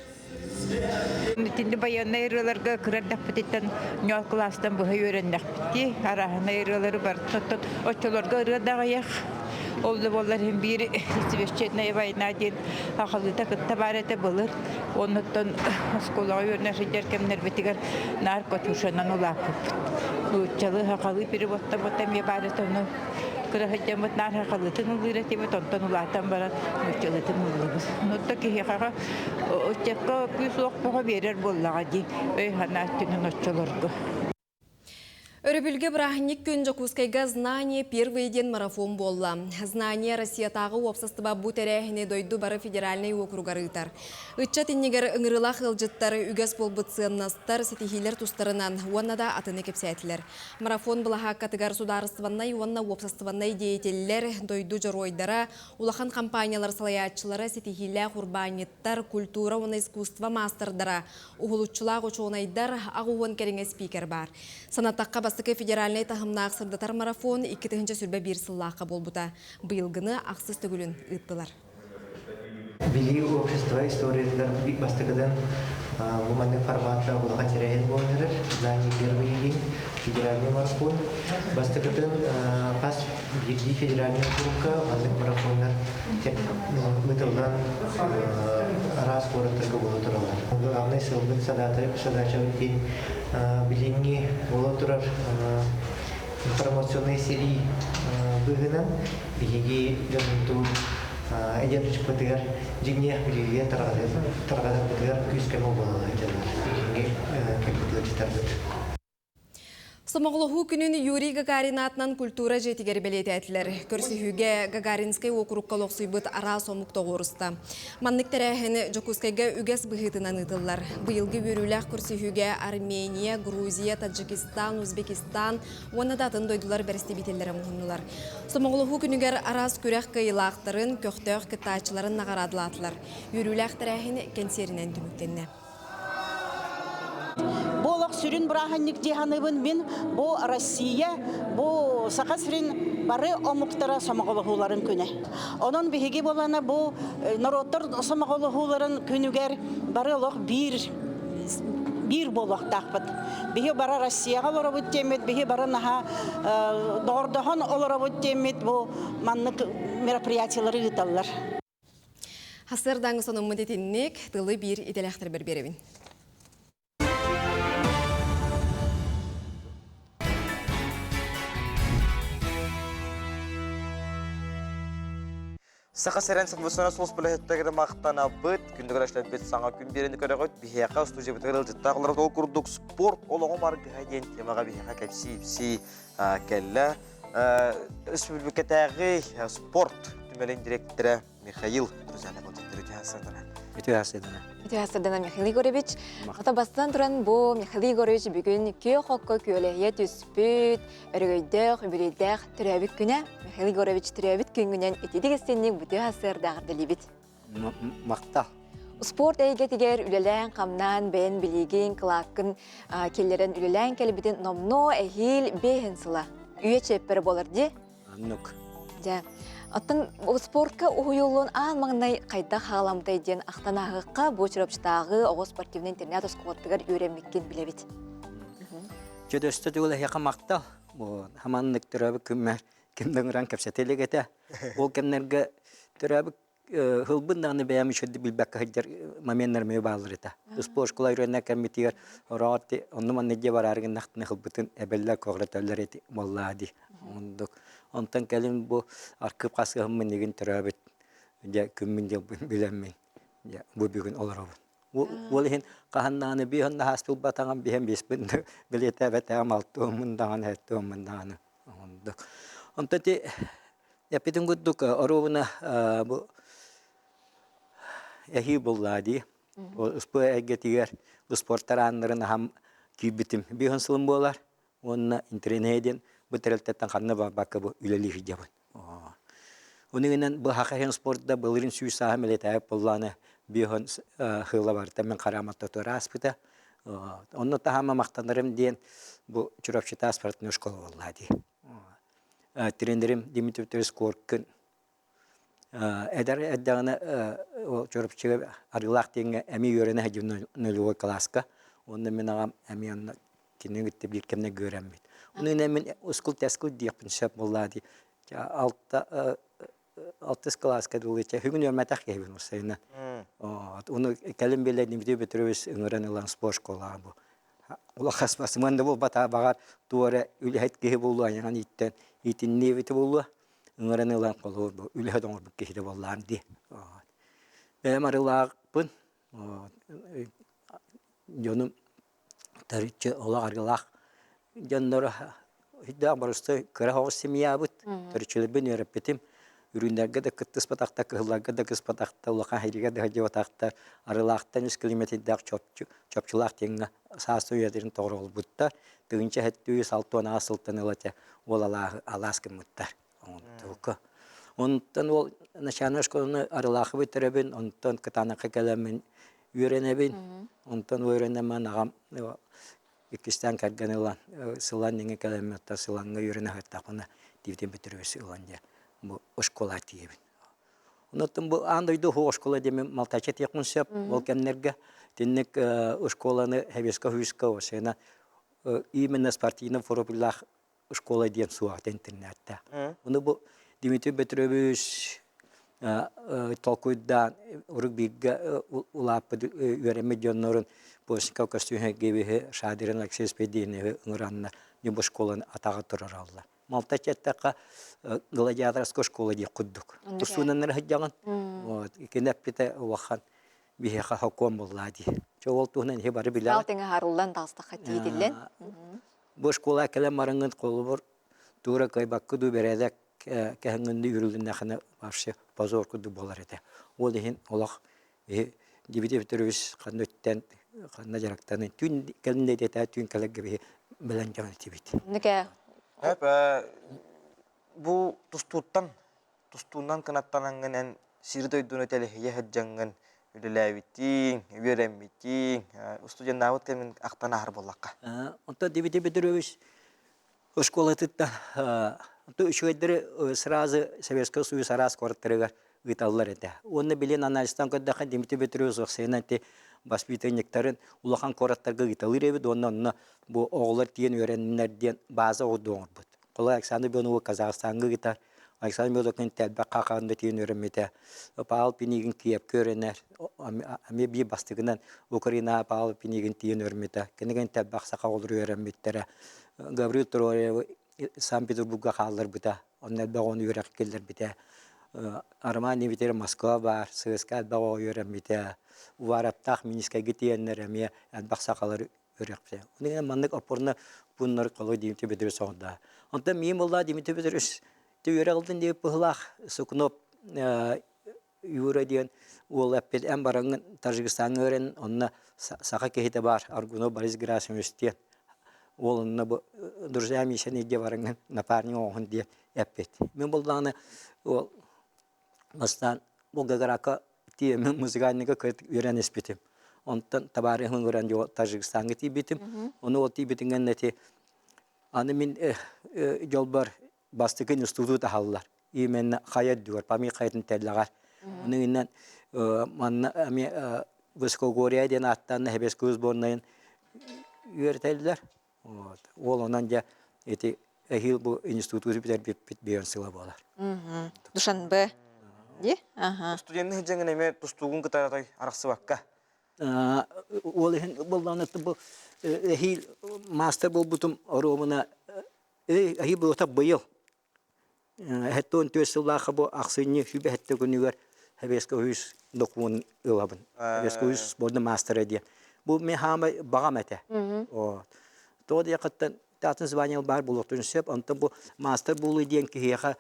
Итинни байыаннай ырыаларга кыра эрдэхпититтэн ньоол кылаастан быһа үөрэннэхпит арааһынай ырыалары барытын оччолорго ырыа да аҕыйах ол да буоллар иһин биир священная война диэн ахалыыта кытта баар этэ былыр оннуттан оскуолаҕа үөрэнэ сылдьар кэмнэрбитигэр наар Катюшанан улааппыппыт. Нууччалыы, сахалыы переводтаммыт эмиэ баар этэ, ону кыра сылдьаммыт наар сахалыытын ыллыыр этибит, онтон улаатан баран нууччалыытын ыллыбыт. Онто киһиэхэ ыччакка күүс-уох бөҕө биэрэр буоллаҕа дии, өй-санаа өттүнэн оччолорго. Өрөбүлгэ бырааһынньык күн Дьокуускайга «Знание первые» диэн марафон буолла. «Знание» Россиятааҕы уопсастыба бу тэрээһини дойду бары федеральнай уокуругар ыытар. Ыччат иннигэр ыҥырыылаах ыалдьыттар үгэс буолбут сыаннастар, ситиһиилэр тустарынан уонна да атыны кэпсээтилэр. Марафон былаһааккатыгар судаарыстыбаннай уонна уопсастыбаннай деятеллэр, дойду дьоруойдара, улахан компаниялар салайааччылара, ситиһиилээх урбаанньыттар, культура уонна искусство маастардара, уһулуччулаах учуонайдар, 80 кэриҥэ спикер баар. Санатахха, бастакы федеральнай таһымнаах сырдатар марафон 2021 сыллаахха буолбута. Быйылгыны ахсыс төгүлүн ыыттылар. Билии общество историятыгар бастакытын бу маннык форматта улахан тэрээһин буолан эрэр. Знание первый день федеральный марафон. Бастакытын хас биирдии федеральный округка маннык марафоннар ыытыллан араас куораттарга буола тураллар. Главный сылбыт задачабыт диэн билиҥҥи буола турар информационнай сэрии быыһынан биһиги дьоннутун эдэр ыччаппытыгар дьиҥнээх билиигэ тарҕатарбытыгар күүс-көмө буола сылдьаллар. Билиҥҥи кэлбит ыалдьыттарбыт. Сомоҕолоһуу күнүн Юрий Гагарин аатынан культура дьиэтигэр бэлиэтээтилэр. Көрсүһүүгэ Гагаринскай уокурукка олохсуйбут араас омук тоҕуоруста. Маннык тэрээһин Дьокуускайга үгэс быһыытынан ыытыллар. Быйылгы үөрүүлээх көрсүһүүгэ Армения, Грузия, Таджикистан, Узбекистан уонна да атын дойдулар бэрэстэбиитэллэрэ муһуннулар. Сомоҕолоһуу күнүгэр араас күрэх кыайыылаахтарын, көхтөөх кыттааччыларын наҕараадалаатылар. Үөрүүлээх тэрээһин кэнсиэринэн түмүктэннэ. Бу олох сүрүн бырааһынньык дии саныыбын мин. Бу Россия, бу Саха сирин бары омуктара сомоҕолоһууларын күнэ. Онон биһиги буолана бу норуоттар сомоҕолоһууларын күнүгэр бары олох биир биир буолуохтаахпыт. Биһи бары Россияҕа олоробут диэммит, биһи бары наһаа доҕордоһон олоробут диэммит бу маннык мероприятиелары ыыталлар. Хасырдаҥы сонуммут итинник тылы биир идэлээхтэрбэр биэрэбин. Саха сирин сылбысына сулуспулэһиттэргэ махтанабыт. Күндү көрөөччүлэрбит саҥа күн биэрэни көрөҕүт. Биһиэхэ студиябытыгар ыалдьыттаах олорор ол курдук спорт олоҕум аргыһа диэн темаҕа биһиэхэ кэпсии-ипсии кэллэ. Республикатааҕы спорт түмэлин директора Михаил Друзьянов ыалдьыттар үтүө сырдана. Үтүө сырдана. Үтүө сырдана Михаил Егорович. Ата бастан туран бу Михаил Егорович бүгүн күөх окко күөлэһийэ түспүт, өрөгөйдөөх, үбүлүйдээх төрөөбүт күнэ. Михаил Егорович төрөөбүт күҥҥүнэн итидик истинник бүтүө сырдааҕар дэлибит. Махтал. Спорт эйгэтигэр үлэлээн-хамнаан бэйэн билиигин, кылааккын киллэрэн үлэлээн кэлбитин номнуо эһиил бэһин сыла. Үйэ чиэппэрэ буолар дии. Оннук. Дьэ, оттон спортка уһуйуллуон аан маҥнай хайдах хаалламмытай диэн ахтан ааһыахха бу Чурапчытааҕы оҕо спортивнай интернат оскуолатыгар үөрэммиккин билэбит. Чөдөстө түгэл эһиэхэ махтал. Бу хаманнык төрөөбүт күммэр ким да ыҥыран кэпсэтэ илик этэ. Ол кэмнэргэ төрөөбүт Һылбын даҕаны бэйэм үчүгэйдик билбэккэ сылдьар моменнар эмиэ бааллар этэ. Спорт школа үөрэнэ кэммитигэр ороот онну-манна дьиэ бараары гыннахтына һылбытын эбэллэр, көҕүрэтэллэр эти буоллаа дии. Оннук. Онтон кэлин бу аркыып хасыһыммын игин төрөөбүт дьэ күммүн-дьылбын билэммин дьэ бу бүгүн олоробун. Ол иһин хаһан даҕаны биһэн наһаас тылбатаҕым биһэн биэспин билиэтээбэтэҕим алтыаммын даҕаны сэттиэммин даҕаны. Оннук. Онтон ити Эппитин курдук, оруобуна бу эһии буллаа дии. Ыспы эйгэтигэр спорт арааннарын аһам киирбитим. Биһын сылым буолар. Уонна интэринэһэ диэн бу тэрилтэттэн ханна барбакка бу үлэлии сылдьабын. Онугунан бу хаха иһин спортда былырын сүүс сааһым элэтээбит буоллаана биһын хыла барыта мен харааматта туора ааспыта. Онно таһаама махтанарым диэн бу Чурапчыта спортивная школа буоллаа дии. Тренерим Дмитрий Петрович Коркин эдэр эрдэҕинэ Чурапчыга Арыылаах диэҥҥэ эмиэ үөрэнэ сылдьыбыт нулевой кылааска. Уонна мин аҕам эмиэ онно кинини кытта биир кэмҥэ үөрэммит. Ону мин ускул-тэскил диэхпин сөп буоллаа дии. Алта алтыс кылааска дылы бүгүн үөрмэтэх киһибин уссайынан. Ону кэлин билэ Дмитрий Петрович ыҥыран ылан спорт школаҕа бу улахан спортсмен да буолбата баҕар туора эрэ үлэһит киһи буолуо айаҕын ииттэн иитинниэбитэ буолуо ыҥыран ылан холобур бу үлэһит оҥорбут киһитэ буоллаҕым дии. Бэйэм арыылаахпын дьонум төрүччү олох арыылаах дьонноро сүрдээх боростуой кыра оҕус семьябыт төрүччүлэрбин үөрэппитим үрүҥнэргэ да кыттыспатахтар кыһылларга да кыспатахтар улахан хэригэ да сылдьыбатахтар арыылаахтан үс километрдаах чопчу чопчулаах диэҥҥэ саас үйэтин тоҕуролбуттар тыһыынча сэттэ 668 сылтан ыла этэ уол алааһы алаас гыммыттар оҥорбутука онтон ол начальнай школаны арылаахы бүтэрэбин онтон кытаанахха кэлэммин үөрэнэбин онтон үөрэнэммин аҕам иккистээн кэргэн ылан сылан иҥэ кэлэммин оттон сылаҥҥа үөрэнэ сырыттахпына дивитин бүтэрбис ылан дьэ бу школа тиийэбин онуттан бу аан дойду уһуох школа диэмин малтача тиэхпин сөп ол кэмнэргэ итинник школаны Хэбеска Хүйска осена именно спортивный профильлаах школа диэн суох интернатта. Ону бу Дмитрий Петрович толкуйдаан урук бииргэ улааппыт үөрэммит дьоннорун Постников Костюхин Шадырин Алексей Спиридоновы ыҥыраннар бу школаны атаҕа турараллар. Малта эттэххэ гладиаторская школа диэх курдук. Тустуунаннар сылдьаҕын. Вот икини эппитэ улахан биһиэхэ сокуон буоллаа дии. Чэ ол туһунан иһи бары билэҕит. Тал тэҥэ харыллан таҕыстахха тиитиллэн. Бу школа кэлэн бараҥҥын холобур туура кыайбакка дуу бэрээдэк кэһэҥҥин үрүлүннэххинэ вообще позор курдук буолар этэ. Ол иһин олох Дмитрий Петрович ханна үттэн ханна дьарыктанын түүн кэлин дэтэ түүн кэлэргэ биһи билэн дьон этибит. Нүкэ. Эп бу тустууттан тустуунан кынаттанаҥҥын эн сири-дойдуну тэлэһийэ сылдьаҥҥын үлэлээбитиҥ, үөрэммитиҥ, устудьуоннаабыт кэмин ахтан ааһар буоллахха. Онтон Дмитрий Петрович школатыттан үчүгэйдэри сразу Советскай Союз араас куораттарыгар ыыталлар этэ. Уонна билин анализтан көрдөххө Дмитрий Петрович Оксена ити воспитанниктарын улахан куораттарга ыыталыыр эбит уонна онно бу оҕолор тиийэн үөрэннэр диэн бааза оҥорбут. Холобур Александр Бионовы Казахстаҥҥа ыытар, Александр Миодокин элбэх хахаанда тиийэн үөрэммитэ. Павел Пинигин Киевкэ үөрэнэр, эмиэ биир бастакынан Украина Павел Пинигин тиийэн үөрэммитэ. Кинигэ элбэх саха оҕолору үөрэммиттэрэ. Гаврил Троевы Санкт-Петербурга хаалларбыта, онно элбэх оҕону үөрэх киллэрбитэ. Роман Дмитриев Москва баар, ССК элбэх оҕо үөрэммитэ. Уваровтаах Минскэйгэ тиийэннэр эмиэ элбэх сахалар үөрэхпитэ. Оны маннык опорно пуннар колой Дмитрий Петрович оҕордо. Онтон миин болла Дмитрий Петрович ти үөрэх ылдын диэбит быһылаах Сукунов Юра диэн уол эппит эн бараҥҥын Тажикистаҥҥа үөрэн онно саха киһитэ баар Аргунов Борис Герасимович диэн уол онно бу друзья Миша илдьэ бараҥҥын напарник оҥоһун диэн эппит. Мин буллаҕына уол бастаан Волгоградка тиийэммин музыкальныйга үөрэн испитим. Онтон табаарыһым ыҥыран Тажикистаҥҥа тиийбитим. Ону ол тиийбитин кэннэ ити аны мин дьолбор бастакы институт аһаллар. Именно хайа үрдүгэр, Памир хайатын тэллэҕэр. Ону иннинэн манна эмиэ Высокогорье диэн ааттаан Хэбэскэ сборнайын үөрэтэллэр. Вот. Ол онон дьэ ити эһиил бу институту бүтэрбиппит биир сыла буолар. Душанбе. Ди? Ага. Студенны дьэҥин эмиэ тустуугун кытары арахсыбакка. Ол иһин буоллаҕына бу эһиил маастар буолбутум оруобуна эһиил буолта быйыл 74 сыллаахха бу ахсынньы 27 күнүгэр Сэбиэскэй Союз докумуон ылабын. Сэбиэскэй Союз сборной маастара диэн. Бу мин хаамай баҕам этэ. Тоҕо диэххиттэн атын звание баар буолуохтун сөп. Онтон бу маастар буолуу диэн киһиэхэ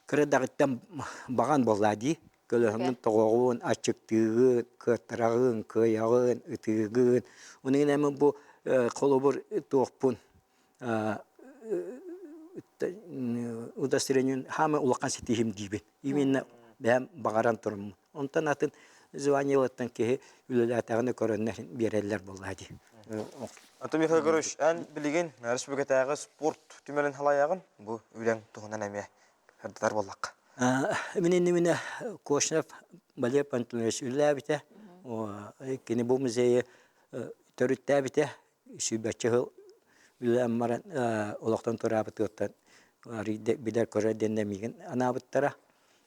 кыра даҕыттан баҕан буоллаа дии. Көлөһөҥҥүн тоҕоҕун, аччыктыыгын, кыаттараҕын, кыайаҕын, ытыыгын. Онон эмин бу холобур туохпун удостоверениен хаамай улахан ситиһим диибин. Именно бэйэм баҕаран туруммун. Онтон атын званиелаттан киһи үлэлээтэҕинэ көрөннөр биэрэллэр буоллаа дии. Антон Михаил Егорович, эн билигин республикатааҕы спорт түмэлин халайаҕын. Бу үлэҥ туһунан эмиэ сырдатар буоллахха. Мин иннибинэ Кошнев Валерий Пантелеевич үлэлээбитэ. Кини бу музейы төрүттээбитэ. Сүүрбэччэ сыл үлэлээн баран олохтон туораабытыттан билэр-көрөр диэн миигин анаабыттара.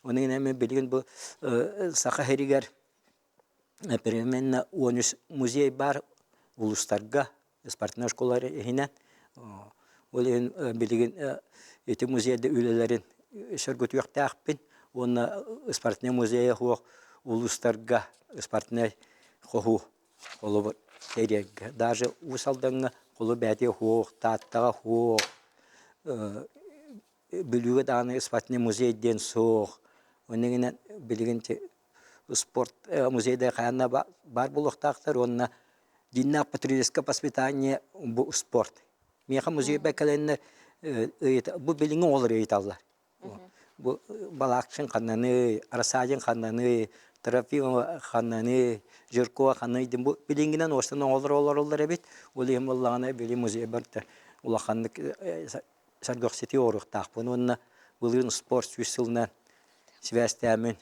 Ону гынан билигин бу Саха сиригэр примерно 13 музей баар улуустарга спортивнай школалар иһинэн. Ол иһин билигин ити музейда үлэлэрин сөргүтүөхтээхпин уонна спортивнай музейа суох улуустарга спортивнай хоһуу Холобур, Кэриэргэ, даже Уус Алдаҥҥа холобур бэйэтигэр суох, Тааттаҕа суох, Бүлүүгэ даҕаны спортивный музей диэн суох. Онно гынан билигин спорт музейдар хайаан да баар буолуохтаахтар уонна дьиҥнээх патриотическое воспитание бу спорт. Миэхэ музейга кэлэннэр бу билиҥҥи оҕолор ыйыталлар. Бу Балаакчын ханнаный, Рассадин ханнаный, Трофимова ханнаный, Жиркова ханнаный диэн бу билиҥҥинэн уостан оҥолор олороллор эбит. Ол иһин буоллаҕына били музей барыта улаханнык сэргэхситии оҥоруохтаахпын уонна былырыын спорт сүүс сылынан сибээстээммин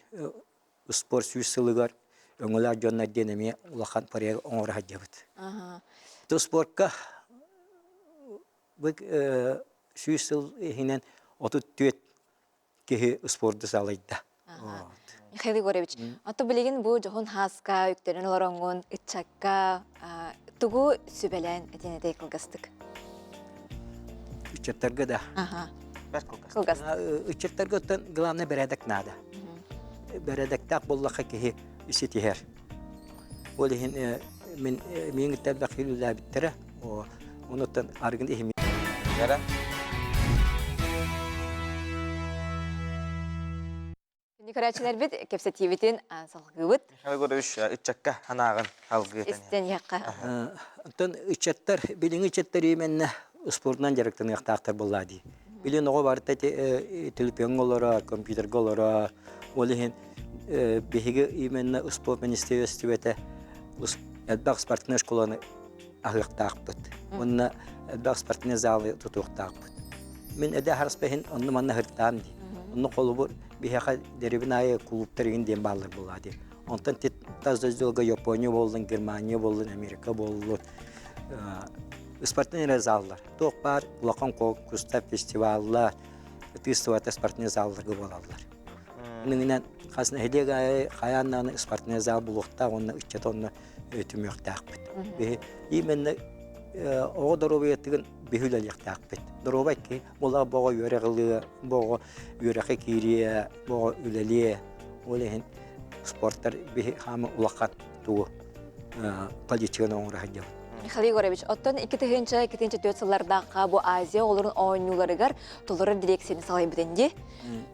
спорт сүүс сылыгар өҥөлөөх дьоннор диэн эмиэ улахан проект оҥоро сылдьабыт. Спортка Бу 100 сыл иһинэн 34 киһи спорду салайда. Михаил Егорович, ото билигин бу дьоһун хааска үктэнэн олороҥҥун ыччакка тугу сүбэлээн этин этэй кылгастык? Ыччаттарга да. Аха. Кылгас. Ыччаттарга оттон главное бэрээдэк наада. Бэрээдэктээх буоллахха киһи ситиһэр. Ол иһин мин миигин элбэх үлэлээбиттэрэ. Онуттан арыгын иһим. Яра. Күндү көрөөччүлэрбит кэпсэтиибитин салгыыбыт. Михаил Егорович ыччакка анааҕын алгыы Истэн иһэххэ. Оттон ыччаттар, билиҥҥи ыччаттар именно спордунан дьарыктаныахтаахтар буоллаа дии. Билин оҕо барыта телефоҥҥа олорор, компьютерга олорор. Ол иһин биһиги именно спорт министиэристибэтэ элбэх спортивнай школаны аһыахтаахпыт. Уонна элбэх спортивнай залы тутуохтаахпыт. Мин эдэ хараспа иһин онно манна сыртаам дии. Онно холобур биһиэхэ деревин аайы кулууптар игин диэн бааллар буолаа дии. Онтон тас дойдуга Япония буоллун, Германия буоллун, Америка буоллун спортивный заллар. Туох баар улахан конкурстар, фестиваллар, тыыстыбата спортивный залларга буолаллар. Иннинэн хас нэһилиэк аайы хайаан даҕаны спортивный зал булуохтаах уонна ыччат онно түмүөхтээхпит. Биһи именно оҕо доруобуйатыгын биһи үлэлиэхтээхпит. Доруобай киһи була боҕо үөрэх ылыа, боҕо үөрэххэ киириэ, боҕо үлэлиэ. Ол иһин спорттар биһи хаама улахан тугу политиканы оҥоро сылдьабыт. Михаил Егорович, оттон 2002-2004 сыллардаахха бу Азия оҕолорун оонньууларыгар толорор дирекцияны салайбытын дии.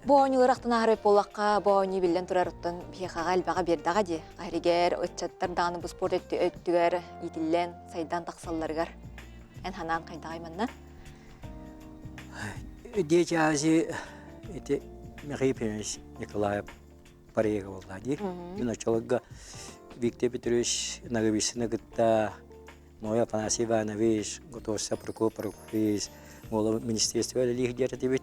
Бу оонньуулар ахтан ааһар буоллахха, бу оонньуу биллэн турар оттон биһиэхэҕэ элбэҕи биэрдэҕэ дии. Аһыригэр ыччаттар даҕаны бу спорт өттүгэр иитиллэн, сайдан тахсалларыгар эн ханаан хайдаҕай манна? Дети Азии ити Михаил Ефимович Николаев проега буолла дии. Мин оччолорго Виктор Петрович Ноговицыны кытта Ноя Афанасий Иванович, Готовцев Прокоп Прокопьевич, уола министерство үлэлиир диэн этибит.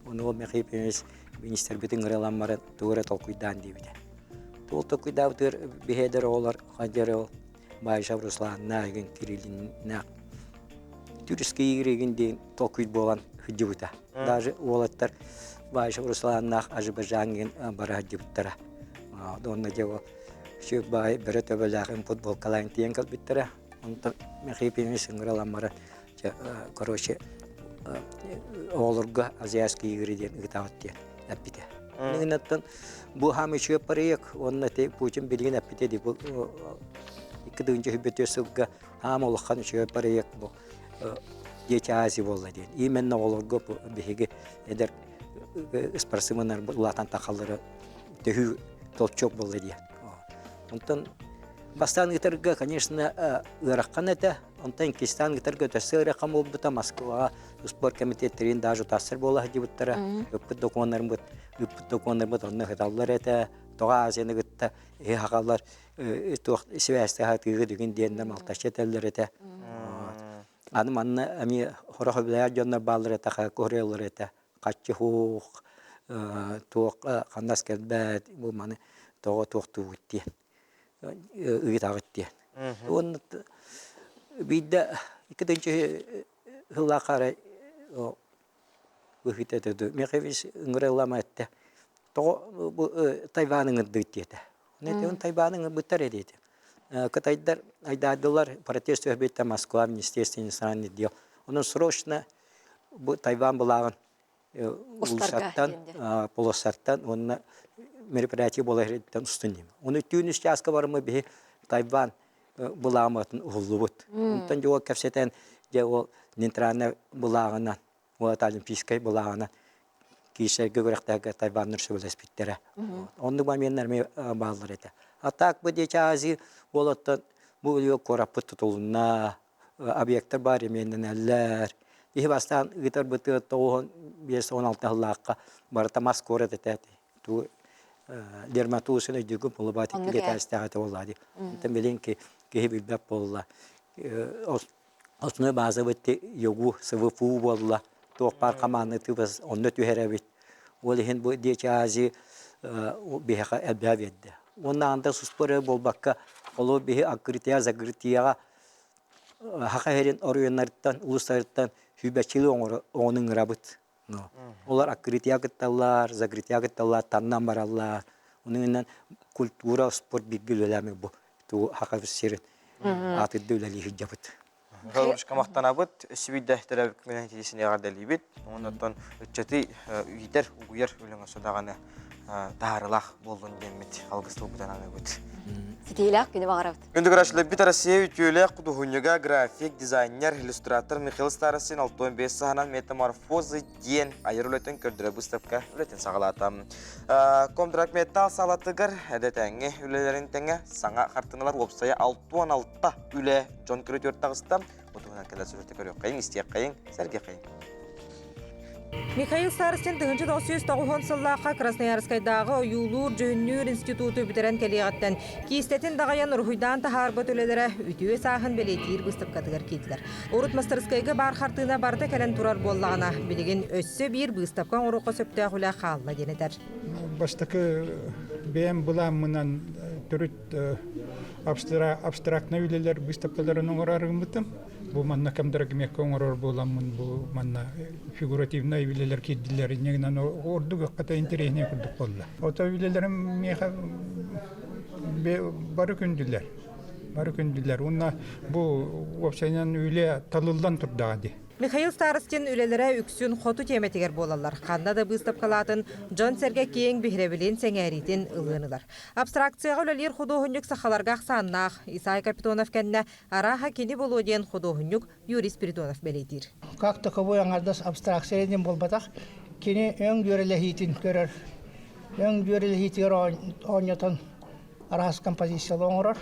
Ону ол Михаил Ефимович министрбитин ыралан баран тугу эрэ толкуйдаан диэбитэ. Ол толкуйдаабытыгар биһиэдэр оҕолор хадьар ол Баишев Русланнаах игин Кириллиннаах Түрүскэй игин диэн толкуй буолан сылдьыбыта. Даже уолаттар Баишев Русланнаах Азербайджан игин бара сылдьыбыттара. Онно дьэ ол Сүр баай бөрө төбөлөөх футболкалаан тиийэн кэлбиттэрэ. Онтон Михаил Ефимович ыҥыралан баран, короче, оҕолорго азиатские игры диэн ыытаҕыт диэн эппитэ. Инниннаттан бу хаам үчүгэй проект уонна ти Путин билигин эппитэ ди бу 2024 сылга хаам улахан үчүгэй проект бу Дети Азии буолла диэн. Именно оҕолорго бу биһиги эдэр спортсменнар улаатан тахаллары төһүү толчок буолла диэн. Онтон бастаан ыытарга, конечно, ыарахан этэ. Онтон иккистээн ыытарга өтөссө ыарахан буолбута. Москваҕа спорт комитеттерин даже утассар буола сылдьыбыттара. Ыппыт докумуоннарбыт, ыппыт докумуоннарбыт онно ыһыталлар этэ. Тоҕо Азияны кытта иһи хахаллар туох сибээстээх атыыгы дүгүн диэннэ малтаччы этэллэр этэ. Аны манна эмиэ хорох өбүлээх дьоннор бааллар этэ, куһуруйаллар этэ. Хаччы хуох, туох ханнас кэлбэт, бу маны тоҕо туохтуубут диэн ыытаҕыт диэн. Уонна биирдэ икки тыһыынча сыллаахха арай быһыыта этэ Михаил ыҥырыллама эттэ. Тоҕо бу Тайваны ыҥырдыгыт диэтэ. Оны Тайваны ыҥырбыттар диэтэ. Кытайдар айдаардылар протест түһэрбиттэр Москва Министерство иностранных дел. Онон срочно бу Тайван былааҕын улуустартан, полосаттан уонна мероприятие буола иһириттэн устун диим. Ону түүн үс чааска барымы биһи Тайван былааматын уһуллубут. Онтон дьэ ол кэпсэтэн дьэ ол нейтральнай былааҕынан, вот олимпийскай былааҕынан киирсэргэ күрэхтэһэргэ Тайваннар сөбүлэспиттэрэ. Оннук моменнар эмиэ бааллар этэ. А так бу диэки Азия уолаттан бу куораппыт тутулунна, объектар баар именнэнэллэр. Киһи бастаан ыытарбытыгар 95-16 сыллаахха барыта мас куорат этэ. Ту дерматусын өйдүүгүн булубаат икки этээстээх этэ буолла дии. Онтон билин киһи билбэт буолла. Основной базабыт ЮГУ, СВФУ буолла. Туох баар хамаанны тыыбас онно түһэрэбит. Ол иһин бу Дети Азии биһиэхэ элбэҕи биэрдэ. Уонна анда суспар буолбакка, олу биһи открытия закрытияҕа Саха сирин оройуоннарыттан, улуустарыттан сүүбэччилии оҥону ыҥырабыт. Олор открытия кытталлар, закрытия кытталлар, таннан бараллар. Онун культура, спорт бииргэ үлэлээмик бу туу Саха сирин аатырды үлэлии сылдьабыт. Михайловичка махтанабыт, өссө төрөөбүт күнүнэн тиийсин эҕэрдэлиибит. Онон ыччаты иитэр, угуйар үлэҥ өссө даҕаны таһаарылаах буоллун диэммит алгыс тылбытын аныыбыт. Ситиилээх күнү баҕарабыт. Күндү көрөөччүлэрбит Россия үтүөлээх худуоһунньуга, график, дизайнер, иллюстратор Михаил Старостин 65 саһынан метаморфозы диэн айар үлэтин көрдөрөр быыстапка үлэтин саҕалаата. Комдрагметалл саалатыгар эдэтээҥҥи үлэлэрин тэҥэ саҥа хартыыналар уопсайа 66 үлэ дьон көрүтүөр таҕыста. Бу туһунан кэлэр сүрүтэ көрүөххэйиҥ, истиэххэйиҥ, сэргиэххэйиҥ. Михаил Старостин 1990 сыллаахха Красноярскайдааҕы ойуулуур-дьүһүннүүр институту бүтэрэн кэлиэҕиттэн киистэтин даҕайан уруһуйдаан таһаарбыт үлэлэрэ үтүө сааһын бэлиэтиир быыстапкатыгар киирдилэр. Урут мастарыскыайга баар хартыына барыта кэлэн турар буоллаҕына, билигин өссө биир быыстапка оҥоруохха сөптөөх үлэ хаалла диэн этэр. Бастакы бэйэм былааммынан төрүт абстрактнай үлэлэр быыстапкаларын оҥорор гыммытым. Бу манна кэмдэрэгимиэккэ оҥорор буоламмын бу манна фигуративнай үлэлэр киирдилэр инньэ гынан ордук ыкката интэриэһинэй курдук буолла. Ото үлэлэрим миэхэ бары күндүлэр. Бары күндүлэр. Уонна бу уопсайынан үлэ талыллан турдаҕа дии. Михаил Старостин үлэлэрэ үксүн хоту тиэмэтигэр буолаллар. Ханна да быыстапкалаатын дьон-сэргэ киэҥ биһирэбилин, сэҥээриитин ылыан ылар. Абстракцияҕа үлэлиир худуоһунньук сахаларга ахсааннаах. Исай Капитонов кэннэ Арааһа кини буолуо диэн худуоһунньук Юрий Спиридонов бэлиэтиир. Как таковой аҥардас абстракция диэн буолбатах. Кини өҥ дьүөрэлэһиитин көрөр. Өҥ дьүөрэлэһиитигэр оонньотон араас композициялы оҥорор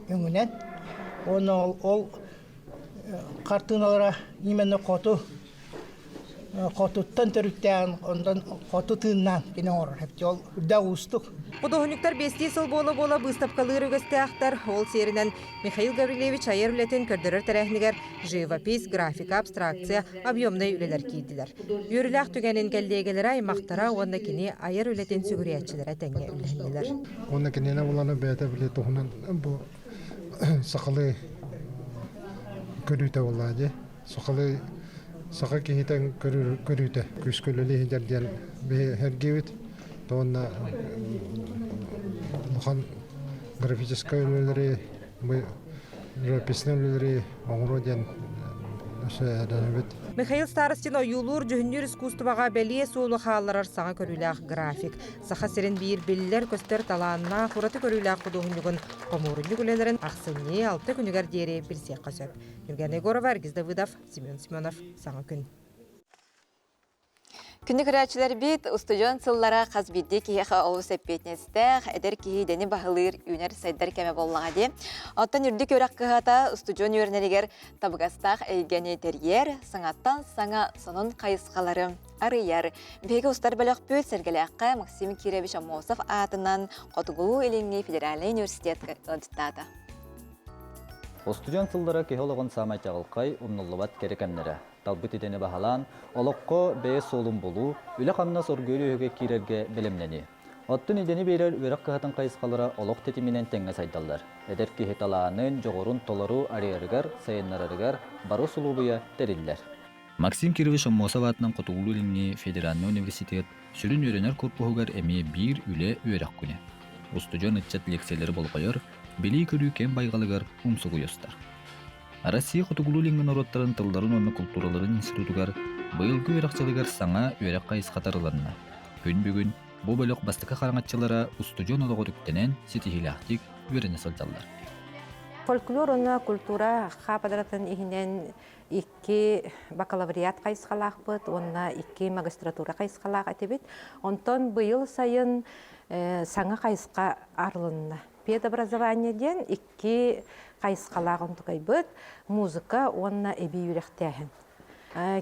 өҥүнэн. Уонна ол, ол хартыыналара именно хоту хотуттан төрүттээн, онтон хоту тыыннаан кини оҥорор. Ол үрдээх уустук. Худуоһунньуктар биэстии сыл буола-буола быыстапкалыыр үгэстээхтэр. Ол сиэринэн Михаил Гаврильевич айар үлэтин көрдөрөр тэрээһинигэр живопись, графика, абстракция, объемнай үлэлэр киирдилэр. Үөрүүлээх түгэнин кэллиэгэлэрэ, аймахтара уонна кини айар үлэтин сүгүрүйээччилэрэ тэҥҥэ үллэһиннилэр. Уонна кинини буланы бэйэтэ били туһунан бу сахалыы көрүүтэ буоллаа дии. Сахалыы саха киһитэ көрүүтэ күүскэ үлэлии сылдьар диэн биһи сэргиибит. Уонна улахан графическай үлэлэри живописнай үлэлэри оҥоруо диэн өссө эрэнэбит. Михаил Старостин ойуулуур-дьүһүннүүр искусствоҕа бэлиэ суолу хаалларар саҥа көрүүлээх график. Саха сирин биир биллэр-көстөр талааннаах, ураты көрүүлээх худуоһунньугун хомуурунньук үлэлэрин ахсынньы алта күнүгэр диэри билсиэххэ сөп. Евгения Егорова, Аргиз Давыдов, Семен Семенов. Саҥа күн. Күндү көрөөччүлэрбит, устудьуон сыллара хас биирдии киһиэхэ олус эппиэтинэстээх, эдэр киһи идэни баһылыыр, үүнэр-сайдар кэмэ буоллаҕа дии. Оттон үрдүк үөрэх кыһата устудьуон үөрэнэригэр табыгастаах эйгэни тэрийэр, саҥаттан саҥа сонун хайысхалары арыйар. Биһиги устар бөлөхпүт Сэргэлээххэ Максим Кирович Аммосов аатынан Хотугулуу-Илиҥҥи федеральнай университетка ыалдьыттаата. Устудьуон сыллара киһи олоҕун саамай чаҕылхай, умнуллубат кэрэ кэмнэрэ. Талбыт идэни баһылаан, олоххо бэйэ суолун булуу, үлэ-хамнас оргуйар үөһүгэ киирэргэ бэлэмнэнии. Оттон идэни биэрэр үөрэх кыһатын хайысхалара олох тэтиминэн тэҥҥэ сайдаллар. Эдэр киһи талаанын, дьоҕурун толору арыйарыгар, сайыннарарыгар бары усулуобуйа тэриллэр. Максим Кирович Аммосов аатынан Хотугулуу-Илиҥҥи федеральнай университет сүрүн үөрэнэр корпуһугар эмиэ биир үлэ-үөрэх күнэ. Устудьуон ыччат лекциялары болҕойор, билии-көрүү кэм байҕалыгар умсугуйустар. Россия Хотугулуу-Илиҥҥи норуоттарын тылларын уонна култуураларын институтугар быйылгы үөрэх дьылыгар саҥа үөрэх хайысхата арылынна. Күн бүгүн бу бөлөх бастакы хараҥаччылара устудьуон олоҕор үктэнэн ситиһиилээхтик үөрэнэ сылдьаллар. Фольклор уонна культура хаапыдыратын иһинэн икки бакалавриат хайысхалаахпыт уонна икки магистратура хайысхалаах этибит. Онтон быйыл сайын саҥа хайысха арылынна. Педобразование диэн икки хайысхалаах онтукайбыт музыка уонна эбии үөрэхтээһин.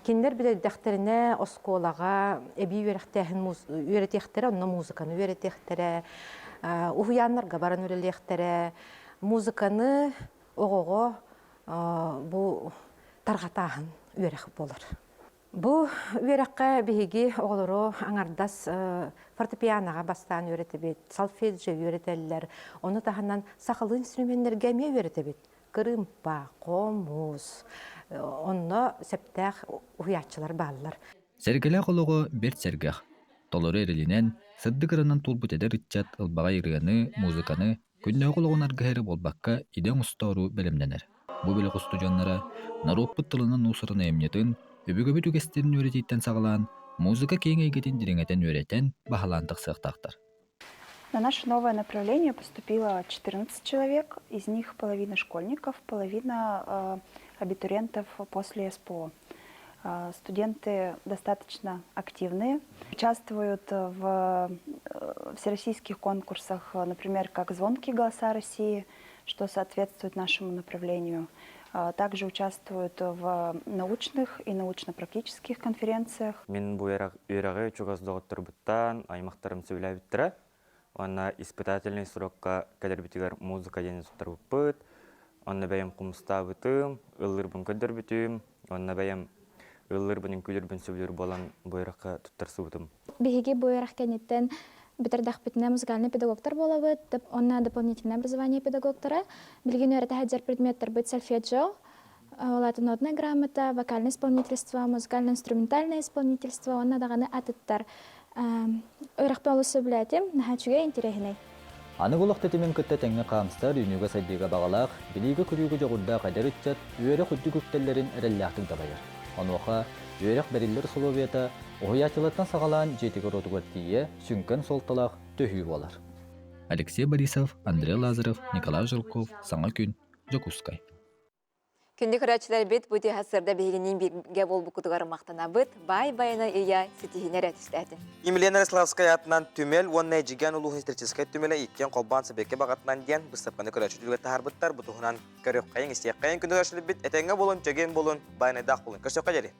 Кинилэр билэрдэхтэринэ оскуолаҕа эбии үөрэхтээһин үөрэтиэхтэрэ, онно музыканы үөрэтиэхтэрэ, уһуйааннарга баран үлэлиэхтэрэ. Музыканы оҕоҕо бу тарҕатааһын үөрэх буолар. Бу үөрэххэ биһиги оҕолору аҥардас фортепианоҕа бастаан үөрэтэбит, солфеджио үөрэтэллэр, ону таһынан сахалыы инструменнэргэ эмиэ үөрэтэбит. Кырыымпа, хомус, онно сөптөөх уһуйааччылар бааллар. Сэргэлээх олоҕо бэрт сэргэх, толору эрэлинэн, сырдык ыранан туолбут эдэр ыччат ылбаҕай ырыаны, музыканы Күннээҕи олоҕун аргыһа эрэ буолбакка, идэ оҥостоору бэлэмнэнэр. Бу бөлөх устудьуоннара норуоппут тылынан уус-уран айымньытын, өбүгэбит үгэстэрин үөрэтииттэн саҕалаан, музыка киэҥ эйгэтин дириҥэтэн үөрэтэн, баһылаан тахсыахтаахтар. На наше новое направление поступило 14 человек, из них половина школьников, половина абитуриентов после СПО. Студенты достаточно активные, участвуют в всероссийских конкурсах, например, как «Звонкие голоса России», что соответствует нашему направлению. Также участвуют в научных и научно-практических конференциях. Мин бу үөрэҕи чугас доҕотторбуттан, аймахтарым сөбүлээбиттэрэ. Уонна испытательный срокка кэлэрбитигэр музыка диэн туттарбыппыт. Онно бэйэм хомустаабытым, ыллыырбын көрдөрбүтүм. Уонна бэйэм ыллыырбын, үҥкүүлүүрбүн сөбүлүүр буолан бу үөрэххэ туттарсыбытым. Биһиги бу үөрэх кэнниттэн бүтэрдэхпитинэ музыкальный педагогтар буолабыт, уонна дополнительное образование педагогтара. Билигин үөрэтэ сылдьар предметтэрбит сольфеджио, ол аата нотная грамота, вокальное исполнительство, музыкально-инструментальное исполнительство уонна даҕаны атыттар. Үөрэхпин олус сөбүлээтим, наһаа үчүгэй, интэриэһинэй. Аныгы олох тэтимин кытта тэҥҥэ хаамсар, үүнүүгэ-сайдыыга баҕалаах, билиигэ-көрүүгэ дьоҕурдаах эдэр ыччат үөрэх үрдүк үктэллэрин эрэллээхтик дабайар. Онуоха үөрэх бэриллэр усулуобуйата уһуйааччылартан саҕалаан дьиэтигэр-уотугар тиийэ сүҥкэн суолталаах төһүү буолар. Алексей Борисов, Андрей Лазарев, Николай Жирков, Саҥа күн, Дьокуускай. Күндү көрөөччүлэрбит, бу түһэ сырда биһигинниин бииргэ буолбуккутугар махтанабыт. Баай байана ыйа ситиһинэ эрэ түстээтин. Емельян Ярославскай аатынан түмэл уонна Эдьигээн улууһун историческай түмэлэ иккиэн холбоон Сэбиэккэ баҕатынан диэн быыстапканы көрөөччү түлүгэр таһаарбыттар. Бу туһунан көрүөххэйиҥ, истиэххэйиҥ күндү көрөөччүлэрбит. Этэҥҥэ буолун, чэгиэн буолун, байанайдаах буолун. Көрсүөххэ диэри.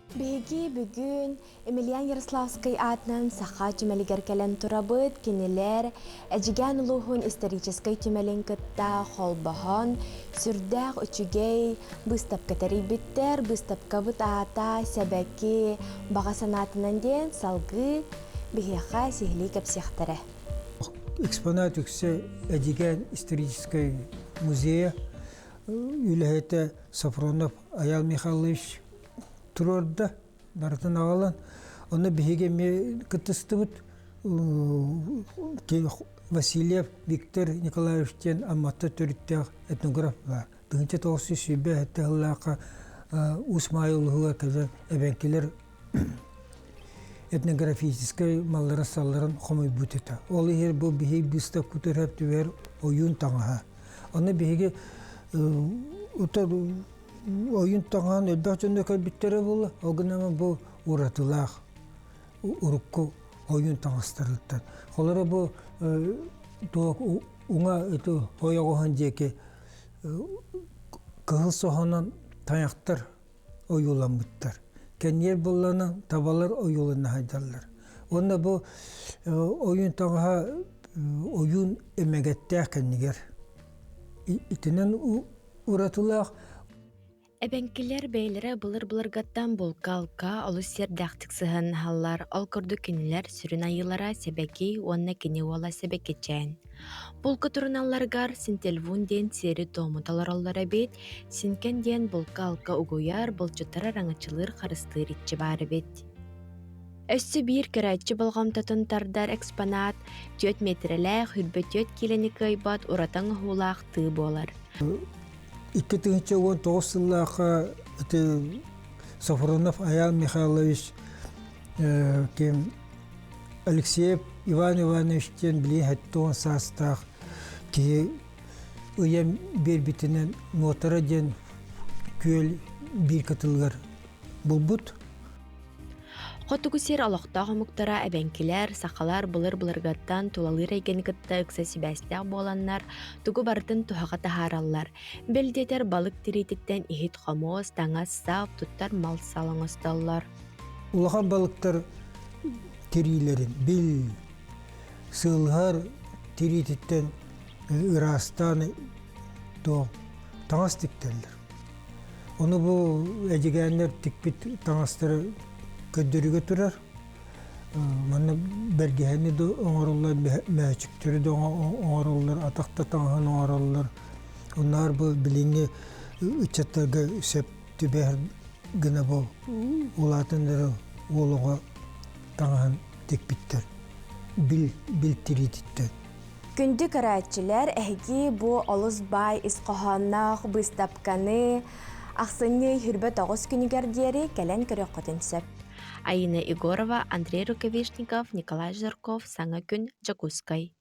Биһиги бүгүн Емельян Ярославскай аатынан саха түмэлигэр кэлэн турабыт. Кинилэр Эдьигээн улууһун историческай түмэлин кытта холбоһон, сүрдээх үчүгэй быыстапка тэрийбиттэр. Быыстапкабыт аата Сэбэки баҕа санаатынан диэн салгыы биһиэхэ сиһилии кэпсиэхтэрэ. Экспонат үксэ Эдьигээн историческай музейа үлэһитэ Софронов Аял Михайлович туруорда, барытын аҕалан. Онно биһиги эмиэ кыттыстыбыт. Васильев Виктор Николаевич диэн Амматта төрүттээх этнограф баар. 1927 сыллаахха Уус Маайа улууһугар кэлэн эбэҥкилэр этнографическай малларын-салларын хомуйбут этэ. Ол иһин бу биһиги быыстапкытыгар сөп ойуун таҥаһа. Аны биһиги ойуун таҥаһын элбэх дьонно көрбүттэрэ буолла. Ол гынан бу уратылаах урукку ойуун таҥастарыттан. Холоро бу уҥа ойоҕоһун диэки кыһыл соһонон тайахтар ойууламмыттар. Кэнниэр буоллаҕына табалар ойуулана сылдьаллар. Уонна бу ойуун таҥаһа ойуун эмэгэттээх кэннигэр. Итинэн уратылаах Эбэҥкилэр бэйэлэрэ былыр-былыргаттан булка-алка олус сиэрдээхтик сыһыаннаһаллар, ол курдук кинилэр сүрүн айыылара Сэбэки уонна кини уола Сэбэкичээн. Булка туруналларыгар Синтельвун диэн сиэри-туому толороллор эбит, Синкэн диэн булка-алка угуйар, булчуттары араҥаччылыыр харыстыыр иччи баар эбит. Өссө биир көрөөччү болҕомтотун тардар экспонат түөрт миэтэрэлээх, 24 киилэни кыайбат ураты оҥоһуулаах тыы буолар. 2019 сыллаахха ити Софронов Аян Михайлович ким Алексеев Иван Иванович диэн билии 70 саастаах киһи ыйан биэрбитинэн Нуотара диэн күөл биир кытылыгар булбут. Хотугу сир олохтоох омуктара эбэҥкилэр, сахалар былыр-былыргаттан тулалыыр эйгэни кытта ыкса сибээстээх буоланнар, тугу барытын туһаҕа таһаараллар. Бэл диэтэр балык тириититтэн иһит-хомуос, таҥас-сап, туттар мал-сал оҥостоллор. Улахан балыктар тириилэрин бил, сыалыһар тириититтэн ыраастаан туох таҥас тиктэллэр. Ону бу эдьигээннэр тикпит таҥастара көрдөрүүгэ турар. Манна бэргэһэни да оҥороллор, мээчиктэри да оҥороллор, атах да таҥаһын оҥороллор. Оннооҕор бу билиҥҥи ыччаттарга сөп түбэһэр гына бу улаатан эрэ уол оҕо таҥаһын тикпиттэр. Бил, бил тириититтэн. Күндү көрөөччүлэр, эһиги бу олус баай ис хоһоонноох быыстапканы ахсынньы 29 күнүгэр диэри кэлэн көрүөххүтүн сөп. Айына Егорова, Андрей Рукавишников, Николай Жирков, Саҥа күн, Дьокуускай.